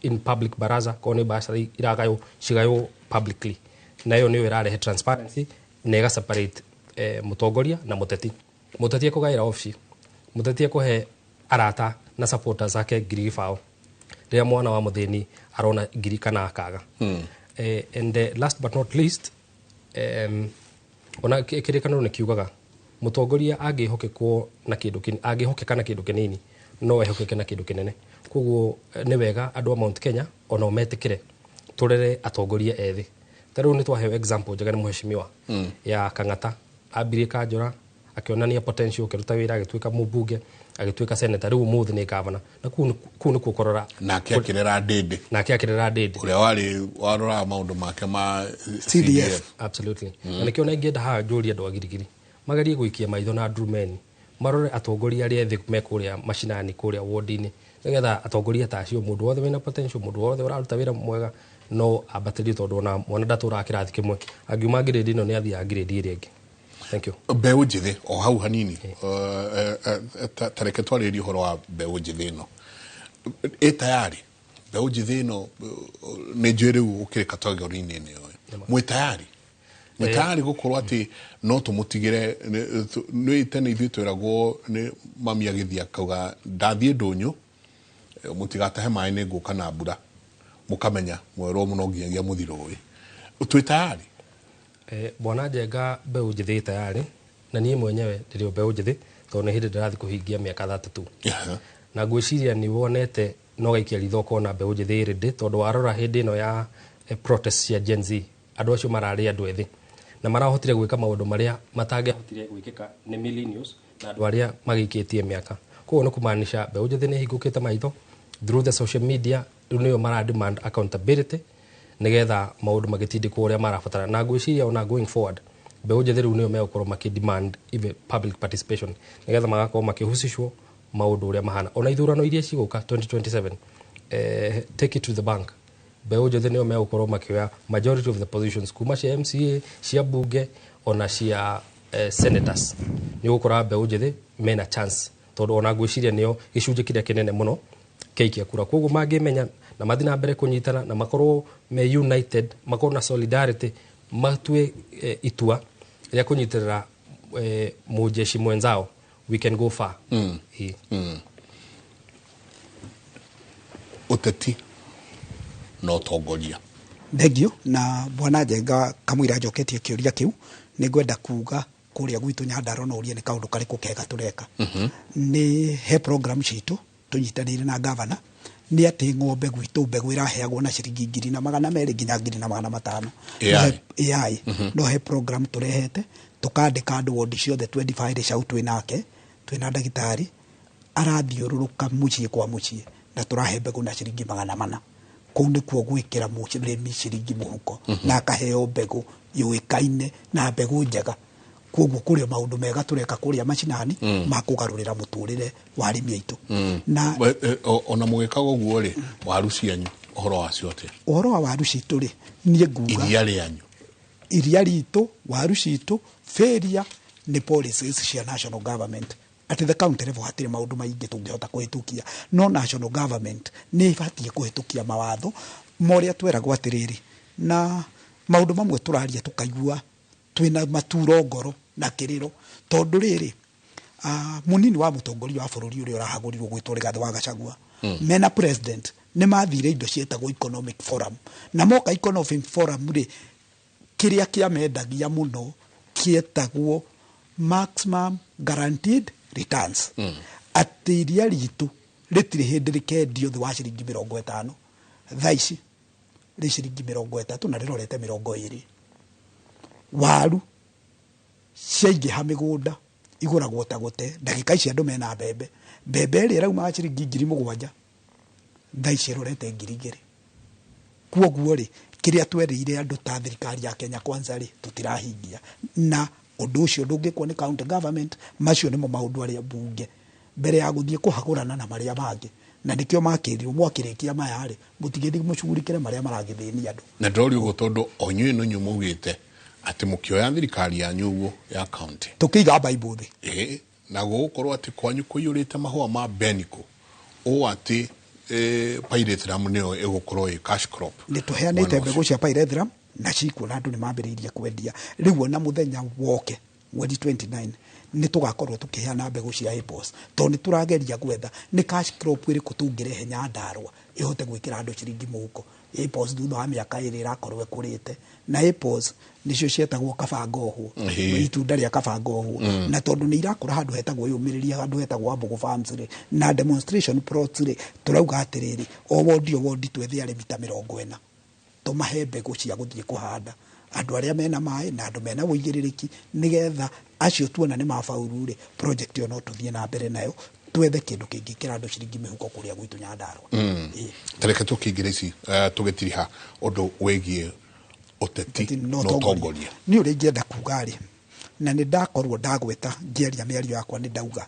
in public baraza. Korwo nĩ bursary iragaywo, cigaywo publicly, na ĩyo nĩyo ĩrarehe transparency na ĩga separate mũtongoria na mũteti. Mũteti ekũgaĩra obici, mũteti ekũhe arata na supporters ake 0,000, rĩrĩa mwana wa mũthĩni arona ngiri kana akaga. And last but not least, ona kĩrĩkanĩro nĩ kiugaga mũtongoria angĩhokekwo na kĩndũ angĩhokeka na kĩndũ kĩnini, no ehokeke na kĩndũ kĩnene. Koguo nĩ wega andũ a Mount Kenya onao metĩkĩre tũrere atongoria ethĩ. Ta rĩu nĩ twaheo example njega nĩ mheshimiwa ya Kang'ata, ambirie kanjũra akĩonania potential, akĩruta wĩra, agĩtuĩka mũmbunge, agĩtuĩka senator, rĩu ũmũthĩ nĩ governor. Na kũu nĩkuo kũrora. Nake akĩrera Ndĩndĩ. Nake akĩrera Ndĩndĩ. Ũrĩa warĩ waroraga maũndũ make ma CDF. Absolutely. Na nĩkĩo na ingĩenda haha njũrie andũ a Girigiri magerie gũikia maitho na ndurumeni, marore atongoria arĩa ethĩ me kũrĩa macinani, kũrĩa ward-inĩ, nĩgetha atongoria ta acio, mũndũ wothe wĩna potential, mũndũ wothe ũraruta wĩra mwega no ambatĩrio, tondũ ona mwana ndatũraga kĩrathi kĩmwe, angiuma grade ĩno nĩ athiaga grade ĩrĩa ĩngĩ. Thank you. Mbeũ njĩthĩ o hau hanini, ta reke twarĩrie ũhoro wa mbeũ njĩthĩ ĩno ĩ tayari. Mbeũ njĩthĩ ĩno, nĩ njũĩ rĩu ũkĩrĩ category-inĩ ĩno, mwĩ tayari, mwĩ tayari gũkorwo atĩ no tũmũtigĩre? Nĩ tene ithuĩ twĩragwo nĩ mami agĩthiĩ akauga, "Ndathiĩ ndũnyũ, mũtigatahe maĩ, nĩ ngũka na mbura." Mũkamenya mwerwo mũno nginyagia mũthi rũĩ. Twĩ tayari? Bwana Njenga, mbeũ njĩthĩ ĩ tayari, na niĩ mwenyewe ndĩrĩ o mbeũ njĩthĩ, tondũ nĩ hĩndĩ ndĩrathiĩ kũhingia mĩaka 32. Na ngwĩciria nĩ wonete no gaikia ritho ũkona mbeũ njĩthĩ ĩ ready, tondũ warora hĩndĩ ĩno ya protest cia Gen Z, andũ acio mararĩ andũ ethĩ na marahotire gwĩka maũndũ marĩa matangĩahotire gwĩkĩka nĩ millennials na andũ arĩa magĩikĩtie mĩaka. Koguo nĩ kũmaanisha mbeũ njĩthĩ nĩ ĩhingũkĩte maitho through the social media. Rĩu nĩyo mara demand accountability nĩgetha maũndũ magĩtindĩkwo ũrĩa marabatara. Na ngwĩciria ona going forward mbeũ njĩthĩ rĩu nĩo megũkorwo makĩ demand even public participation, nĩgetha magakorwo makĩhusishwo maũndũ ũrĩa mahana ona ithurano iria cigũka 2027. Take it to the bank, mbeũ njĩthĩ nĩo megũkorwo makĩoya majority of the positions, kuma cia MCA, cia bunge, ona cia senators. Nĩ ũgũkora mbeũ njĩthĩ mena chance, tondũ ona ngwĩciria nĩo gĩcunjĩ kĩrĩa kĩnene mũno kĩaikia kura. Koguo mangĩmenya na mathiĩ na mbere kũnyitana na makorwo me united, makorwo na solidarity, matue itua rĩa kũnyitĩrĩra mũjeshi mwenzao, we can go far. Ĩĩ. Ũteti na ũtongoria. Thengio. Na bwana Njenga, kamũira njoketie kĩũria kĩu, nĩ ngwenda kuga kũrĩa gwitũ Nyandarua no ũrie nĩ kaũndũ karĩkũ kega tũreka. Nĩ he program citũ tũnyitanĩire na gavana, nĩ atĩ ng'ombe gwitũ mbegũ ĩraheagwo na ciringi 1,200 nginya 1,500. AI. AI. No he program tũrehete, tũkandĩka andũ wondi ciothe 25 rĩcau, twĩ nake, twĩna ndagĩtarĩ arathiũrũrũka mũciĩ kwa mũciĩ, na tũrahe mbegũ na ciringi 400. Kũu nĩkuo gwĩkĩra mũrĩmi ciringi mũhuko na akaheo mbegũ yũĩkaine na mbegũ njega. Koguo kũrĩ maũndũ mega tũreka kũrĩa macinani ma kũgarũrĩra mũtũrĩre wa arĩmi aitũ na Ona mũgĩkaga ũguo rĩ, waru cianyu ũhoro wacio atĩa? Ũhoro wa waru citũ rĩ, niĩ nguga Iria rĩanyu. Iria ritũ, waru citũ, failure nĩ policies cia national government. At the county level hatirĩ maũndũ maingĩ tũngĩhota kũhĩtũkia, no national government nĩ ĩbatiĩ kũhĩtũkia mawatho ma ũrĩa tweragwo atĩrĩrĩ, na maũndũ mamwe tũraria tũkaigua twĩna maturo ngoro na kĩrĩro, tondũ rĩrĩ, mũnini wa mũtongoria wa bũrũri ũrĩa ũrahagũrirwo gwĩtwo Rigathĩ wa Gachagua mena president nĩ mathire indo ciĩtagwo economic forum, na moka economic forum rĩ, kĩrĩa kĩamendagia mũno kĩetagwo maximum guaranteed returns, atĩ iria ritũ rĩtirĩ hĩndĩ rĩkendio thĩ wa ciringi 50. Thaa ici rĩ ciringi 30 na rĩrorete 20. Waru Ciaingĩha mĩgũnda igũragwo ta gũte. Ndagĩka ici andũ mena mbembe, mbembe ĩrĩa ĩraumaga ciringi 7,000 thaa ici ĩrorete 2,000. Kuoguo rĩ, kĩrĩa twerĩire andũ ta thirikari ya Kenya Kwanza rĩ, tũtirahingia, na ũndũ ũcio ndũngĩkwo nĩ county government. Macio nĩmo maũndũ arĩa mbunge mbere ya gũthiĩ kũhagũrana na marĩa mangĩ, na nĩkĩo makĩrirwo mwakĩrĩkia maya rĩ, mũtigĩthiĩ mũcugurikĩre marĩa maragĩthĩnia andũ. Na ndĩroria ũguo tondũ o inyuĩ no inyuĩ maugĩte atĩ mũkĩoya thirikari yanyu ũguo ya county tũkĩiga Bible thĩ. Ĩĩ, na gũgũkorwo atĩ kwanyu kũiyũrĩte mahũa ma beniko ũũ atĩ pyrethrum nĩyo ĩgũkorwo ĩ cash crop. Nĩ tũheanĩte mbegũ cia pyrethrum na cikuo, na andũ nĩ mambĩrĩirie kwendia. Rĩu ona mũthenya woke mweri 29 nĩ tũgakorwo tũkĩheana mbegũ cia apples, tondũ nĩ tũrageria gwetha nĩ cash crop ĩrĩkũ tũngĩrehe Nyandarũa ĩhote gwĩkĩra andũ ciringi mũhuko. Apples thutha wa mĩaka 2 ĩrakorwo ĩkũrĩte, na apples nĩcio cietagwo kabangohwo, itunda rĩa kabangohwo. Na tondũ nĩ irakũra handũ hetagwo yũmĩrĩria, handũ hetagwo Wambugu Farms rĩ, na demonstration plots rĩ, tũrauga atĩrĩrĩ, o wondi o wondi twethe arĩmi ta 40 tũmahe mbegũ cia gũthiĩ kũhanda, andũ arĩa mena maĩ na andũ mena ũigĩrĩrĩki, nĩgetha acio tuona nĩ mabauru rĩ, project ĩyo no tũthiĩ na mbere nayo, twethe kĩndũ kĩngĩkĩra andũ ciringi mĩhuko kũrĩa gwitũ Nyandarũa. Tareke tũkĩingĩra ici tũgĩtiriha ũndũ wĩgiĩ ũteti na ũtongoria. Nĩ ũrĩa ingĩenda kuga rĩ, na nĩ ndakorwo ndagweta ngĩaria mĩario yakwa, nĩ ndauga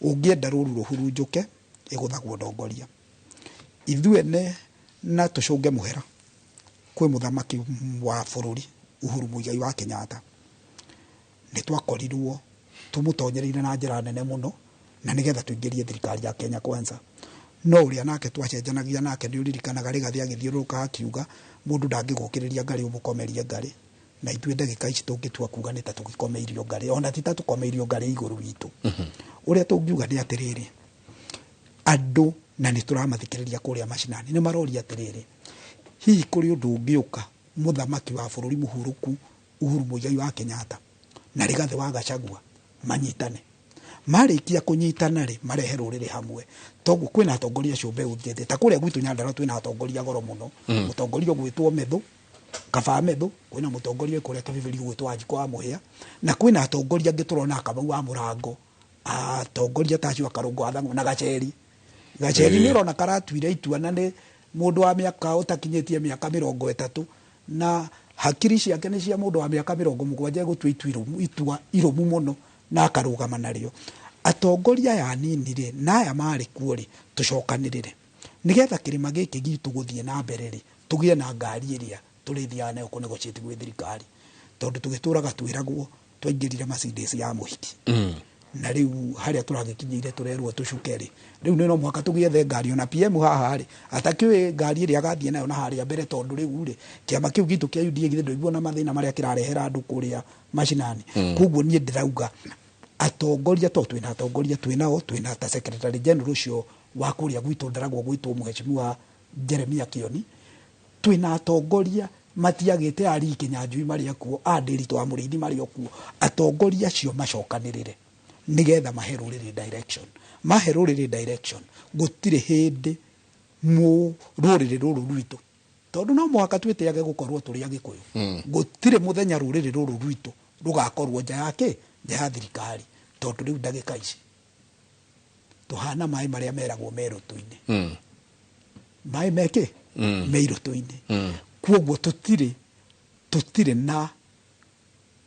ũngĩenda rũru rũhurunjũke ĩgũthagwo ndongoria. Ithuĩ na tũcũnge mũhera kwĩ mũthamaki wa bũrũri Uhuru Muigai wa Kenyatta, nĩ twakorirwo tũmũtonyereire na njĩra nene mũno, na nĩgetha tũingĩrie thirikari ya Kenya Kwanza. No ũrĩa nake twacenjanagia nake nĩ ũririkanaga Rigathĩ agĩthiũrũrũka akiuga mũndũ ndangĩgũkĩrĩria ngarĩ ũmũkomerie ngarĩ, na ithuĩ ndagĩka ici tũngĩtua kuga nĩ ta tũgĩkomeirio ngarĩ, ona ti ta tũkomeirio ngarĩ igũrũ witũ. Ũrĩa tũngiuga nĩ atĩrĩrĩ, andũ na nĩ tũramathikĩrĩria kũrĩa macinani nĩ maroria atĩrĩrĩ, hihi kũrĩ ũndũ ũngĩũka mũthamaki wa bũrũri mũhurũku Uhuru Muigai wa Kenyatta na Rigathĩ wa Gachagua manyitane, marĩkia kũnyitana rĩ, marehe rũrĩrĩ hamwe. Toguo kwĩna atongoria acio mbeũ njĩthĩ ta kũrĩa gwitũ Nyandarũa twĩna atongoria goro mũno. Mũtongoria ũgwĩtwo Methu, Kaba Methu, kwĩna mũtongoria kũrĩa Kĩbĩbĩri ũgwĩtwo Wanjikũ wa Mũhĩa, na kwĩna atongoria angĩ tũrona Kamau wa Mũrango, atongoria ta acio Akarũngũ wa Thang'wa na Gaceri. Gaceri nĩ ũrona karatuire itua, na nĩ mũndũ wa mĩaka ũtakinyĩtie mĩaka 30, na hakiri ciake nĩ cia mũndũ wa mĩaka 70 egũtua itua irũmu mũno na akarũgama narĩo. Atongoria aya anini rĩ, na aya marĩ kuo rĩ, tũcokanĩrĩre nĩgetha kĩrĩma gĩkĩ gitũ gũthiĩ na mbere rĩ, tũgĩe na ngari ĩrĩa tũrĩthiaga nayo kũ negotiate gwĩ thirikari, tondũ tũgĩtũraga twĩragwo twaingĩrire Mercedes ya mũhiki. Na rĩu harĩa tũragĩkinyĩire tũrerwo tũcuke rĩ, rĩu nĩ no mũhaka tũgĩethe ngari. Ona PM haha rĩ, atakĩũĩ ngari ĩrĩa agathiĩ nayo na harĩa mbere, tondũ rĩu rĩ, kĩama kĩu gitũ kĩa UDA githĩ ndũiguo na mathĩna marĩa kĩrarehera andũ kũrĩa macinani. Koguo niĩ ndĩrauga atongoria, to twĩna atongoria twĩnao, twĩna ta secretary general ũcio wa kũrĩa gwitũ ndaragwo gwĩtwo Mheshimiwa Jeremia Kioni, twĩna atongoria matiagĩte ari Kinyanjui marĩa kuo, a Ndiritu wa Mũrĩithi marĩ o kuo. Atongoria acio macokanĩrĩre nĩgetha mahe rũrĩrĩ direction. Mahe rũrĩrĩ direction, gũtirĩ hĩndĩ rũrĩrĩ rũrũ rwitũ, tondũ no mũhaka twĩtĩage gũkorwo tũrĩ Agĩkũyũ, gũtirĩ mũthenya rũrĩrĩ rũrũ rwitũ rũgakorwo nja ya kĩ, nja ya thirikari, tondũ rĩu ndagĩka ici tũhana maĩ marĩa meragwo me rũtũ-inĩ. Maĩ mekĩ me irũtũ-inĩ. Koguo tũtirĩ na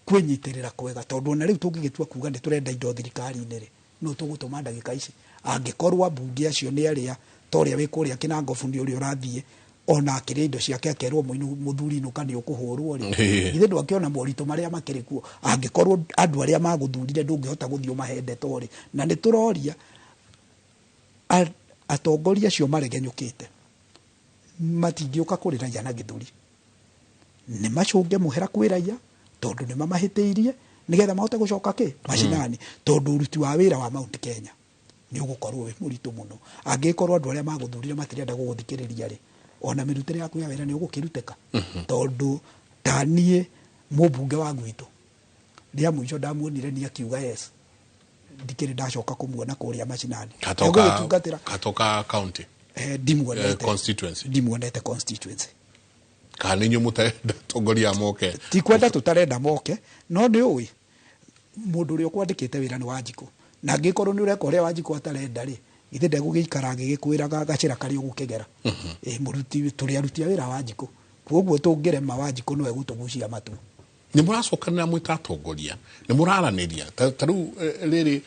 kwĩnyitĩrĩra kwega, tondũ ona rĩu tũngĩgĩtua kuga nĩ tũrenda indo thirikari-inĩ rĩ, no tũgũtũma ndagĩka ici angĩkorwo ambunge acio nĩ arĩa ta ũrĩa wĩ kũrĩa Kĩnangobu nĩ ũrĩa ũrathiĩ ona akĩrĩa indo ciake akerwo mũthuri inũka nĩ ũkũhũrwo rĩ, ithe ndwakĩona moritũ marĩa makĩrĩ kuo. Angĩkorwo andũ arĩa magũthurire ndũngĩhota gũthiĩ ũmahe ndeto rĩ, na nĩ tũroria atongoria acio maregenyũkĩte matingĩũka kũrĩ raia na gĩthũri, nĩ macũnge mũhera kwĩ raia tondũ nĩ mamahĩtĩirie nĩgetha mahote gũcoka kĩ macinani, tondũ ũruti wa wĩra wa Mount Kenya nĩ ũgũkorwo wĩ mũritũ mũno. Angĩkorwo andũ arĩa magũthurire matirenda gũgũthikĩrĩria rĩ, ona mĩrutĩre yaku ya wĩra nĩ ũgũkĩrutĩka. Tondũ ta niĩ mũmbunge wa gwitũ rĩa mũico ndamuonire nĩ akiuga yes, ndikĩrĩ ndacoka kũmuona kũrĩa macinani. Katoka county ndimuonete constituency, ndimuonete constituency. Kana nĩ inyuĩ mũtarenda atongoria moke? Ti kwenda tũtarenda moke, no nĩ ũĩ Mũndũ ũrĩa ũkwandĩkĩte wĩra nĩ Wanjikũ, na angĩkorwo nĩ ũreka ũrĩa Wanjikũ atarenda rĩ, githĩ ndegũgĩikara agĩgĩkwĩraga gacĩra karĩa ũgũkĩgera? Mũruti tũrĩ aruti a wĩra Wanjikũ, koguo tũngĩrema Wanjikũ no egũtũgucia matu. Nĩ mũracokanĩra mwĩ ta atongoria, nĩ mũraranĩria ta rĩu rĩrĩ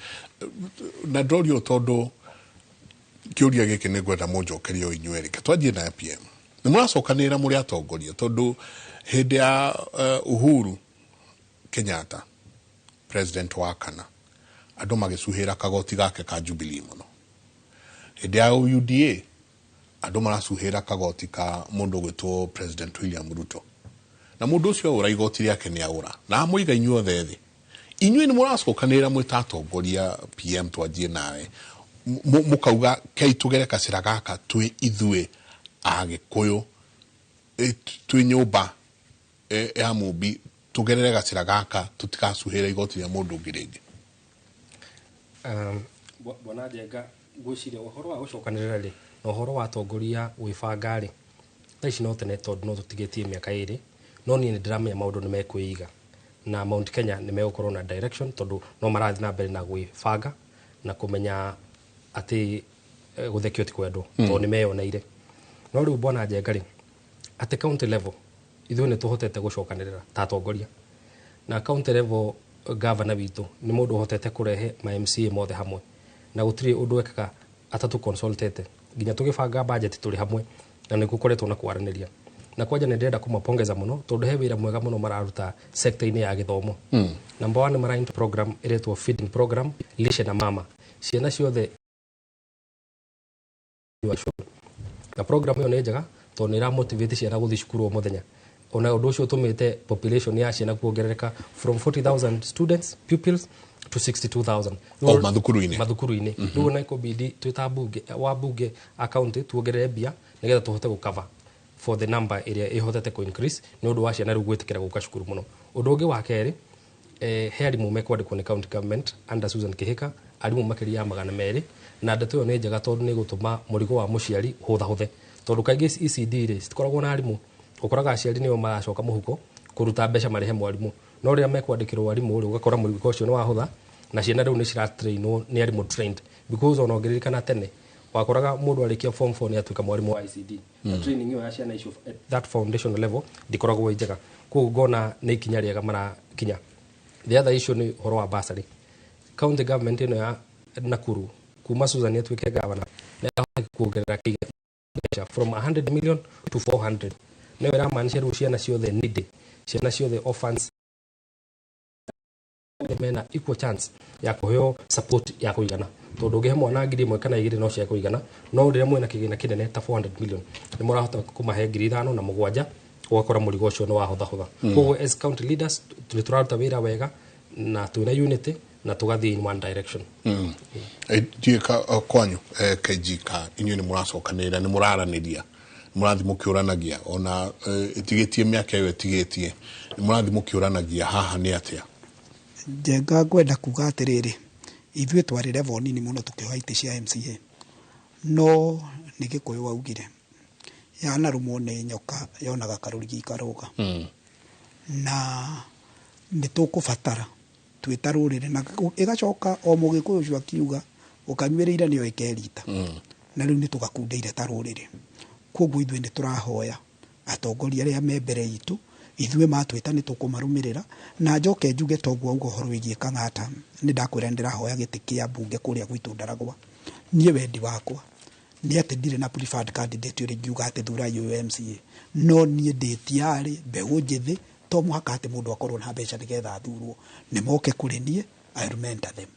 na ndorio, tondũ kĩũria gĩkĩ nĩ ngwenda mũnjokerie o inyuĩ erĩ. Twanjie na PM. Nĩ mũracokanĩrĩra mũrĩ atongoria? Tondũ hĩndĩ ya Uhuru Kenyatta, president wa kana, andũ magĩcuhĩra kagoti gake ka Jubilee mũno. Hĩndĩ ya UDA andũ maracuhĩra kagoti ka mũndũ ũgwĩtwo President William Ruto, na mũndũ ũcio aũra igoti rĩake nĩ aũra na amũiga inyuothe thĩ. Inyuĩ nĩ mũracokanĩrĩra mwĩ ta atongoria? PM, twanjie nawe. Mũkauga kei tũgere gacĩra gaka twĩ ithuĩ Agĩkũyũ, twĩ nyũmba ya Mũmbi, tũgerere gacĩra gaka tũtigacuhĩre igoti rĩa mũndũ ũngĩ rĩngĩ? Bwana Njenga, ngwĩciria ũhoro wa gũcokanĩrĩra rĩ, na ũhoro wa atongoria gwĩbanga rĩ, thaa ici no tene, tondũ no tũtigĩtie mĩaka 2, no niĩ nĩ ndĩramenya maũndũ nĩ mekwĩiga na Mount Kenya nĩ megũkorwo na direction, tondũ no marathiĩ na mbere na gwĩbanga na kũmenya atĩ gũthekio ti kwendwo, tondũ nĩ meyoneire. No rĩu, bwana Njenga rĩ, atĩ county level ithuĩ nĩ tũhotete gũcokanĩrĩra ta atongoria, na county level governor witũ nĩ mũndũ ũhotete kũrehe ma MCA mothe hamwe, na gũtirĩ ũndũ ekaga atatũ consultete, nginya tũgĩbanga budget tũrĩ hamwe, na nĩ gũkoretwo na kwaranĩria. Na kwanja nĩ ndĩrenda kũmapongeza mũno, tondũ he wĩra mwega mũno mararuta sector-inĩ ya gĩthomo. Number one, mara program ĩretwo feeding program, lishe na mama, ciana ciothe, na program ĩyo nĩ njega tondũ nĩ ĩramotivate ciana gũthiĩ cukuru o mũthenya. Ona ũndũ ũcio ũtũmĩte population ya ciana kuongerereka from 40,000 students, pupils, to 62,000. O mathukuru-inĩ? Mathukuru-inĩ. Rĩu ona ĩkũbidi twĩ ta bunge wa bunge a county tuongerere mbia nĩgetha tũhote gũcover for the number ĩrĩa ĩhotete kũ increase nĩ ũndũ wa ciana rĩu gwĩtĩkĩra gũka cukuru mũno. Ũndũ ũngĩ wa kerĩ, he arimũ mekwandĩkwo nĩ county government under Susan Kihika, arimũ makĩria ya 200, na ndeto ĩyo nĩ njega tondũ nĩ ĩgũtũma mũrigo wa mũciari hũthahũthe, tondũ kaingĩ ECD rĩ citikoragwo na arimũ, ũkoraga aciari nĩo maracoka mũhuko kũruta mbeca marĩhe mwarimũ. No rĩrĩa mekwandĩkĩrwo arimũ rĩ, ũgakora mũrigo ũcio nĩ wahũtha, na ciana rĩu nĩ ciratrainwo nĩ arimũ trained, because ona ũngĩririkana tene wakoraga mũndũ arĩkia form 4 nĩ atuĩka mwarimũ wa ICD, na training ĩyo ya ciana icio at that foundation level ndĩkoragwo ĩ njega. Koguo ngona nĩ ikinya rĩega marakinya. The other issue nĩ ũhoro wa bursary. County government ĩno ya Nakuru, kuma Susan atuĩke governor, nĩ ahotete kuongerera mbeca from 100 million to 400. Nĩyo ĩramaanisha rĩu ciana ciothe needy, ciana ciothe orphans mena equal chance ya kũheo support ya kũigana, tondũ ũngĩhe mwana 1,000 kana 2 no cia kũigana, no rĩrĩa mwĩna kĩgĩna kĩnene ta 400 million nĩ mũrahota kũmahe 5,007, ũgakora mũrigo ũcio nĩ wahũthahũtha. Koguo as county leaders nĩ tũraruta wĩra wega na twĩna unity na tũgathiĩ in one direction. Ndiũĩ kwanyu KG ka inyuĩ nĩ mũracokanĩrĩra, nĩ mũraranĩria, nĩ mũrathiĩ mũkĩũranagia, ona ĩtigĩtie mĩaka ĩyo ĩtigĩtie, nĩ mũrathiĩ mũkĩũranagia haha nĩ atĩa? Njenga, ngwenda kuga atĩrĩrĩ, ithuĩ twarĩ level nini mũno tũkĩoya itĩ cia MCA, no nĩ Gĩkũyũ waugire yanarũmwo nĩ nyoka yonaga karũrigi karũga. Na nĩ tũkũbatara twĩ ta rũrĩrĩ, na ĩgacoka o mũgĩkũyũ ũcio akiuga ũkanyuĩrĩire nĩyo ĩkerita. Na rĩu nĩ tũgakundeire ta rũrĩrĩ, koguo ithuĩ nĩ tũrahoya atongoria arĩa me mbere itũ, ithuĩ matwĩta nĩ tũkũmarũmĩrĩra. Na njoke njuge, toguo auga ũhoro wĩgiĩ Kang'ata, nĩ ndakwĩra nĩ ndĩrahoya gĩtĩ kĩa mbunge kũrĩa gwitũ Ndaragwa. Niĩ wendi wakwa nĩ atĩ ndirĩ na preferred candidate ũrĩa ingiuga atĩ thurai ũyũ MCA, no niĩ ndĩ tiarĩ mbeũ njĩthĩ, to mũhaka atĩ mũndũ akorwo na mbeca nĩgetha athurwo. Nĩ moke kũrĩ niĩ, I'll mentor them.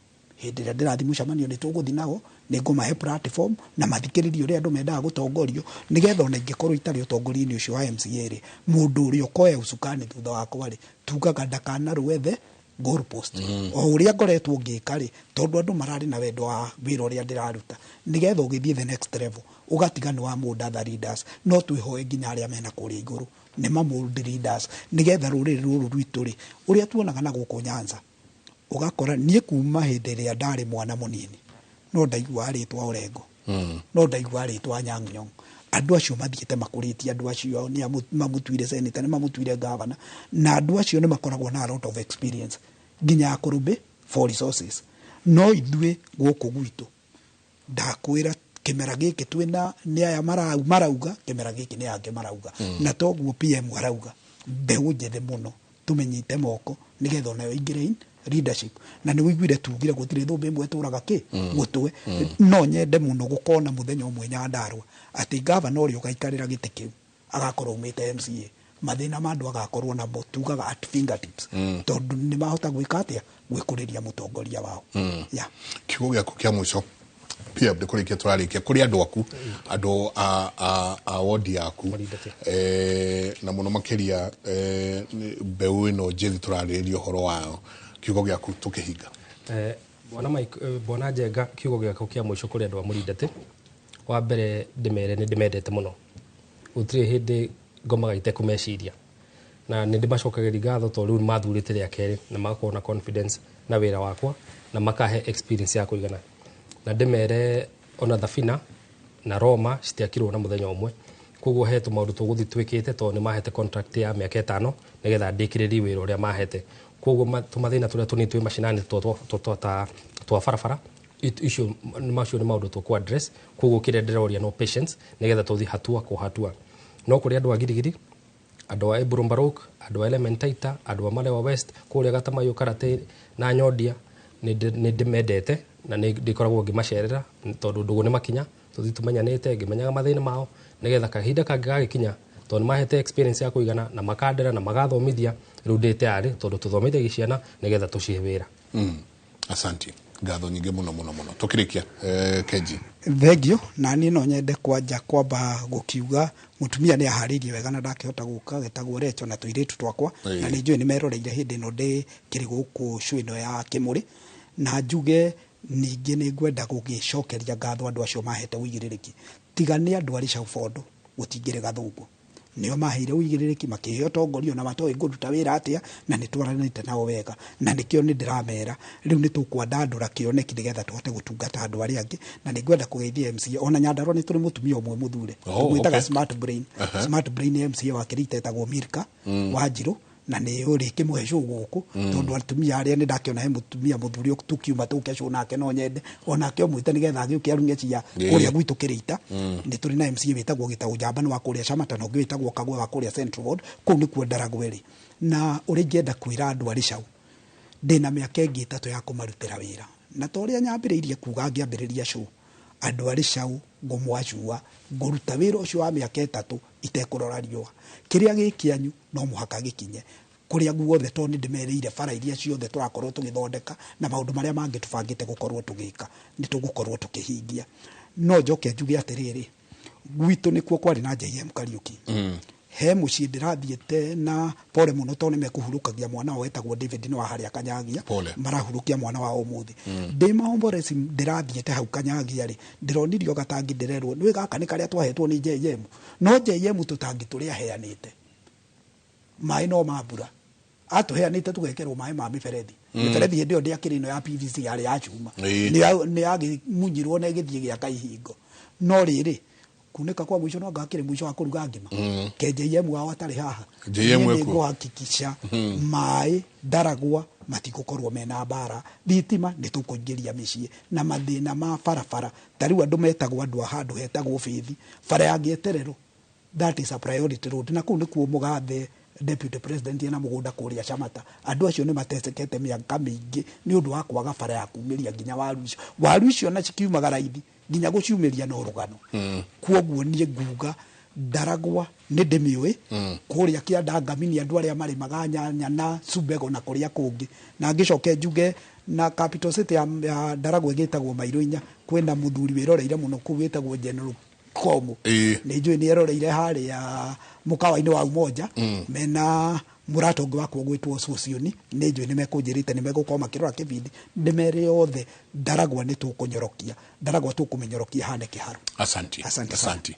Hĩndĩ ĩrĩa ndĩrathiĩ mũcemanio nĩ tũgũthiĩ nao, nĩ ngũmahe platform na mathikĩrĩrie ũrĩa andũ mendaga gũtongorio, nĩgetha ona ingĩkorwo itarĩ ũtongoria-inĩ ũcio wa MCA rĩ, mũndũ ũrĩa ũkoya ũcukani thutha wakwa rĩ, tugaga ndakanarũe the goalpost o ũrĩa ngoretwo ngĩka rĩ, tondũ andũ mararĩ na wendo wa wĩra ũrĩa ndĩraruta, nĩgetha ũgĩthiĩ the next level ũgatiga nĩ wa mold other leaders. No twĩhoe nginya arĩa mena kũrĩa igũrũ nĩ ma mold leaders, nĩgetha rũrĩrĩ rũrũ rwitũ rĩ, ũrĩa tuonaga na gũkũ Nyanza, ũgakora niĩ kuma hĩndĩ ĩrĩa ndarĩ mwana mũnini no ndaiguaga rĩtwa Orengo, no ndaiguaga rĩtwa Anyang' Nyong'o. Andũ acio mathiĩte makũrĩtie andũ acio nĩ mamũtuire senator, nĩ mamũtuire governor, na andũ acio nĩ makoragwo na a lot of experience. Nginya ya Kũrũmbĩ for resources. No ithuĩ gũkũ gwitũ ndakwĩra kĩmera gĩkĩ twĩna nĩ aya marauga kĩmera gĩkĩ nĩ angĩ marauga. Na toguo PM arauga mbeũ njĩthĩ mũno tũmĩnyite moko nĩgetha onayo ĩingĩre in leadership. Na nĩ wĩiguire tugire gũtirĩ thũmbĩ ĩmwe ĩtũraga kĩ mũtwe. No nyende mũno gũkona mũthenya ũmwe Nyandarua atĩ gavana ũrĩa ũgaikarĩra gĩtĩ kĩu agakorwo aumĩte MCA, mathĩna ma andũ agakorwo namo tugaga at fingertips, tondũ nĩ mahota gwĩka atĩa gwĩkũrĩria mũtongoria wao. Yeah. Kiugo gĩaku kĩa mũico, PM, nĩ kũrĩkia tũrarĩkia, kũrĩ andũ aku, andũ a wodi yaku, na mũno makĩria mbeũ ĩno njĩthĩ tũrarĩrĩria ũhoro wayo, kiugo gĩaku tũkĩhinga. Bwana Mike, Bwana Njenga, kiugo gĩakwa kĩa mũico kũrĩ andũ a Mũrindati, wa mbere ndĩmere nĩ ndĩmendete mũno, gũtirĩ hĩndĩ ngomaga itekũmeciria, na nĩ ndĩmacokagĩria ngatho tondũ rĩu mathurĩte rĩa kerĩ na magakorwo na confidence na wĩra wakwa na makahe experience ya kũigana. Na ndĩmere ona Thabina na Roma citiakirwo na mũthenya ũmwe, koguo he tũmaũndũ tũgũthiĩ twĩkĩte tondũ nĩ mahete contract ya mĩaka 5 nĩgetha ndĩkĩrĩrie wĩra ũrĩa mahete. Koguo tũmathĩna tũrĩa tũnini twĩ macinani twa barabara icio macio nĩ maũndũ tũkũ address. Koguo kĩrĩa ndĩroria no patience nĩgetha tũthiĩ hatua kwa hatua. No kũrĩ andũ a Girigiri, andũ a Eburu Mbaruk, andũ a Elementaita, andũ a Malewa West, kũrĩa Gatamayo, Karate na Nyondia, nĩ ndĩmendete na nĩ ndĩkoragwo ngĩmacerera tondũ ndũgũ nĩ makinya, tũthiĩ tũmenyanĩte ngĩmenyaga mathĩna mao nĩgetha kahinda kangĩ gagĩkinya tondũ nĩ mahete experience ya kũigana na makandera na magathomithia, rĩu ndĩ tayari tondũ tũthomithagia ciana nĩgetha tũcihe wĩra. Asante, ngatho nyingĩ mũno mũno mũno. Tũkĩrĩkia, Kenji. Thengio. Na niĩ no nyende kwanja kwamba gũkiuga mũtumia nĩ aharĩirie wega na ndakĩhota gũka, getagwo Recho na tũirĩtu twakwa, na nĩ njũĩ nĩ meroreire hĩndĩ ĩno ndĩ kĩrĩ gũkũ show ĩno ya Kĩmũrĩ. Na njuge ningĩ nĩ ngwenda gũgĩcokeria ngatho andũ acio mahete ũigĩrĩrĩki, tiga nĩ andũ arĩ Caubondo gũtingĩrĩ Gathũngũ, nĩo maheire ũigĩrĩrĩki makĩheo ũtongoria na matoĩ ngũruta wĩra atĩa, na nĩ twaranĩte nao wega, na nĩkĩo nĩ ndĩramera rĩu nĩ tũkwandandũra kĩoneki nĩgetha tũhote gũtungata andũ arĩa angĩ. Na nĩ ngwenda kũgeithia MCA ona Nyandarua nĩ tũrĩ mũtumia ũmwe mũthure tũmwĩtaga Smart Brain. Smart Brain MCA wa Kĩrita etagwo Milka Wanjirũ, na nĩ ũrĩkĩmũhe show gũkũ tondũ atumia arĩa nĩ ndakĩona he mũtumia mũthuri tukiuma tũke show nake, no nyende onake ũmwĩte nĩgetha agĩũke arunge cia kũrĩa gwitũ Kĩrĩita. Nĩ tũrĩ na MCA wĩtagwo Gĩtaũ Njamba nĩ wa kũrĩa Camata, na ũngĩ wĩtagwo Kagwe wa kũrĩa Central Ward, kũu nĩkuo Ndaragwa ĩrĩ. Na ũrĩa ingĩenda kwĩra andũ arĩ Cau, ndĩna mĩaka ĩngĩ 3 ya kũmarutĩra wĩra, na ta ũrĩa nyambĩrĩirie kuga ngĩambĩrĩria show, andũ arĩ Cau ngũmwacua ngũruta wĩra ũcio wa mĩaka 3 itekũrora riũa. Kĩrĩa gĩ kĩanyu no mũhaka gĩkinye kũrĩa guothe, tondũ nĩ ndĩmerĩire bara iria ciothe tũrakorwo tũgĩthondeka na maũndũ marĩa mangĩ tũbangĩte gũkorwo tũgĩka nĩ tũgũkorwo tũkĩhingia. No njoke njuge atĩrĩrĩ, gwitũ nĩkuo kwarĩ na JM Kariuki. He mũciĩ ndĩrathiĩte na pole mũno tondũ nĩmekũhurũkagia mwana wao wetagwo David nĩ wa harĩa Kanyagia, marahurũkia mwana wao ũmũthĩ. Ndĩ maomboreci ndĩrathiĩte hau Kanyagia rĩ, ndĩronirio gatangi ndĩrerwo nĩ gaka nĩ karĩa twahetwo nĩ JM, no JM tũtangi tũrĩa aheanĩte maĩ no ma mbura atũheanĩte tũgekerwo maĩ ma mĩberethi. Mĩberethi hĩndĩ ĩyo ndĩakĩrĩ ĩno ya PVC yarĩ ya cuma, nĩ yagĩmunyirwo na ĩgĩthiĩ gĩaka ihingo. No rĩrĩ kunĩka kwa mũico no ngakĩrĩ mũico wa kũruga ngima ke JM wao atarĩ haha, nĩ ngũhakikisha maĩ Ndaragwa matigũkorwo mena mbara, thitima nĩ tũkũingĩria mĩciĩ, na mathĩna ma barabara ta rĩu andũ metagwo andũ a handũ hetagwo Bĩthi, bara ya Gĩeterero, that is a priority road, na kũu nĩkuo mũgathe deputy president ena mũgũnda kũrĩa Camata. Andũ acio nĩ matecekete mĩaka mĩingĩ nĩ ũndũ wa kwaga bara ya kumĩria nginya waru icio. Waru icio na cikiumaga raithi nginya gũciumĩria no rũgano. Kwoguo niĩ nguga Ndaragwa nĩ ndĩmĩũĩ, kũrĩa kĩanda Ngamini andũ arĩa marĩmaga nyanya na Subego na kũrĩa kũngĩ. Na ngĩcoke njuge na capital city ya Ndaragwa ĩgĩtagwo Mairũ 4, kwĩna mũthuri wĩroreire mũno kũu wĩtagwo General Komo. Nĩ njũĩ nĩ eroreire harĩa mũkawa-inĩ wa Umoja, mena mũrata ũngĩ wakwa ũgwĩtwo Socioni, nĩ njũĩ nĩ mekũnjĩrĩte nĩ megũkorwo makĩrora kĩbindi, ndĩmere othe Ndaragwa nĩ tũkũnyorokia, Ndaragwa tũkũmĩnyorokia hane kĩharo. Asante. Asante.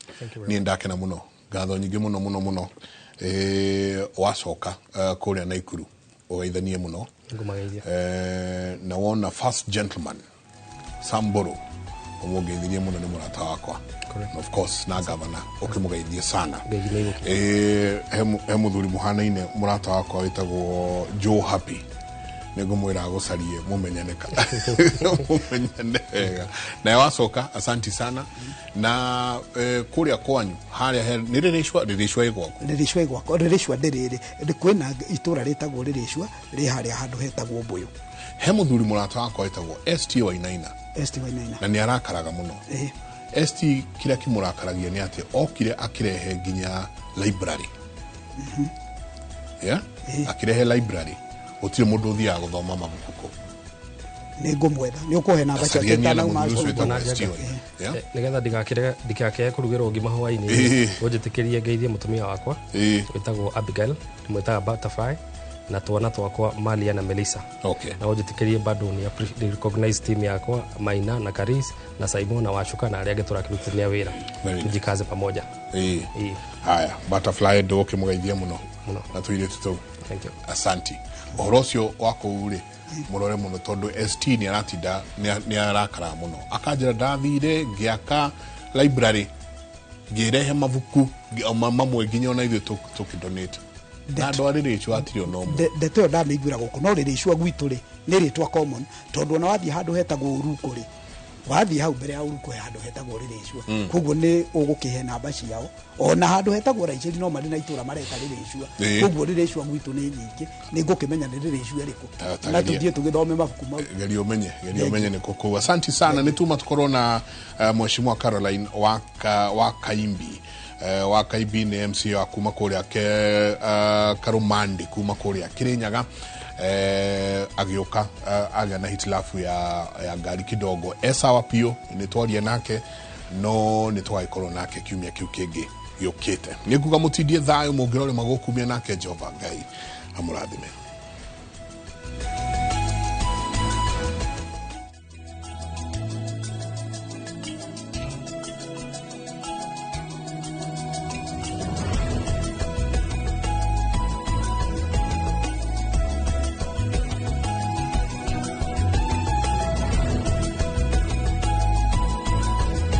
Niĩ ndakena mũno, ngatho nyingĩ mũno mũno mũno. Wacoka kũrĩa Naikuru ũgeithanie mũno. Na wona first gentleman Samburu ũmũgeithirie mũno, nĩ mũrata wakwa. Of course na gavana ũkĩmũgeithie sana. He mũthuri mũhanaine mũrata wakwa wĩtagwo Joe Happy, Nĩ ngũmwĩra agũcarie mũmenyane mũmenyane wega. Naye wacoka, asanti sana. Na kũrĩa kwanyu harĩa nĩ rĩrĩcua, rĩrĩcua ĩ gwaku? Rĩrĩcua ĩ gwakwa, Rĩrĩcua ndĩrĩrĩ, kwĩna itũra rĩtagwo Rĩrĩcua, rĩ harĩa handũ hetagwo Mbũyũ. He mũthuri mũrata wakwa wĩtagwo ST Wainaina. ST Wainaina. Na nĩ arakaraga mũno. ST kĩrĩa kĩmũrakaragia nĩ atĩ okire akĩrehe nginya library. Yeah? Akĩrehe library, gũtirĩ mũndũ ũthiaga gũthoma mabuku kũu. Nĩ ngũmwetha, nĩ ũkũhe namba ciake. Acariania na itanauma mũthuri ũcio cukuru. wĩtagwo ST Wainaina. Yeah? Nigetha ndikakĩage kũrugĩrwo ngima hwaĩ-inĩ, ũnjĩtĩkĩrie ngeithie mũtumia wakwa wĩtagwo Abigail, ndĩmwĩtaga Butterfly, na twana twakwa Malia na Melissa. Na ũnjĩtĩkĩrie bado ni recognize team yakwa, Maina na Karis na Simon na Wacuka na arĩa angĩ tũrakĩrutithania wĩra. Very nice. Tujikaze pamoja. Haya, Butterfly, ndũgũkĩmũgeithia mũno Mũno. na tũirĩtu tũu. Thank you. Asanti. Ũhoro ũcio wa kũu rĩ, mũrore mũno, tondũ ST nĩ aratinda nĩ arakara mũno, akanjĩra ndathire ngĩaka library, ngĩrehe mabuku mamwe nginya ona ithuĩ tũkĩdonate, na andũ a Rĩrĩcua hatirĩ ona ũmwe. Ndeto ĩyo ndamĩiguĩra gũkũ, no Rĩrĩcua gwitũ rĩ, nĩ rĩtwa common, tondũ ona wathiĩ handũ hetagwo Ũruko rĩ, wathiĩ hau mbere ya Ũruko he handũ hetagwo Rĩrĩcua. Koguo nĩ ũgũkĩhe namba ciao. Ona handũ hetagwo Raiceli no marĩ na itũra mareta Rĩrĩcua. Koguo Rĩrĩcua gwitũ nĩ nyingĩ, nĩ ngũkĩmenya nĩ Rĩrĩcua ĩrĩkũ na Ta geria. Tũthiĩ tũgĩthome mabuku mau. Geria ũmenye, geria ũmenye nĩ kũu. Asanti sana. Nĩ tuma tũkorwo na mheshimiwa Caroline wa Kaimbi. Wa Kaimbi nĩ MCA wa kuma kũrĩa ke Karumandi, kuma kũrĩa Kirinyaga. Agĩũka agĩa na hitilafu ya ngari kidogo, e sawa piũ, nĩ twaria nake, no nĩ tũgagĩkorwo nake kiumia kĩu kĩngĩ gĩũkĩte. Nĩ nguga mũtindie thayũ, mũngĩrore magũkumia, nake Jehova Ngai amũrathime.